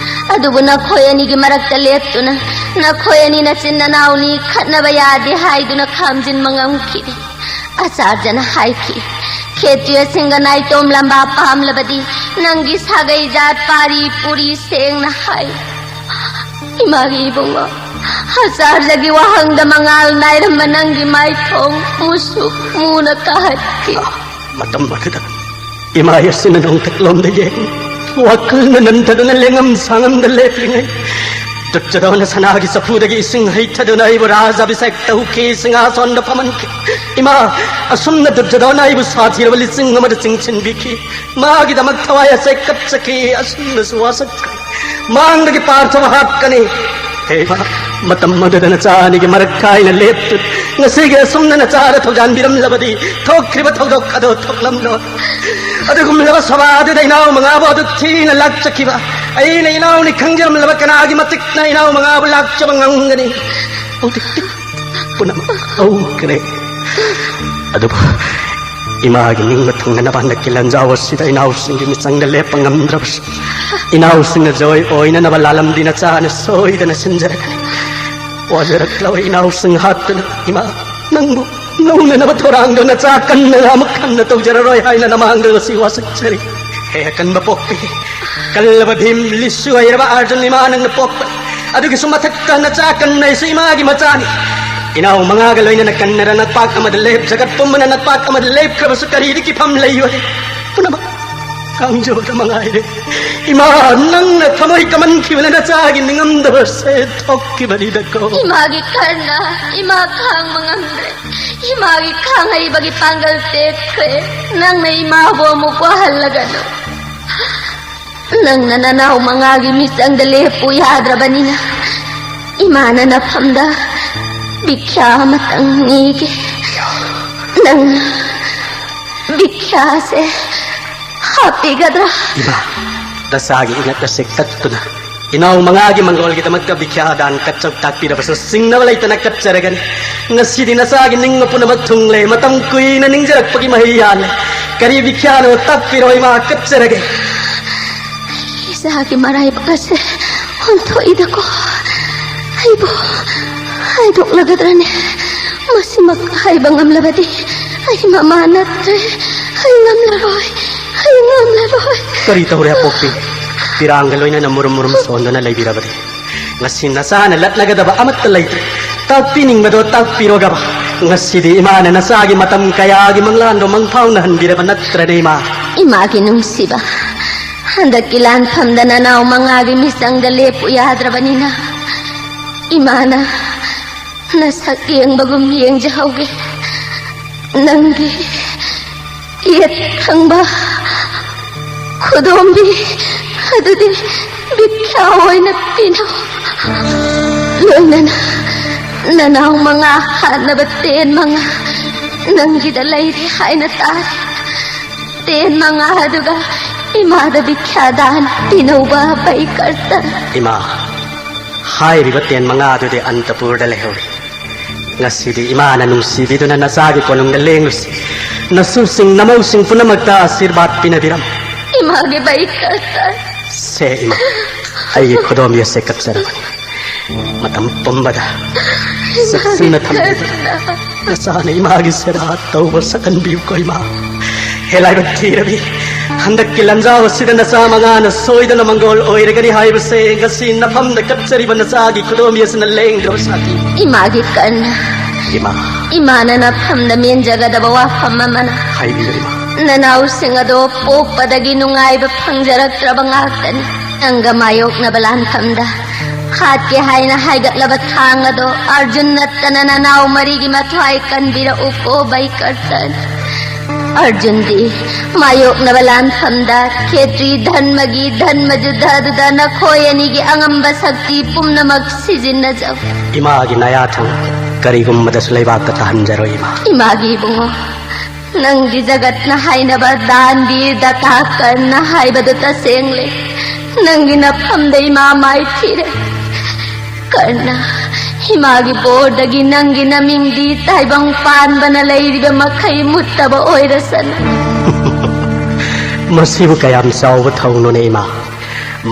ꯑꯗꯨꯕꯨ ꯅꯈꯣꯏ ꯑꯅꯤꯒꯤ ꯃꯔꯛꯇ ꯂꯦꯞꯇꯨꯅ ꯅꯈꯣꯏ ꯑꯅꯤ ꯅꯆꯤꯟ ꯅꯅꯥꯎꯅꯤ, ꯈꯠꯅꯕ ꯌꯥꯗꯦ ꯍꯥꯏꯗꯨꯅ ꯈꯥꯝꯖꯤꯟꯕ ꯉꯝꯈꯤꯗꯦ꯫ ꯑꯆꯥꯔꯖꯅ ꯍꯥꯏꯈꯤ, "ꯈꯦꯇ꯭ꯔꯤꯌꯁꯤꯡꯒ ꯅꯥꯏꯇꯣꯝ ꯂꯝꯕꯥ ꯄꯥꯝꯂꯕꯗꯤ ꯅꯪꯒꯤ ꯁꯥꯒꯩ ꯖꯥꯠ ꯄꯥꯔꯤ ꯄꯨꯔꯤ ꯁꯦꯡꯅ ꯍꯥꯏ"꯫ ꯏꯃꯥꯒꯤ ꯏꯕꯨꯡꯉꯣ, ꯑꯆꯥꯔꯖꯒꯤ ꯋꯥꯍꯪꯗ ꯃꯉꯥꯜ ꯅꯥꯏꯔꯝꯕ ꯅꯪꯒꯤ ꯃꯥꯏꯊꯣꯡ ꯃꯨꯁꯨꯛ ꯃꯨꯅ ꯀꯥꯍꯠꯈꯤ꯫ ꯃꯇꯝ ꯑꯗꯨꯗ ꯏꯃꯥ ꯑꯁꯤꯅ ꯅꯣꯡꯊꯛꯂꯣꯝꯗ ꯌꯦꯡ, ꯋꯥꯈꯜꯅ ꯅꯟꯊꯗꯨꯅ ꯂꯦꯡꯉꯝ ꯁꯥꯉꯝꯗ ꯂꯦꯞꯂꯤꯉꯩ, ꯗꯨꯔꯖꯣꯙꯅ ꯁꯅꯥꯒꯤ ꯆꯐꯨꯗꯒꯤ ꯏꯁꯤꯡ ꯍꯩꯊꯗꯨꯅ ꯑꯩꯕꯨ ꯔꯥꯖ ꯑꯚꯤꯁꯦꯛ ꯇꯧꯈꯤ, ꯁꯤꯡꯍꯥꯁꯣꯟꯗ ꯐꯝꯍꯟꯈꯤ꯫ ꯏꯃꯥ, ꯑꯁꯨꯝꯅ ꯗꯨꯔꯖꯣꯙꯅ ꯑꯩꯕꯨ ꯁꯥꯊꯤꯔꯕ ꯂꯤꯁꯤꯡ ꯑꯃꯗ ꯆꯤꯡꯁꯤꯟꯕꯤꯈꯤ꯫ ꯃꯥꯒꯤꯗꯃꯛ ꯊꯋꯥꯏ ꯑꯁꯦ ꯀꯞꯆꯈꯤ, ꯑꯁꯨꯝꯅꯁꯨ ꯋꯥꯁꯛꯈꯤ꯫ ꯃꯥꯡꯗꯒꯤ ꯄꯥꯔꯊꯕ ꯍꯥꯠꯀꯅꯤ꯫ ꯍꯦ ꯏꯃꯥ, ꯃꯇꯝ ꯑꯗꯨꯗ ꯅꯆꯥ ꯑꯅꯤꯒꯤ ꯃꯔꯛ ꯀꯥꯏꯅ ꯂꯦꯞꯇꯨꯅ ꯉꯁꯤꯒꯤ ꯑꯁꯨꯝꯅ ꯅꯆꯥꯗ ꯊꯧꯖꯥꯟꯕꯤꯔꯝꯂꯕꯗꯤ ꯊꯣꯛꯈ꯭ꯔꯤꯕ ꯊꯧꯗꯣꯛ ꯑꯗꯨ ꯊꯣꯛꯂꯝꯂꯣꯏ꯫ ꯑꯗꯨꯒꯨꯝꯂꯕ ꯁꯚꯥ ꯑꯗꯨꯗ ꯏꯅꯥꯎ ꯃꯉꯥꯕꯨ ꯑꯗꯨ ꯊꯤꯅ ꯂꯥꯛꯆꯈꯤꯕ ꯑꯩꯅ ꯏꯅꯥꯎꯅꯤ ꯈꯪꯖꯔꯝꯂꯕ ꯀꯅꯥꯒꯤ ꯃꯇꯤꯛꯅ ꯏꯅꯥꯎ ꯃꯉꯥꯕꯨ ꯂꯥꯛꯆꯕ ꯉꯝꯒꯅꯤ? ꯍꯧꯖꯤꯛꯇꯤ ꯄꯨꯝꯅꯃꯛ ꯍꯧꯈ꯭ꯔꯦ꯫ ꯑꯗꯨꯕꯨ ꯏꯃꯥꯒꯤ ꯅꯤꯡꯕ ꯊꯨꯡꯅꯅꯕ ꯍꯟꯗꯛꯀꯤ ꯂꯥꯟꯖꯥꯎ ꯑꯁꯤꯗ ꯏꯅꯥꯎꯁꯤꯡꯒꯤ ꯃꯤꯆꯪꯗ ꯂꯦꯞꯄ ꯉꯝꯗ꯭ꯔꯕꯁꯨ, ꯏꯅꯥꯎꯁꯤꯡꯅ ꯖꯣꯏ ꯑꯣꯏꯅꯅꯕ ꯂꯥꯂꯝꯗꯤ ꯅꯆꯥꯅ ꯁꯣꯏꯗꯅ ꯁꯤꯟꯖꯔꯛꯀꯅꯤ꯫ ꯋꯥꯖꯔꯛꯂꯕ ꯏꯅꯥꯎꯁꯤꯡ ꯍꯥꯠꯇꯨꯅ ꯏꯃꯥ ꯅꯪꯕꯨ ꯂꯧꯅꯅꯕ ꯊꯧꯔꯥꯡꯗꯣ ꯅꯆꯥ ꯀꯟꯅ ꯑꯃꯨꯛ ꯍꯟꯅ ꯇꯧꯖꯔꯔꯣꯏ ꯍꯥꯏꯅ ꯅꯃꯥꯡꯗ ꯉꯁꯤ ꯋꯥꯁꯛꯆꯔꯤ꯫ ꯍꯦ ꯑꯀꯟꯕ ꯄꯣꯛꯄꯤ, ꯀꯜꯂꯕ ꯚꯤꯝ, ꯂꯤꯁꯨ ꯍꯩꯔꯕ ꯑꯔꯖꯨꯟ ꯏꯃꯥ ꯅꯪꯅ ꯄꯣꯛꯄꯅꯤ꯫ ꯑꯗꯨꯒꯤꯁꯨ ꯃꯊꯛꯇ ꯅꯆꯥ ꯀꯟꯅꯩꯁꯨ ꯏꯃꯥꯒꯤ ꯃꯆꯥꯅꯤ꯫ ꯏꯅꯥꯎ ꯃꯉꯥꯒ ꯂꯣꯏꯅꯅ ꯀꯟꯅꯔ ꯅꯠꯄꯥꯛ ꯑꯃꯗ ꯂꯦꯞ, ꯖꯒꯠ ꯄꯨꯝꯕꯅ ꯅꯠꯄꯥꯛ ꯑꯃꯗ ꯂꯦꯞꯈ꯭ꯔꯕꯁꯨ ꯀꯔꯤꯗꯤ ꯀꯤꯐꯝ ꯂꯩꯕꯅꯤ? ꯄꯨꯝꯅꯃꯛ ꯀꯥꯡꯖꯣꯗ ꯃꯉꯥꯏꯔꯦ꯫ ꯏꯃꯥ, ꯅꯪꯅ ꯊꯃꯣꯏ ꯀꯃꯟꯈꯤꯕꯅ ꯅꯆꯥꯒꯤ ꯅꯤꯡꯉꯝꯗꯕꯁꯦ ꯊꯣꯛꯈꯤꯕꯅꯤꯗꯀꯣ꯫ ꯏꯃꯥꯒꯤ ꯀꯔꯅ ꯏꯃꯥ ꯈꯥꯡꯕ ꯉꯝꯗ꯭ꯔꯦ꯫ ꯏꯃꯥꯒꯤ ꯈꯥꯡ ꯍꯩꯕꯒꯤ ꯄꯥꯡꯒꯜ ꯇꯦꯛꯈ꯭ꯔꯦ꯫ ꯅꯪꯅ ꯏꯃꯥꯕꯨ ꯑꯃꯨꯛ ꯋꯥꯍꯜꯂꯒꯅꯨ꯫ ꯅꯪꯅ ꯅꯅꯥꯎ ꯃꯉꯥꯒꯤ ꯃꯤꯆꯪꯗ ꯂꯦꯞꯄꯨ ꯌꯥꯗ꯭ꯔꯕꯅꯤꯅ, ꯏꯃꯥꯅ ꯅꯐꯝꯗ ꯚꯤꯈ꯭ꯌꯥ ꯑꯃꯇꯪ ꯅꯤꯒꯦ꯫ ꯅꯪ ꯚꯤꯈ꯭ꯌꯥꯁꯦ ꯍꯥꯞꯄꯤꯒꯗ꯭ꯔꯥ? ꯏꯃꯥ, ꯅꯆꯥꯒꯤ ꯏꯉꯛ ꯑꯁꯦ ꯀꯠꯇꯨꯅ ꯏꯅꯥꯎ ꯃꯉꯥꯒꯤ ꯃꯪꯒꯣꯜꯒꯤꯗꯃꯛꯇ ꯚꯤꯈ꯭ꯌꯥ ꯗꯥꯟ ꯀꯠꯆꯧ ꯇꯥꯛꯄꯤꯔꯕꯁꯨ ꯆꯤꯡꯅꯕ ꯂꯩꯇꯅ ꯀꯠꯆꯔꯒꯅꯤ꯫ ꯉꯁꯤꯗꯤ ꯅꯆꯥꯒꯤ ꯅꯤꯡꯕ ꯄꯨꯝꯅꯃꯛ ꯊꯨꯡꯂꯦ꯫ ꯃꯇꯝ ꯀꯨꯏꯅ ꯅꯤꯡꯖꯔꯛꯄꯒꯤ ꯃꯍꯩ ꯌꯥꯜꯂꯦ꯫ ꯀꯔꯤ ꯚꯤꯈ꯭ꯌꯥꯅꯣ ꯇꯥꯛꯄꯤꯔꯣ ꯏꯃꯥ, ꯀꯠꯆꯔꯒꯦ꯫ ꯏꯆꯥꯒꯤ ꯃꯔꯥꯏꯕꯛ ꯑꯁꯦ ꯑꯣꯟꯊꯣꯛꯏꯗꯀꯣ꯫ ꯑꯩꯕꯨ ꯍꯥꯏꯗꯣꯛꯂꯒꯗ꯭ꯔꯅꯦ? ꯃꯁꯤꯃꯛ ꯍꯥꯏꯕ ꯉꯝꯂꯕꯗꯤ ꯑꯩ ꯃꯃꯥ ꯅꯠꯇ꯭ꯔꯦ꯫ ꯑꯩ ꯉꯝꯂꯔꯣꯏ, ꯑꯩ ꯉꯝꯂꯔꯣꯏ꯫ ꯀꯔꯤ ꯇꯧꯔꯦ ꯑꯄꯣꯛꯄꯤ? ꯄꯤꯔꯥꯡꯒ ꯂꯣꯏꯅꯅ ꯃꯨꯔꯨꯝ ꯃꯨꯔꯨꯝ ꯁꯣꯟꯗꯨꯅ ꯂꯩꯕꯤꯔꯕꯗꯤ? ꯉꯁꯤ ꯅꯆꯥꯅ ꯂꯠꯅꯒꯗꯕ ꯑꯃꯠꯇ ꯂꯩꯇ꯭ꯔꯦ꯫ ꯇꯥꯛꯄꯤꯅꯤꯡꯕꯗꯣ ꯇꯥꯛꯄꯤꯔꯣ ꯒꯕꯥ꯫ ꯉꯁꯤꯗꯤ ꯏꯃꯥꯅ ꯅꯆꯥꯒꯤ ꯃꯇꯝ ꯀꯌꯥꯒꯤ ꯃꯪꯂꯥꯟꯗꯣ ꯃꯪꯐꯥꯎꯅꯍꯟꯕꯤꯔꯕ ꯅꯠꯇ꯭ꯔꯅꯦ, ꯏꯃꯥ? ꯏꯃꯥꯒꯤ ꯅꯨꯡꯁꯤꯕ, ꯍꯟꯗꯛꯀꯤ ꯂꯥꯟꯐꯝꯗ ꯅꯅꯥꯎ ꯃꯉꯥꯒꯤ ꯃꯤꯆꯪꯗ ꯂꯦꯞꯄꯨ ꯌꯥꯗ꯭ꯔꯕꯅꯤꯅ, ꯏꯃꯥꯅ ꯅꯁꯛ ꯌꯦꯡꯕꯒꯨꯝ ꯌꯦꯡꯖꯍꯧꯒꯦ꯫ ꯅꯪꯒꯤ ꯌꯦꯠ ꯊꯪꯕ ꯈꯨꯗꯣꯝꯕꯤ ꯑꯗꯨꯗꯤ ꯕꯤꯈ꯭ꯌꯥ ꯑꯣꯏꯅ ꯄꯤꯅꯧ꯫ ꯂꯣꯏꯅꯅ ꯅꯅꯥꯎ ꯃꯉꯥ ꯍꯥꯠꯅꯕ ꯇꯦꯟ ꯃꯉꯥ ꯅꯪꯒꯤꯗ ꯂꯩꯔꯦ ꯍꯥꯏꯅ ꯇꯥꯔꯦ꯫ ꯇꯦꯟ ꯃꯉꯥ ꯑꯗꯨꯒ ꯏꯃꯥꯗ ꯕꯤꯈ꯭ꯌꯥ ꯗꯥꯟ ꯄꯤꯅꯧꯕ ꯕꯩꯀꯔꯇꯟ꯫ ꯏꯃꯥ, ꯍꯥꯏꯔꯤꯕ ꯇꯦꯟ ꯃꯉꯥ ꯑꯗꯨꯗꯤ ꯑꯟꯇꯄꯨꯔꯗ ꯂꯩꯍꯧꯔꯤ꯫ ꯉꯁꯤꯗꯤ ꯏꯃꯥꯅ ꯅꯨꯡꯁꯤꯕꯤꯗꯨꯅ ꯅꯆꯥꯒꯤ ꯀꯣꯅꯨꯡꯗ ꯂꯦꯡꯂꯨꯁꯤ꯫ ꯅꯁꯨꯁꯤꯡ ꯅꯃꯧꯁꯤꯡ ꯄꯨꯝꯅꯃꯛꯇ ꯑꯁꯤꯔꯕꯥꯗ ꯄꯤꯅꯕꯤꯔꯝꯃꯨ꯫ ꯏꯃꯥꯒꯤ ꯕꯩꯀꯔꯇꯟ꯫ ꯁꯦ ꯏꯃꯥ, ꯑꯩꯒꯤ ꯈꯨꯗꯣꯝꯕꯤ ꯑꯁꯦ ꯀꯞꯆꯔꯕꯅꯤ꯫ ꯃꯇꯝ ꯄꯨꯝꯕꯗ ꯆꯦꯛꯁꯤꯟꯅ ꯊꯝꯕꯤꯗꯨꯅ ꯅꯆꯥꯅ ꯏꯃꯥꯒꯤ ꯁꯦꯕꯥ ꯇꯧꯕ ꯁꯛꯍꯟꯕꯤꯌꯨꯀꯣ ꯏꯃꯥ꯫ ꯍꯦ ꯂꯥꯏꯕꯛ ꯊꯤꯔꯕꯤ, ꯍꯟꯗꯛꯀꯤ ꯂꯥꯟꯖꯥꯎ ꯑꯁꯤꯗ ꯅꯆꯥ ꯃꯉꯥꯅ ꯁꯣꯏꯗꯅ ꯃꯪꯒꯣꯜ ꯑꯣꯏꯔꯒꯅꯤ ꯍꯥꯏꯕꯁꯦ ꯉꯁꯤ ꯅꯐꯝꯗ ꯀꯞꯆꯔꯤꯕ ꯅꯆꯥꯒꯤ ꯈꯨꯗꯣꯝꯕꯤ ꯑꯁꯤꯅ ꯂꯦꯡꯗ꯭ꯔꯕ ꯁꯥꯈꯤ꯫ ꯏꯃꯥꯒꯤ ꯀꯔꯅ, ꯏꯃꯥ, ꯏꯃꯥꯅ ꯅꯐꯝꯗ ꯃꯦꯟꯖꯒꯗꯕ ꯋꯥꯐꯝ ꯑꯃꯅ, ꯍꯥꯏꯕꯤꯌꯨ ꯏꯃꯥ꯫ ꯅꯅꯥꯎꯁꯤꯡ ꯑꯗꯣ ꯄꯣꯛꯄꯗꯒꯤ ꯅꯨꯡꯉꯥꯏꯕ ꯐꯪꯖꯔꯛꯇ꯭ꯔꯕ ꯉꯥꯛꯇꯅꯤ꯫ ꯅꯪꯒ ꯃꯥꯌꯣꯛꯅꯕ ꯂꯥꯟꯐꯝꯗ ꯍꯥꯠꯀꯦ ꯍꯥꯏꯅ ꯍꯥꯏꯒꯠꯂꯕ ꯊꯥꯡ ꯑꯗꯣ ꯑꯔꯖꯨꯟ ꯅꯠꯇꯅ ꯅꯅꯥꯎ ꯃꯔꯤꯒꯤ ꯃꯊ꯭ꯋꯥꯏ ꯀꯟꯕꯤꯔꯛꯎꯀꯣ ꯕꯩꯀꯔꯇꯟ꯫ ꯑꯔꯖꯨꯟꯗꯤ ꯃꯥꯌꯣꯛꯅꯕ ꯂꯥꯟꯐꯝꯗ ꯈꯦꯇ꯭ꯔꯤ ꯙꯔꯃꯒꯤ ꯙꯔꯃ ꯌꯨꯗ꯭ꯙ ꯑꯗꯨꯗ ꯅꯈꯣꯏ ꯑꯅꯤꯒꯤ ꯑꯉꯝꯕ ꯁꯛꯇꯤ ꯄꯨꯝꯅꯃꯛ ꯁꯤꯖꯤꯟꯅꯖꯧ꯫ ꯏꯃꯥꯒꯤ ꯅꯌꯥꯊꯪ ꯀꯔꯤꯒꯨꯝꯕꯗꯁꯨ ꯂꯩꯕꯥꯛꯇ ꯇꯥꯍꯟꯖꯔꯣꯏ ꯏꯃꯥ꯫ ꯏꯃꯥꯒꯤ ꯏꯕꯨꯡꯉꯣ, ꯅꯪꯒꯤ ꯖꯒꯠꯅ ꯍꯥꯏꯅꯕ ꯗꯥꯟ ꯕꯤꯔ ꯗꯇꯥ ꯀꯔꯅ ꯍꯥꯏꯕꯗꯨ ꯇꯁꯦꯡꯂꯦ꯫ ꯅꯪꯒꯤ ꯅꯐꯝꯗ ꯏꯃꯥ ꯃꯥꯏ ꯊꯤꯔꯦ꯫ ꯀꯔꯅ, ꯏꯃꯥꯒꯤ ꯕꯣꯔꯗꯒꯤ ꯅꯪꯒꯤ ꯅꯃꯤꯡꯗꯤ ꯇꯥꯏꯕꯪ ꯄꯥꯟꯕꯅ ꯂꯩꯔꯤꯕ ꯃꯈꯩ ꯃꯨꯠꯇꯕ ꯑꯣꯏꯔꯁꯅꯨ꯫ ꯃꯁꯤꯕꯨ ꯀꯌꯥꯝ ꯆꯥꯎꯕ ꯊꯧꯅꯣꯅꯦ ꯏꯃꯥ?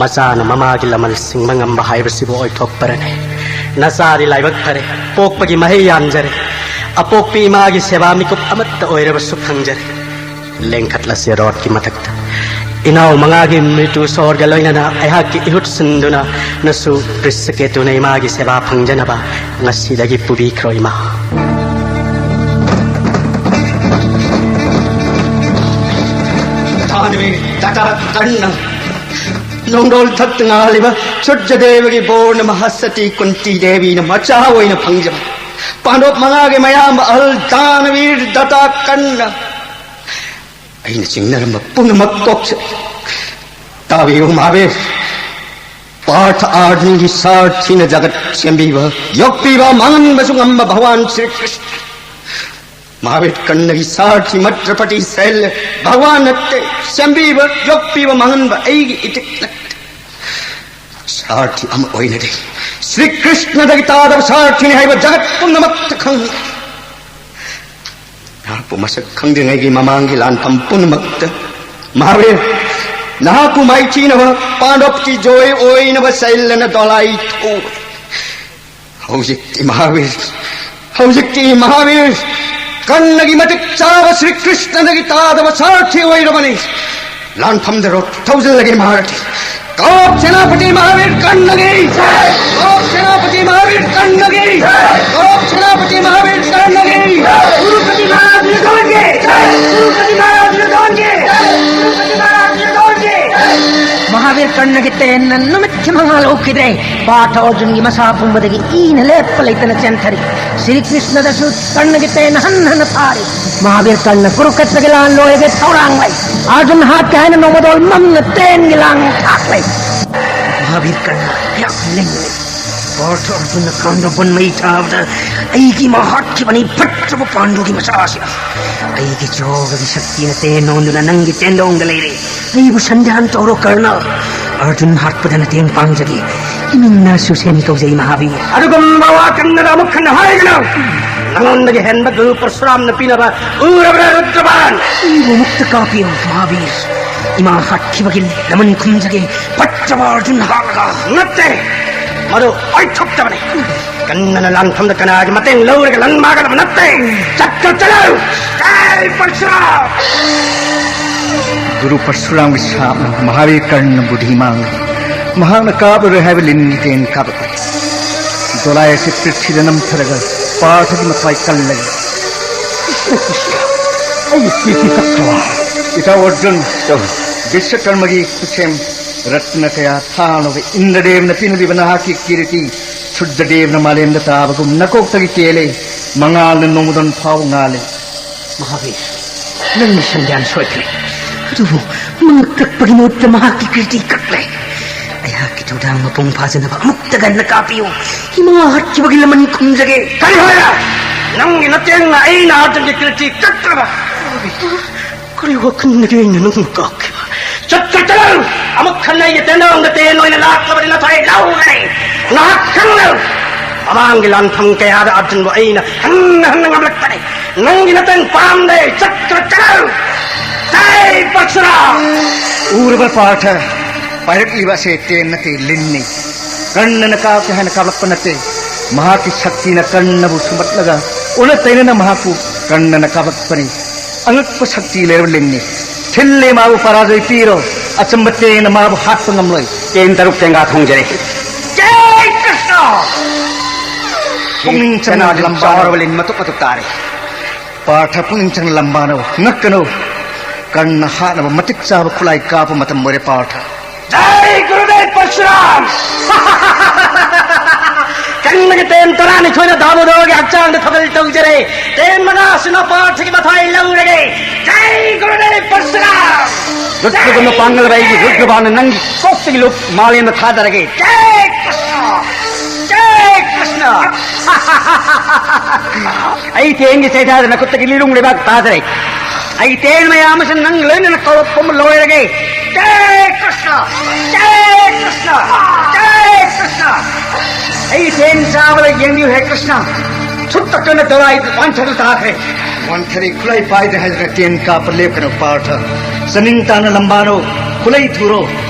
ꯃꯆꯥꯅ ꯃꯃꯥꯒꯤ ꯂꯃꯟ ꯁꯤꯡꯕ ꯉꯝꯕ ꯍꯥꯏꯕꯁꯤꯕꯨ ꯑꯣꯏꯊꯣꯛꯄꯔꯅꯦ? ꯅꯆꯥꯗꯤ ꯂꯥꯏꯕꯛ ꯐꯔꯦ, ꯄꯣꯛꯄꯒꯤ ꯃꯍꯩ ꯌꯥꯟꯖꯔꯦ꯫ ꯑꯄꯣꯛꯄꯤ ꯏꯃꯥꯒꯤ ꯁꯦꯕꯥ ꯃꯤꯀꯨꯞ ꯑꯃꯠꯇ ꯑꯣꯏꯔꯕꯁꯨ ꯐꯪꯖꯔꯦ꯫ ꯂꯦꯡꯈꯠꯂꯁꯤ ꯔꯣꯗꯀꯤ ꯃꯊꯛꯇ꯫ ꯏꯅꯥꯎ ꯃꯉꯥꯒꯤ ꯃ꯭ꯔꯤꯇꯨ ꯁꯣꯔꯒ ꯂꯣꯏꯅꯅ ꯑꯩꯍꯥꯛꯀꯤ ꯏꯍꯨꯠ ꯁꯤꯟꯗꯨꯅ ꯅꯁꯨ ꯀ꯭ꯔꯤꯁꯀꯦꯇꯨꯅ ꯏꯃꯥꯒꯤ ꯁꯦꯕꯥ ꯐꯪꯖꯅꯕ ꯉꯁꯤꯗꯒꯤ ꯄꯨꯕꯤꯈ꯭ꯔꯣ ꯏꯃꯥ꯫ ꯅꯣꯡꯗꯣꯜ ꯊꯛꯇ ꯉꯥꯜꯂꯤꯕ ꯁꯨꯔꯖꯗꯦꯕꯒꯤ ꯕꯣꯔꯅ ꯃꯍꯥꯁꯇꯤ ꯀꯨꯟꯇꯤ ꯗꯦꯕꯤꯅ ꯃꯆꯥ ꯑꯣꯏꯅ ꯐꯪꯖꯕ ꯄꯥꯟꯗꯣꯞ ꯃꯉꯥꯒꯤ ꯃꯌꯥꯝꯕ ꯑꯍꯜ ꯗꯥꯅꯕꯤꯔ ꯗꯇꯥ ꯀꯟꯅ ꯑꯩꯅ ꯆꯤꯡꯅꯔꯝꯕ ꯄꯨꯝꯅꯃꯛ ꯀꯣꯛꯆ ꯇꯥꯕꯤꯌꯨ ꯃꯍꯥꯕꯤꯔ꯫ ꯄꯥꯔꯊ ꯑꯥꯔꯖꯨꯟꯒꯤ ꯁꯥꯔꯊꯤꯅ ꯖꯒꯠ ꯁꯦꯝꯕꯤꯕ, ꯌꯣꯛꯄꯤꯕ, ꯃꯥꯡꯍꯟꯕꯁꯨ ꯉꯝꯕ ꯚꯒꯋꯥꯟ ꯁ꯭ꯔꯤ ꯀ꯭ꯔꯤꯁꯅ ꯃꯍꯥꯕꯤꯔ ꯀꯔꯅꯒꯤ ꯁꯥꯔꯊꯤ ꯃꯠꯇ꯭ꯔꯄꯇꯤ ꯁꯦꯜ ꯚꯒꯋꯥꯟ ꯅꯠꯇꯦ꯫ ꯁꯦꯝꯕꯤꯕ, ꯌꯣꯛꯄꯤꯕ, ꯃꯥꯡꯍꯟꯕ ꯑꯩꯒꯤ ꯏꯊꯤꯛ ꯅꯠꯇꯦ꯫ ꯁꯥꯔꯊꯤ ꯑꯃ ꯑꯣꯏꯅꯗꯤ ꯁ꯭ꯔꯤ ꯀ꯭ꯔꯤꯁꯅꯗꯒꯤ ꯇꯥꯗꯕ ꯁꯥꯔꯊꯤꯅꯤ ꯍꯥꯏꯕ ꯖꯒꯠ ꯄꯨꯝꯅꯃꯛꯇ ꯈꯪꯍꯟ ꯅꯍꯥꯛꯄꯨ ꯃꯁꯛ ꯈꯪꯗ꯭ꯔꯤꯉꯩꯒꯤ ꯃꯃꯥꯡꯒꯤ ꯂꯥꯟꯐꯝ ꯄꯨꯝꯅꯃꯛꯇ ꯃꯍꯥꯕꯤꯔ ꯅꯍꯥꯛꯄꯨ ꯃꯥꯏꯊꯤꯅꯕ ꯄꯥꯟꯗꯕꯀꯤ ꯖꯣꯏ ꯑꯣꯏꯅꯕ ꯁꯩꯂꯅ ꯗꯣꯂꯥꯏ ꯊꯧꯕ꯫ ꯍꯧꯖꯤꯛꯇꯤ ꯃꯍꯥꯕꯤꯔ, ꯍꯧꯖꯤꯛꯇꯤ ꯃꯍꯥꯕꯤꯔ ꯀꯔꯅꯒꯤ ꯃꯇꯤꯛ ꯆꯥꯕ ꯁ꯭ꯔꯤ ꯀ꯭ꯔꯤꯁꯅꯗꯒꯤ ꯇꯥꯗꯕ ꯁꯥꯔꯊꯤ ꯑꯣꯏꯔꯕꯅꯤ꯫ ꯂꯥꯟꯐꯝꯗ ꯔꯣꯠ ꯊꯧꯖꯤꯜꯂꯒꯦ ꯃꯍꯥꯔꯊꯤ꯫ ꯀꯧꯔꯣꯛ ꯁꯦꯅꯥꯄꯇꯤ ꯃꯍꯥꯕꯤꯔ ꯀꯔꯅꯒꯤ! ꯀꯧꯔꯣꯛ ꯁꯦꯅꯥꯄꯇꯤ ꯃꯍꯥꯕꯤꯔ ꯀꯔꯅꯒꯤ! ꯀꯧꯔꯣꯛ ꯁꯦꯅꯥꯄꯇꯤ ꯃꯍꯥꯕꯤꯔ ꯀꯔꯅꯒꯤ! ꯀꯨꯔꯨꯄꯇꯤ ꯃꯍꯥꯔꯥꯖ ꯌꯨꯙꯣꯟꯒꯤ! ꯀꯨꯔꯨꯄꯇꯤ ꯃꯍꯥꯔꯥꯖ ꯌꯨꯙꯣꯟꯒꯤ! ꯀꯨꯔꯨꯄꯇꯤ ꯃꯍꯥꯔꯥꯖ ꯌꯨꯙꯣꯟꯒꯤ! ꯃꯍꯥꯕꯤꯔ ꯀꯔꯅꯒꯤ ꯇꯦꯟꯅ ꯅꯨꯃꯤꯠꯀꯤ ꯃꯉꯥꯜ ꯎꯈꯤꯗ꯭ꯔꯦ꯫ ꯄꯥꯔꯊ ꯑꯔꯖꯨꯟꯒꯤ ꯃꯁꯥ ꯄꯨꯝꯕꯗꯒꯤ ꯏꯅ ꯂꯦꯞꯄ ꯂꯩꯇꯅ ꯆꯦꯟꯊꯔꯤ꯫ ꯁ꯭ꯔꯤ ꯀ꯭ꯔꯤꯁꯅꯗꯁꯨ ꯀꯔꯅꯒꯤ ꯇꯦꯟ ꯍꯟ ꯍꯟꯅ ꯊꯥꯔꯤ꯫ ꯃꯍꯥꯕꯤꯔ ꯀꯔꯅ ꯀꯨꯔꯨꯀꯦꯇ꯭ꯔꯒꯤ ꯂꯥꯟ ꯂꯣꯏꯔꯒꯦ ꯊꯧꯔꯥꯡ ꯂꯩ꯫ ꯑꯔꯖꯨꯟ ꯍꯥꯠꯀꯦ ꯍꯥꯏꯅ ꯅꯣꯡꯃꯗꯣꯜ ꯃꯝꯅ ꯇꯦꯟꯒꯤ ꯂꯥꯡ ꯊꯥꯛꯂꯦ꯫ ꯃꯍꯥꯕꯤꯔ ꯀꯔꯅ ꯌꯥꯝ ꯂꯤꯡꯂꯦ꯫ ꯄꯥꯔꯊ ꯑꯔꯖꯨꯟꯅ ꯀꯥꯟꯗꯕꯟ ꯃꯩ ꯊꯥꯕꯗ ꯑꯩꯒꯤ ꯏꯃꯥ ꯍꯥꯠꯈꯤꯕꯅꯤ, ꯐꯠꯇ꯭ꯔꯕ ꯄꯥꯟꯗꯨꯒꯤ ꯃꯆꯥꯁꯤꯅ꯫ ꯑꯩꯒꯤ ꯆꯣꯒꯒꯤ ꯁꯛꯇꯤꯅ ꯇꯦꯟ ꯑꯣꯟꯗꯨꯅ ꯅꯪꯒꯤ ꯇꯦꯟꯗꯣꯡꯗ ꯂꯩꯔꯦ꯫ ꯑꯩꯕꯨ ꯁꯟꯗꯥꯟ ꯇꯧꯔꯣ ꯀꯔꯅ꯫ ꯑꯔꯖꯨꯟ ꯍꯥꯠꯄꯗ ꯃꯇꯦꯡ ꯄꯥꯡꯖꯒꯦ꯫ ꯏꯃꯤꯡꯅ ꯁꯨꯁꯦꯟ ꯀꯧꯖꯩ ꯃꯍꯥꯕꯤꯔ꯫ ꯑꯗꯨꯒꯨꯝꯕ ꯋꯥ ꯀꯟꯅꯗ ꯑꯃꯨꯛ ꯍꯟꯅ ꯍꯥꯏꯒꯅꯨ꯫ ꯅꯉꯣꯟꯗꯒꯤ ꯍꯦꯟꯕ ꯒꯨꯔꯨ ꯄꯔꯁꯨꯔꯥꯝꯅ ꯄꯤꯅꯕ ꯎꯔꯕ꯭ꯔꯥ ꯔꯨꯗ꯭ꯔꯕꯥꯟ? ꯑꯩꯕꯨ ꯃꯨꯛꯇ ꯀꯥꯞꯄꯤꯌꯨ ꯃꯍꯥꯕꯤꯔ꯫ ꯏꯃꯥ ꯍꯥꯠꯈꯤꯕꯒꯤ ꯂꯃꯟ ꯈꯨꯝꯖꯒꯦ꯫ ꯐꯠꯇ꯭ꯔꯕ ꯑꯔꯖꯨꯟ ꯍꯥꯠꯂꯒ꯫ ꯅꯠꯇꯦ, ꯃꯗꯨ ꯑꯣꯏꯊꯣꯛꯇꯕꯅꯤ꯫ ꯀꯟꯅꯅ ꯂꯥꯟꯐꯝꯗ ꯀꯅꯥꯒꯤ ꯃꯇꯦꯡ ꯂꯧꯔꯒ ꯂꯪ ꯃꯥꯒꯗꯕ ꯅꯠꯇꯦ꯫ ꯆꯠꯇ ꯆꯠꯂꯨ꯫ ꯖꯥꯏ ꯄꯔꯁꯨꯔꯥꯝ! ꯒꯨꯔꯨ ꯄꯔꯁꯨꯔꯥꯝꯒꯤ ꯁꯥꯞꯅ ꯃꯍꯥꯕꯤꯔ ꯀꯔꯅ ꯕꯨꯙꯤ ꯃꯥꯡꯂꯦ꯫ ꯃꯍꯥꯛꯅ ꯀꯥꯞꯂꯔꯣꯏ ꯍꯥꯏꯕ ꯂꯤꯟꯒꯤ ꯇꯦꯟ ꯀꯥꯞꯂꯛꯂꯦ꯫ ꯗꯣꯂꯥꯏ ꯑꯁꯤ ꯄ꯭ꯔꯤꯊꯤꯗ ꯅꯝꯊꯔꯒ ꯄꯥꯔꯊꯒꯤ ꯃꯊ꯭ꯋꯥꯏ ꯀꯜꯂꯦ꯫ ꯑꯩ ꯆꯦꯛꯇꯤ ꯀꯛꯈ꯭ꯔꯕ? ꯏꯇꯥꯎ ꯑꯔꯖꯨꯟ, ꯕꯤꯁ꯭ꯋꯀꯔꯃꯒꯤ ꯈꯨꯠꯁꯦꯝ ꯔꯠꯅ ꯀꯌꯥ ꯊꯥꯅꯕ ꯏꯟꯗ꯭ꯔꯗꯦꯕꯅ ꯄꯤꯅꯕꯤꯕ ꯅꯍꯥꯛꯀꯤ ꯀꯤꯔꯤꯇꯤ ꯁꯨꯔꯖꯗꯦꯕꯅ ꯃꯥꯂꯦꯝꯗ ꯇꯥꯕꯒꯨꯝ ꯅꯀꯣꯛꯇꯒꯤ ꯀꯦꯜꯂꯦ꯫ ꯃꯉꯥꯜꯅ ꯅꯣꯡꯃꯗꯣꯟ ꯐꯥꯎ ꯉꯥꯜꯂꯦ꯫ ꯃꯍꯥꯕꯤꯔ, ꯅꯪꯒꯤ ꯁꯟꯗ꯭ꯌꯥꯟ ꯁꯣꯏꯈ꯭ꯔꯦ꯫ ꯑꯗꯨꯕꯨ ꯃꯉꯛ ꯀꯛꯄꯒꯤ ꯃꯍꯨꯠꯇ ꯃꯍꯥꯛꯀꯤ ꯀꯤꯔꯇꯤ ꯀꯛꯂꯦ꯫ ꯑꯩꯍꯥꯛꯀꯤ ꯊꯧꯗꯥꯡ ꯃꯄꯨꯡ ꯐꯥꯖꯅꯕ ꯑꯃꯨꯛꯇ ꯉꯟꯅ ꯀꯥꯞꯄꯤꯌꯨ꯫ ꯏꯃꯥ ꯍꯥꯠꯈꯤꯕꯒꯤ ꯂꯃꯟ ꯈꯨꯝꯖꯒꯦ꯫ ꯀꯔꯤ ꯍꯥꯏꯔ? ꯅꯪꯒꯤ ꯅꯇꯦꯡꯅ ꯑꯩꯅ ꯑꯔꯖꯨꯟꯒꯤ ꯀꯤꯔꯇꯤ ꯀꯛꯇ꯭ꯔꯕ? ꯀꯔꯤ ꯋꯥꯈꯜꯅꯗꯤ ꯑꯩꯅ ꯅꯪꯕꯨ ꯀꯥꯞꯈꯤꯕ? ꯆꯠꯈ꯭ꯔ ꯆꯠꯂꯨ! ꯑꯃꯨꯛ ꯍꯟꯅ ꯑꯩꯒꯤ ꯇꯦꯟꯗꯣꯡꯗ ꯇꯦꯟ ꯑꯣꯏꯅ ꯂꯥꯛꯂꯕꯗꯤ ꯅꯊ꯭ꯋꯥꯏ ꯂꯧꯒꯅꯤ꯫ ꯅꯍꯥꯛ ꯈꯪꯂꯨ! ꯃꯃꯥꯡꯒꯤ ꯂꯥꯟꯐꯝ ꯀꯌꯥꯗ ꯑꯔꯖꯨꯟꯕꯨ ꯑꯩꯅ ꯍꯟꯅ ꯍꯟꯅ ꯉꯝꯂꯛꯄꯅꯤ꯫ ꯅꯪꯒꯤ ꯅꯇꯪ ꯄꯥꯝꯗꯦ꯫ ꯆꯠꯈ꯭ꯔ ꯆꯠꯂꯨ! ꯖꯥꯏ ꯄꯔꯁꯨꯔꯥꯝ! ꯎꯔꯕ ꯄꯥꯔꯊ, ꯄꯥꯏꯔꯛꯂꯤꯕ ꯑꯁꯦ ꯇꯦꯟ ꯅꯠꯇꯦ, ꯂꯤꯟꯅꯤ꯫ ꯀꯔꯅꯅ ꯀꯥꯞꯀꯦ ꯍꯥꯏꯅ ꯀꯥꯞꯂꯛꯄ ꯅꯠꯇꯦ꯫ ꯃꯍꯥꯛꯀꯤ ꯁꯛꯇꯤꯅ ꯀꯔꯅꯕꯨ ꯁꯨꯝꯕꯠꯂꯒ ꯑꯣꯟꯅ ꯇꯩꯅꯅ ꯃꯍꯥꯛꯄꯨ ꯀꯔꯅꯅ ꯀꯥꯞꯂꯛꯄꯅꯤ꯫ ꯑꯉꯛꯄ ꯁꯛꯇꯤ ꯂꯩꯔꯕ ꯂꯤꯟꯅꯤ꯫ ꯊꯤꯜꯂꯦ ꯃꯥꯕꯨ ꯄꯔꯥꯖꯣꯏ ꯄꯤꯔꯣ꯫ ꯑꯆꯝꯕ ꯇꯦꯟꯅ ꯃꯥꯕꯨ ꯍꯥꯠꯄ ꯉꯝꯂꯣꯏ꯫ ꯇꯦꯟ ꯇꯔꯨꯛ ꯇꯦꯡꯒꯥ ꯊꯣꯡꯖꯔꯦ꯫ ꯖꯥꯏ ꯀ꯭ꯔꯤꯁꯅ! ꯄꯨꯛꯅꯤꯡ ꯆꯪꯅ ꯀꯅꯥꯗ ꯂꯝꯕꯥ ꯆꯥꯎꯔꯕ ꯂꯤꯟ ꯃꯇꯨꯞ ꯃꯇꯨꯞ ꯇꯥꯔꯦ꯫ ꯄꯥꯔꯊ, ꯄꯨꯛꯅꯤꯡ ꯆꯪꯅ ꯂꯝꯕꯥꯅꯧ, ꯉꯛꯀꯅꯨ꯫ ꯀꯔꯅ ꯍꯥꯠꯅꯕ ꯃꯇꯤꯛ ꯆꯥꯕ ꯈꯨꯠꯂꯥꯏ ꯀꯥꯞꯄ ꯃꯇꯝ ꯑꯣꯏꯔꯦ ꯄꯥꯔꯊ꯫ ꯖꯥꯏ ꯒꯨꯔꯨꯗꯦꯕ ꯄꯔꯁꯨꯔꯥꯝ! ꯀꯔꯅꯒꯤ ꯇꯦꯟ ꯇꯔꯥꯅꯤꯊꯣꯏꯅ ꯗꯥꯃꯣꯗꯣꯔꯒꯤ ꯍꯛꯆꯥꯡꯗ ꯊꯥꯖꯤꯜ ꯇꯧꯖꯔꯦ꯫ ꯇꯦꯟ ꯃꯉꯥꯁꯤꯅ ꯄꯥꯔꯊꯒꯤ ꯃꯊ꯭ꯋꯥꯏ ꯂꯧꯔꯒꯦ꯫ ꯖꯥꯏ ꯒꯨꯔꯨꯗꯦꯕ ꯄꯔꯁꯨꯔꯥꯝ! ꯔꯨꯗ꯭ꯔꯒꯨꯝꯅ ꯄꯥꯡꯒꯜ ꯂꯩꯒꯤ ꯔꯨꯗ꯭ꯔꯕꯥꯅ ꯅꯪꯒꯤ ꯀꯣꯛꯇꯒꯤ ꯂꯨꯞ ꯃꯥꯂꯦꯝꯗ ꯊꯥꯗꯔꯒꯦ꯫ ꯖꯥꯏ ꯀ꯭ꯔꯤꯁꯅ! ꯖꯥꯏ ꯀ꯭ꯔꯤꯁꯅ! ꯑꯩ ꯇꯦꯟꯒꯤ ꯆꯩꯊꯥꯗ ꯅꯈꯨꯠꯇꯒꯤ ꯂꯤꯂꯨꯡ ꯂꯩꯕꯥꯛ ꯇꯥꯗꯔꯦ꯫ ꯑꯩ ꯇꯦꯟ ꯃꯌꯥꯝ ꯑꯁꯤ ꯅꯪ ꯂꯣꯏꯅꯅ ꯀꯧꯔꯛꯄ ꯑꯃ ꯂꯣꯏꯔꯒꯦ꯫ ꯖꯥꯏ ꯀ꯭ꯔꯤꯁꯅ! ꯖꯥꯏ ꯀ꯭ꯔꯤꯁꯅ! ꯖꯥꯏ ꯀ꯭ꯔꯤꯁꯅ! ꯑꯩ ꯇꯦꯟ ꯆꯥꯕꯗ ꯌꯦꯡꯕꯤꯌꯨ ꯍꯦ ꯀ꯭ꯔꯤꯁꯅ꯫ ꯁꯨꯛꯇꯛꯇꯅ ꯗꯣꯂꯥꯏ ꯋꯥꯟꯊꯗꯨ ꯇꯥꯈ꯭ꯔꯦ꯫ ꯋꯥꯟꯊꯔꯦ, ꯈꯨꯠꯂꯥꯏ ꯄꯥꯏꯗ꯭ꯔꯦ ꯍꯥꯏꯗꯨꯅ ꯇꯦꯟ ꯀꯥꯞꯄ ꯂꯦꯞꯀꯅꯨ ꯄꯥꯔꯊ꯫ ꯆꯅꯤꯡ ꯇꯥꯅ ꯂꯝꯕꯥꯅꯧ, ꯈꯨꯠꯂꯩ ꯊꯨꯔꯣ꯫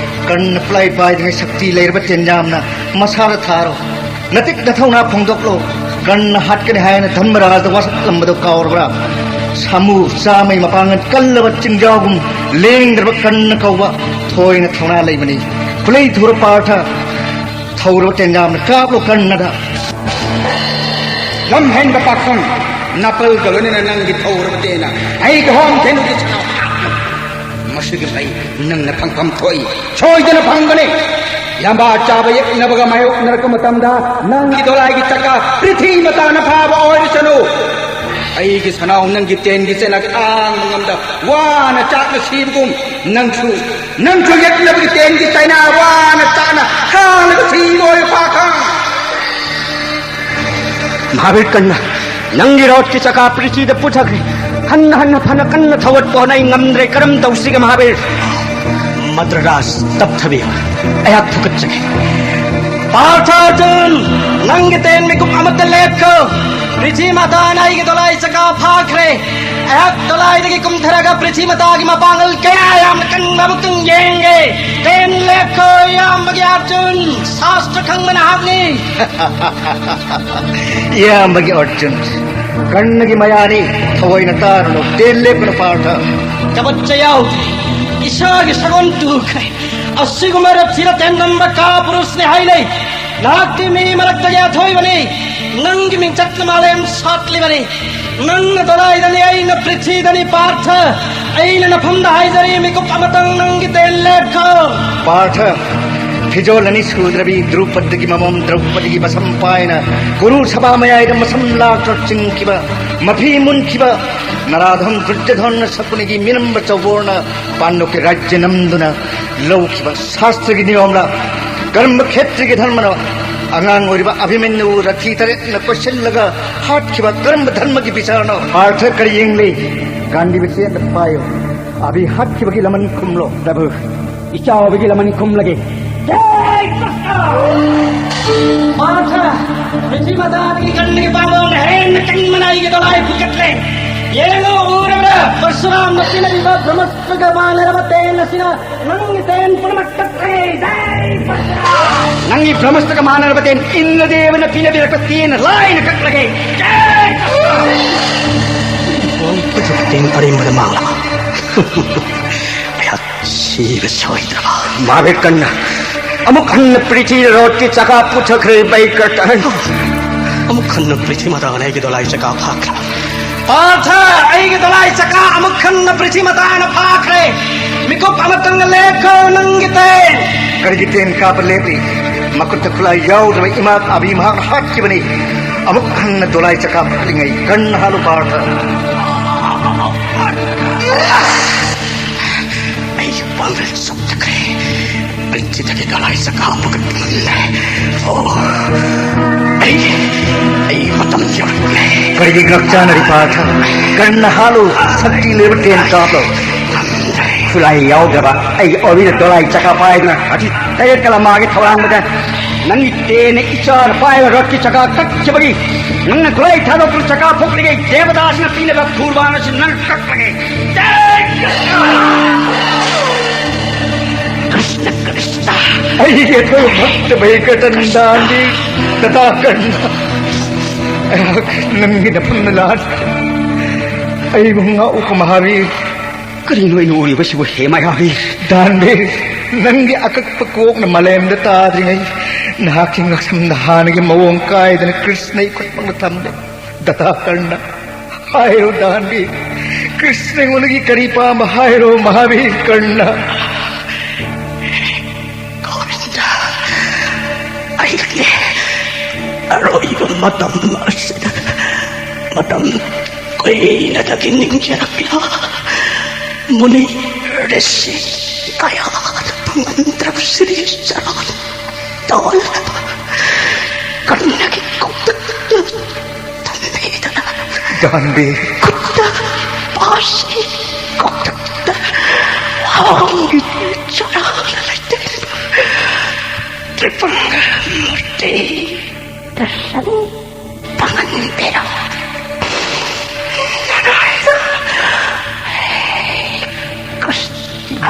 ꯀꯔꯅ ꯈꯨꯠꯂꯥꯏ ꯄꯥꯏꯗ꯭ꯔꯤꯉꯩ ꯁꯛꯇꯤ ꯂꯩꯔꯕ ꯇꯦꯟ ꯌꯥꯝꯅ ꯃꯁꯥꯗ ꯊꯥꯔꯣ꯫ ꯅꯇꯤꯛ ꯅꯊꯧꯅꯥ ꯐꯣꯡꯗꯣꯛꯂꯣ꯫ ꯀꯔꯅ ꯍꯥꯠꯀꯅꯤ ꯍꯥꯏꯅ ꯙꯔꯃꯔꯥꯖꯗ ꯋꯥꯁꯛꯂꯝꯕꯗꯣ ꯀꯥꯎꯔꯕ꯭ꯔꯥ? ꯁꯥꯃꯨ ꯆꯥꯝꯃꯩ ꯃꯄꯥꯡꯒꯜ ꯀꯜꯂꯕ ꯆꯤꯡꯖꯥꯎꯒꯨꯝ ꯂꯦꯡꯗ꯭ꯔꯕ ꯀꯔꯅ ꯀꯧꯕ ꯊꯣꯏꯅ ꯊꯧꯅꯥ ꯂꯩꯕꯅꯤ꯫ ꯈꯨꯠꯂꯩ ꯊꯨꯔ ꯄꯥꯔꯊ, ꯊꯧꯔꯕ ꯇꯦꯟꯖꯥꯝꯅ ꯀꯥꯞꯂꯣ ꯀꯔꯅꯗ꯫ ꯂꯝ ꯍꯦꯟꯕ ꯄꯥꯈꯪ, ꯅꯥꯄꯜꯒ ꯂꯣꯏꯅꯅ ꯅꯪꯒꯤ ꯊꯧꯔꯕ ꯇꯦꯟꯅ ꯑꯩꯒꯤ ꯍꯣꯝ ꯊꯦꯅꯨꯒꯤ ꯁꯅꯥ ꯍꯥꯞꯂꯣ꯫ ꯃꯁꯤꯒꯤ ꯐꯩ ꯅꯪꯅ ꯐꯪꯐꯝ ꯊꯣꯛꯏ, ꯁꯣꯏꯗꯅ ꯐꯪꯒꯅꯤ꯫ ꯌꯥꯝꯕꯥ ꯆꯥꯕ ꯌꯦꯛꯅꯕꯒ ꯃꯥꯌꯣꯛꯅꯔꯛꯄ ꯃꯇꯝꯗ ꯅꯪꯒꯤ ꯗꯣꯂꯥꯏꯒꯤ ꯆꯀꯥ ꯄ꯭ꯔꯤꯊꯤ ꯃꯇꯥꯅ ꯐꯥꯕ ꯑꯣꯏꯔꯁꯅꯨ꯫ ꯑꯩꯒꯤ ꯁꯅꯥꯎ ꯅꯪꯒꯤ ꯇꯦꯟꯒꯤ ꯆꯦꯅꯥ ꯈꯥꯡꯕ ꯉꯝꯗ ꯋꯥꯅ ꯆꯥꯛꯅ ꯁꯤꯕꯒꯨꯝ ꯅꯪꯁꯨ, ꯅꯪꯁꯨ ꯌꯦꯛꯅꯕꯒꯤ ꯇꯦꯟꯒꯤ ꯆꯩꯅꯥ ꯋꯥꯅ ꯆꯥꯛꯅ ꯈꯥꯡꯂꯒ ꯁꯤꯕ ꯑꯣꯏꯌꯨ ꯄꯥꯈꯪ꯫ ꯃꯍꯥꯕꯤꯔ ꯀꯟꯅ ꯅꯪꯒꯤ ꯔꯣꯠꯀꯤ ꯆꯀꯥ ꯄ꯭ꯔꯤꯊꯤꯗ ꯄꯨꯊꯈ꯭ꯔꯦ꯫ ꯍꯟꯅ ꯍꯟꯅ ꯐꯅ ꯀꯟꯅ ꯊꯧꯒꯠꯄ ꯍꯣꯠꯅꯩ, ꯉꯝꯗ꯭ꯔꯦ꯫ ꯀꯔꯝ ꯇꯧꯁꯤꯒꯦ ꯃꯍꯥꯕꯤꯔ? ꯃꯗ꯭ꯔ ꯔꯥꯖ ꯇꯞꯊꯕꯤꯌꯨ, ꯑꯩꯍꯥꯛ ꯐꯨꯀꯠꯆꯒꯦ꯫ ꯄꯥꯔꯊ ꯑꯔꯖꯨꯟ, ꯅꯪꯒꯤ ꯇꯦꯟ ꯃꯤꯀꯨꯞ ꯑꯃꯠꯇ ꯂꯦꯞꯈꯣ꯫ ꯄ꯭ꯔꯤꯊꯤ ꯃꯇꯥꯅ ꯑꯩꯒꯤ ꯗꯣꯂꯥꯏ ꯆꯀꯥ ꯐꯥꯈ꯭ꯔꯦ꯫ ꯑꯩꯍꯥꯛ ꯗꯣꯂꯥꯏꯗꯒꯤ ꯀꯨꯝꯊꯔꯒ ꯄ꯭ꯔꯤꯊꯤ ꯃꯇꯥꯒꯤ ꯃꯄꯥꯡꯒꯜ ꯀꯌꯥ ꯌꯥꯝꯅ ꯀꯟꯕ ꯑꯃꯨꯛꯇꯪ ꯌꯦꯡꯒꯦ꯫ ꯇꯦꯟ ꯂꯦꯞꯈꯣ, ꯏꯌꯥꯝꯕꯒꯤ ꯑꯔꯖꯨꯟ, ꯁꯥꯁꯇ꯭ꯔ ꯈꯪꯕ ꯅꯍꯥꯛꯅꯤ꯫ ꯏꯌꯥꯝꯕꯒꯤ ꯑꯔꯖꯨꯟ, ꯀꯔꯅꯒꯤ ꯃꯌꯥꯅꯤ, ꯊꯑꯣꯏꯅ ꯇꯥꯔꯨꯅꯨ, ꯇꯦꯟ ꯂꯦꯞꯀꯅꯨ ꯄꯥꯔꯊ꯫ ꯀꯕꯠꯆ ꯌꯥꯎꯗꯦ, ꯏꯁꯥꯒꯤ ꯁꯒꯣꯜ ꯇꯨꯈ꯭ꯔꯦ꯫ ꯑꯁꯤꯒꯨꯝꯕ ꯔꯊꯤꯗ ꯇꯦꯟꯂꯝꯕ ꯀꯥ ꯄꯨꯔꯨꯁꯅꯤ ꯍꯥꯏꯅꯩ꯫ ꯅꯍꯥꯛꯇꯤ ꯃꯤ ꯃꯔꯛꯇꯒꯤ ꯑꯊꯣꯏꯕꯅꯤ꯫ ꯅꯪꯒꯤ ꯃꯤꯡꯆꯠꯅ ꯃꯥꯂꯦꯝ ꯁꯥꯠꯂꯤꯕꯅꯤ꯫ ꯅꯪꯅ ꯗꯣꯂꯥꯏꯗꯅꯤ, ꯑꯩꯅ ꯄ꯭ꯔꯤꯊꯤꯗꯅꯤ ꯄꯥꯔꯊ꯫ ꯑꯩꯅ ꯅꯐꯝꯗ ꯍꯥꯏꯖꯔꯤ, ꯃꯤꯀꯨꯞ ꯑꯃꯇꯪ ꯅꯪꯒꯤ ꯇꯦꯟ ꯂꯦꯞꯈꯣ꯫ ꯄꯥꯔꯊ, ꯐꯤꯖꯣꯜ ꯑꯅꯤ ꯁꯨꯗ꯭ꯔꯕꯤ ꯗ꯭ꯔꯧꯄꯗꯒꯤ ꯃꯃꯣꯝ ꯗ꯭ꯔꯧꯄꯗꯒꯤ ꯃꯁꯝ ꯄꯥꯏꯅ ꯀꯨꯔꯨ ꯁꯚꯥ ꯃꯌꯥꯏꯗ ꯃꯁꯝ ꯂꯥꯛꯇ ꯆꯤꯡꯈꯤꯕ, ꯃꯐꯤ ꯃꯨꯟꯈꯤꯕ ꯅꯔꯥꯙꯝ ꯗꯨꯔꯖꯣꯙꯟꯅ ꯁꯀꯨꯅꯤꯒꯤ ꯃꯤꯅꯝꯕ ꯆꯧꯕꯣꯔꯅ ꯄꯥꯟꯗꯨꯒꯤ ꯔꯥꯖ꯭ꯌ ꯅꯝꯗꯨꯅ ꯂꯧꯈꯤꯕ ꯁꯥꯁꯇ꯭ꯔꯒꯤ ꯅꯤꯌꯣꯝꯂ? ꯀꯔꯝꯕ ꯈꯦꯇ꯭ꯔꯤꯒꯤ ꯙꯔꯃꯅꯣ? ꯑꯉꯥꯡ ꯑꯣꯏꯔꯤꯕ ꯑꯚꯤꯃꯟꯌꯨ ꯔꯊꯤ ꯇꯔꯦꯠꯅ ꯀꯣꯏꯁꯤꯜꯂꯒ ꯍꯥꯠꯈꯤꯕ ꯀꯔꯝꯕ ꯙꯔꯃꯒꯤ ꯕꯤꯆꯥꯔꯅꯣ? ꯄꯥꯔꯊ ꯀꯔꯤ ꯌꯦꯡꯂꯤ? ꯒꯥꯟꯙꯤꯕ ꯆꯦꯠꯅ ꯄꯥꯏꯌꯨ꯫ ꯑꯚꯤ ꯍꯥꯠꯈꯤꯕꯒꯤ ꯂꯃꯟ ꯈꯨꯝꯂꯣ꯫ ꯄ꯭ꯔꯚꯨ, ꯏꯆꯥꯎꯕꯒꯤ ꯂꯃꯟ ꯈꯨꯝꯂꯒꯦ꯫ ꯖꯥꯏ ꯀ꯭ꯔꯤꯁꯅ! ꯄꯥꯔꯊ, ꯄ꯭ꯔꯤꯊꯤ ꯃꯇꯥꯗꯒꯤ ꯀꯟꯕꯒꯤ ꯄꯥꯝꯕꯣꯝꯅ ꯍꯦꯟꯅ ꯀꯟꯕꯅ ꯑꯩꯒꯤ ꯗꯣꯂꯥꯏ ꯐꯨꯒꯠꯂꯦ꯫ ꯌꯦꯡꯉꯨ, ꯎꯔꯕ꯭ꯔꯥ? ꯄꯔꯁꯨꯔꯥꯝꯅ ꯄꯤꯅꯔꯤꯕ ꯕ꯭ꯔꯍꯃꯁ꯭ꯇ꯭ꯔꯒ ꯃꯥꯟꯅꯔꯕ ꯇꯦꯟ ꯑꯁꯤꯅ ꯅꯪꯒꯤ ꯇꯦꯟ ꯄꯨꯝꯅꯃꯛ ꯀꯛꯂꯦ꯫ ꯖꯥꯏ ꯄꯔꯁꯨꯔꯥꯝ! ꯅꯪꯒꯤ ꯕ꯭ꯔꯍꯃꯁ꯭ꯇ꯭ꯔꯒ ꯃꯥꯟꯅꯔꯕ ꯇꯦꯟ ꯏꯟꯗ꯭ꯔꯗꯦꯕꯅ ꯄꯤꯅꯕꯤꯔꯛꯄ ꯇꯦꯟꯅ ꯂꯥꯏꯅ ꯀꯛꯂꯒꯦ꯫ ꯖꯥꯏ ꯀ꯭ꯔꯤꯁꯅ! ꯑꯔꯦꯝꯕꯗ ꯃꯥꯡꯂꯕ꯫ ꯑꯩꯍꯥꯛ ꯁꯤꯕ ꯁꯣꯏꯗ꯭ꯔꯕ꯫ ꯃꯍꯥꯕꯤꯔ ꯀꯔꯅ, ꯑꯃꯨꯛ ꯍꯟꯅ ꯄ꯭ꯔꯤꯊꯤꯗ ꯔꯣꯠꯀꯤ ꯆꯀꯥ ꯄꯨꯊꯈ꯭ꯔꯦ ꯚꯩꯀ꯭ꯔꯇꯟ꯫ ꯑꯃꯨꯛ ꯍꯟꯅ ꯄ꯭ꯔꯤꯊꯤ ꯃꯇꯥꯅ ꯑꯩꯒꯤ ꯗꯣꯂꯥꯏ ꯆꯀꯥ ꯐꯥꯈ꯭ꯔꯕ꯫ ꯄꯥꯔꯊ, ꯑꯩꯒꯤ ꯗꯣꯂꯥꯏ ꯆꯀꯥ ꯑꯃꯨꯛ ꯍꯟꯅ ꯄ꯭ꯔꯤꯊꯤ ꯃꯇꯥꯅ ꯐꯥꯈ꯭ꯔꯦ꯫ ꯃꯤꯀꯨꯞ ꯑꯃꯇꯪꯒ ꯂꯦꯞꯈꯣ ꯅꯪꯒꯤ ꯇꯦꯟ꯫ ꯀꯔꯤꯒꯤ ꯇꯦꯟ ꯀꯥꯞꯄ ꯂꯦꯞꯂꯤ? ꯃꯈꯨꯠꯇ ꯈꯨꯠꯂꯥꯏ ꯌꯥꯎꯗꯕ ꯏꯃꯥ ꯑꯕꯤ ꯃꯍꯥꯛꯅ ꯍꯥꯠꯈꯤꯕꯅꯤ꯫ ꯑꯃꯨꯛ ꯍꯟꯅ ꯗꯣꯂꯥꯏ ꯆꯀꯥ ꯐꯥꯠꯂꯤꯉꯩ ꯀꯟꯅ ꯍꯥꯠꯂꯨ ꯄꯥꯔꯊ꯫ ꯑꯩꯒꯤ ꯄꯥꯡꯒꯜ ꯆꯣꯛꯊꯈ꯭ꯔꯦ꯫ ꯄ꯭ꯔꯤꯊꯤꯕꯤꯗꯒꯤ ꯗꯣꯂꯥꯏ ꯆꯀꯥ ꯄꯨꯈꯠꯄ ꯉꯝꯂꯦ꯫ ꯑꯣ, ꯑꯩ, ꯑꯩ ꯃꯇꯝ ꯌꯧꯔꯛꯂꯦ꯫ ꯀꯔꯤꯒꯤ ꯉꯛꯆꯥꯅꯔꯤ ꯄꯥꯔꯊ? ꯀꯟꯅ ꯍꯥꯠꯂꯨ, ꯁꯛꯇꯤ ꯂꯩꯕ ꯇꯦꯟ ꯀꯥꯞꯂꯣ꯫ ꯉꯝꯗ꯭ꯔꯦ꯫ ꯈꯨꯠꯂꯥꯏ ꯌꯥꯎꯗ꯭ꯔꯕ ꯑꯩꯒꯤ ꯑꯣꯕꯤꯗ ꯗꯣꯂꯥꯏ ꯆꯀꯥ ꯄꯥꯏꯗꯨꯅ ꯍꯧꯖꯤꯛ ꯇꯔꯦꯠ ꯀꯂꯥꯃꯥꯒꯤ ꯊꯧꯔꯥꯡꯕꯗ ꯅꯪꯒꯤ ꯇꯦꯟꯅ ꯏꯆꯥꯅ ꯄꯥꯏꯕ ꯔꯣꯠꯀꯤ ꯆꯀꯥ ꯀꯛꯈꯤꯕꯒꯤ ꯅꯪꯅ ꯈꯨꯠꯂꯥꯏ ꯊꯥꯗꯣꯛꯇꯨꯅ ꯆꯀꯥ ꯐꯨꯛꯂꯤꯉꯩ ꯗꯦꯕꯗꯥꯁꯅ ꯄꯤꯅꯕ ꯈꯨꯔꯕꯥꯟ ꯑꯁꯤ ꯅꯪ ꯀꯛꯂꯒꯦ꯫ ꯀ꯭ꯔꯤꯁꯅ, ꯀ꯭ꯔꯤꯁꯅ꯫ ꯑꯩꯒꯤ ꯑꯊꯣꯏꯕ ꯚꯛꯇ ꯚꯩꯀ꯭ꯔꯇꯟ ꯗꯥꯟꯗꯤ ꯇꯊꯥ ꯀꯔꯅ꯫ ꯑꯩꯍꯥꯛ ꯅꯪꯒꯤ ꯅꯐꯝꯗ ꯂꯥꯟꯈ꯭ꯔꯦ꯫ ꯑꯩꯕꯨ ꯉꯥꯛꯎꯀꯣ ꯃꯍꯥꯕꯤꯔ꯫ ꯀꯔꯤꯅꯣ ꯑꯩꯅ ꯎꯔꯤꯕꯁꯤꯕꯨ ꯍꯦ ꯃꯍꯥꯕꯤꯔ? ꯗꯥꯟꯕꯤꯔ, ꯅꯪꯒꯤ ꯑꯀꯛꯄ ꯀꯣꯛꯅ ꯃꯥꯂꯦꯝꯗ ꯇꯥꯗ꯭ꯔꯤꯉꯩ ꯅꯍꯥꯛꯀꯤ ꯉꯛꯁꯝꯗ ꯍꯥꯟꯅꯒꯤ ꯃꯑꯣꯡ ꯀꯥꯏꯗꯅ ꯀ꯭ꯔꯤꯁꯅ ꯏꯈꯨꯠꯃꯛꯅ ꯊꯝꯂꯦ꯫ ꯗꯊꯥ ꯀꯔꯅ, ꯍꯥꯏꯔꯣ ꯗꯥꯟꯕꯤꯔ, ꯀ꯭ꯔꯤꯁꯅ ꯑꯩꯉꯣꯟꯗꯒꯤ ꯀꯔꯤ ꯄꯥꯝꯕ ꯍꯥꯏꯔꯣ ꯃꯍꯥꯕꯤꯔ ꯀꯔꯅ꯫ ꯒꯣꯕꯤꯟꯗ, ꯑꯩꯒꯤ ꯑꯔꯣꯏꯕ ꯃꯇꯝ ꯑꯁꯤꯗ ꯃꯇꯝ ꯀꯨꯏꯅꯗꯒꯤ ꯅꯤꯡꯖꯔꯛꯂꯕ ꯃꯨꯅꯤ ꯔꯤꯁꯤ ꯀꯌꯥꯗ ꯐꯪꯉꯝꯗ꯭ꯔꯕ ꯁꯤꯔꯤ ꯆꯔꯥ ꯇꯧꯍꯜꯂꯕ ꯀꯔꯅꯒꯤ ꯀꯣꯛꯇ ꯊꯝꯕꯤꯗꯨꯅ ꯗꯥꯟꯕꯤꯔ꯫ ꯈꯨꯠꯇ ꯄꯥꯁꯤ ꯀꯣꯛꯇ ꯍꯥꯎꯒꯤ ꯆꯔꯥ ꯂꯩꯇꯦ꯫ ꯇ꯭ꯔꯤꯄꯨꯔꯥ ꯃꯨꯔꯇꯤ ꯗꯔꯁꯟ ꯐꯪꯍꯟꯕꯤꯔꯣ꯫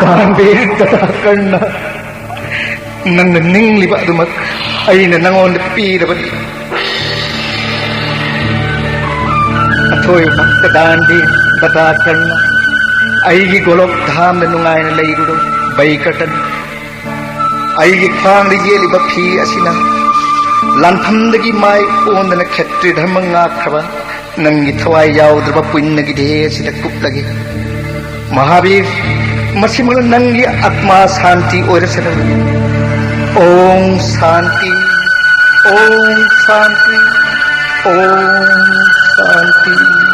ꯗꯥꯟꯕꯤꯔ ꯗꯊꯥ ꯀꯔꯅ, ꯅꯪꯅ ꯅꯤꯡꯂꯤꯕ ꯑꯗꯨꯃꯛ ꯑꯩꯅ ꯅꯪꯉꯣꯟꯗ ꯄꯤꯔꯕꯅꯤ꯫ ꯍꯣꯏ ꯚꯛꯇ ꯗꯥꯟꯗꯤ ꯕꯇꯥ ꯀꯔꯅ, ꯑꯩꯒꯤ ꯒꯣꯂꯣꯛ ꯙꯥꯝꯗ ꯅꯨꯡꯉꯥꯏꯅ ꯂꯩꯔꯨꯔꯣ ꯕꯩꯀꯇꯟ꯫ ꯑꯩꯒꯤ ꯈ꯭ꯋꯥꯡꯗ ꯌꯦꯠꯂꯤꯕ ꯐꯤ ꯑꯁꯤꯅ ꯂꯥꯟꯐꯝꯗꯒꯤ ꯃꯥꯏ ꯑꯣꯟꯗꯅ ꯈꯦꯇ꯭ꯔꯤ ꯙꯔꯃ ꯉꯥꯛꯈ꯭ꯔꯕ ꯅꯪꯒꯤ ꯊꯋꯥꯏ ꯌꯥꯎꯗ꯭ꯔꯕ ꯄꯨꯏꯟꯅꯒꯤ ꯗꯦꯍꯦ ꯑꯁꯤꯗ ꯀꯨꯞꯂꯒꯦ꯫ ꯃꯍꯥꯕꯤꯔ, ꯃꯁꯤꯃꯛ ꯅꯪꯒꯤ ꯑꯥꯠꯃꯥ ꯁꯥꯟꯇꯤ ꯑꯣꯏꯔꯁꯅꯨ꯫ ॐ शांति, ॐ शांति, ॐ शांति।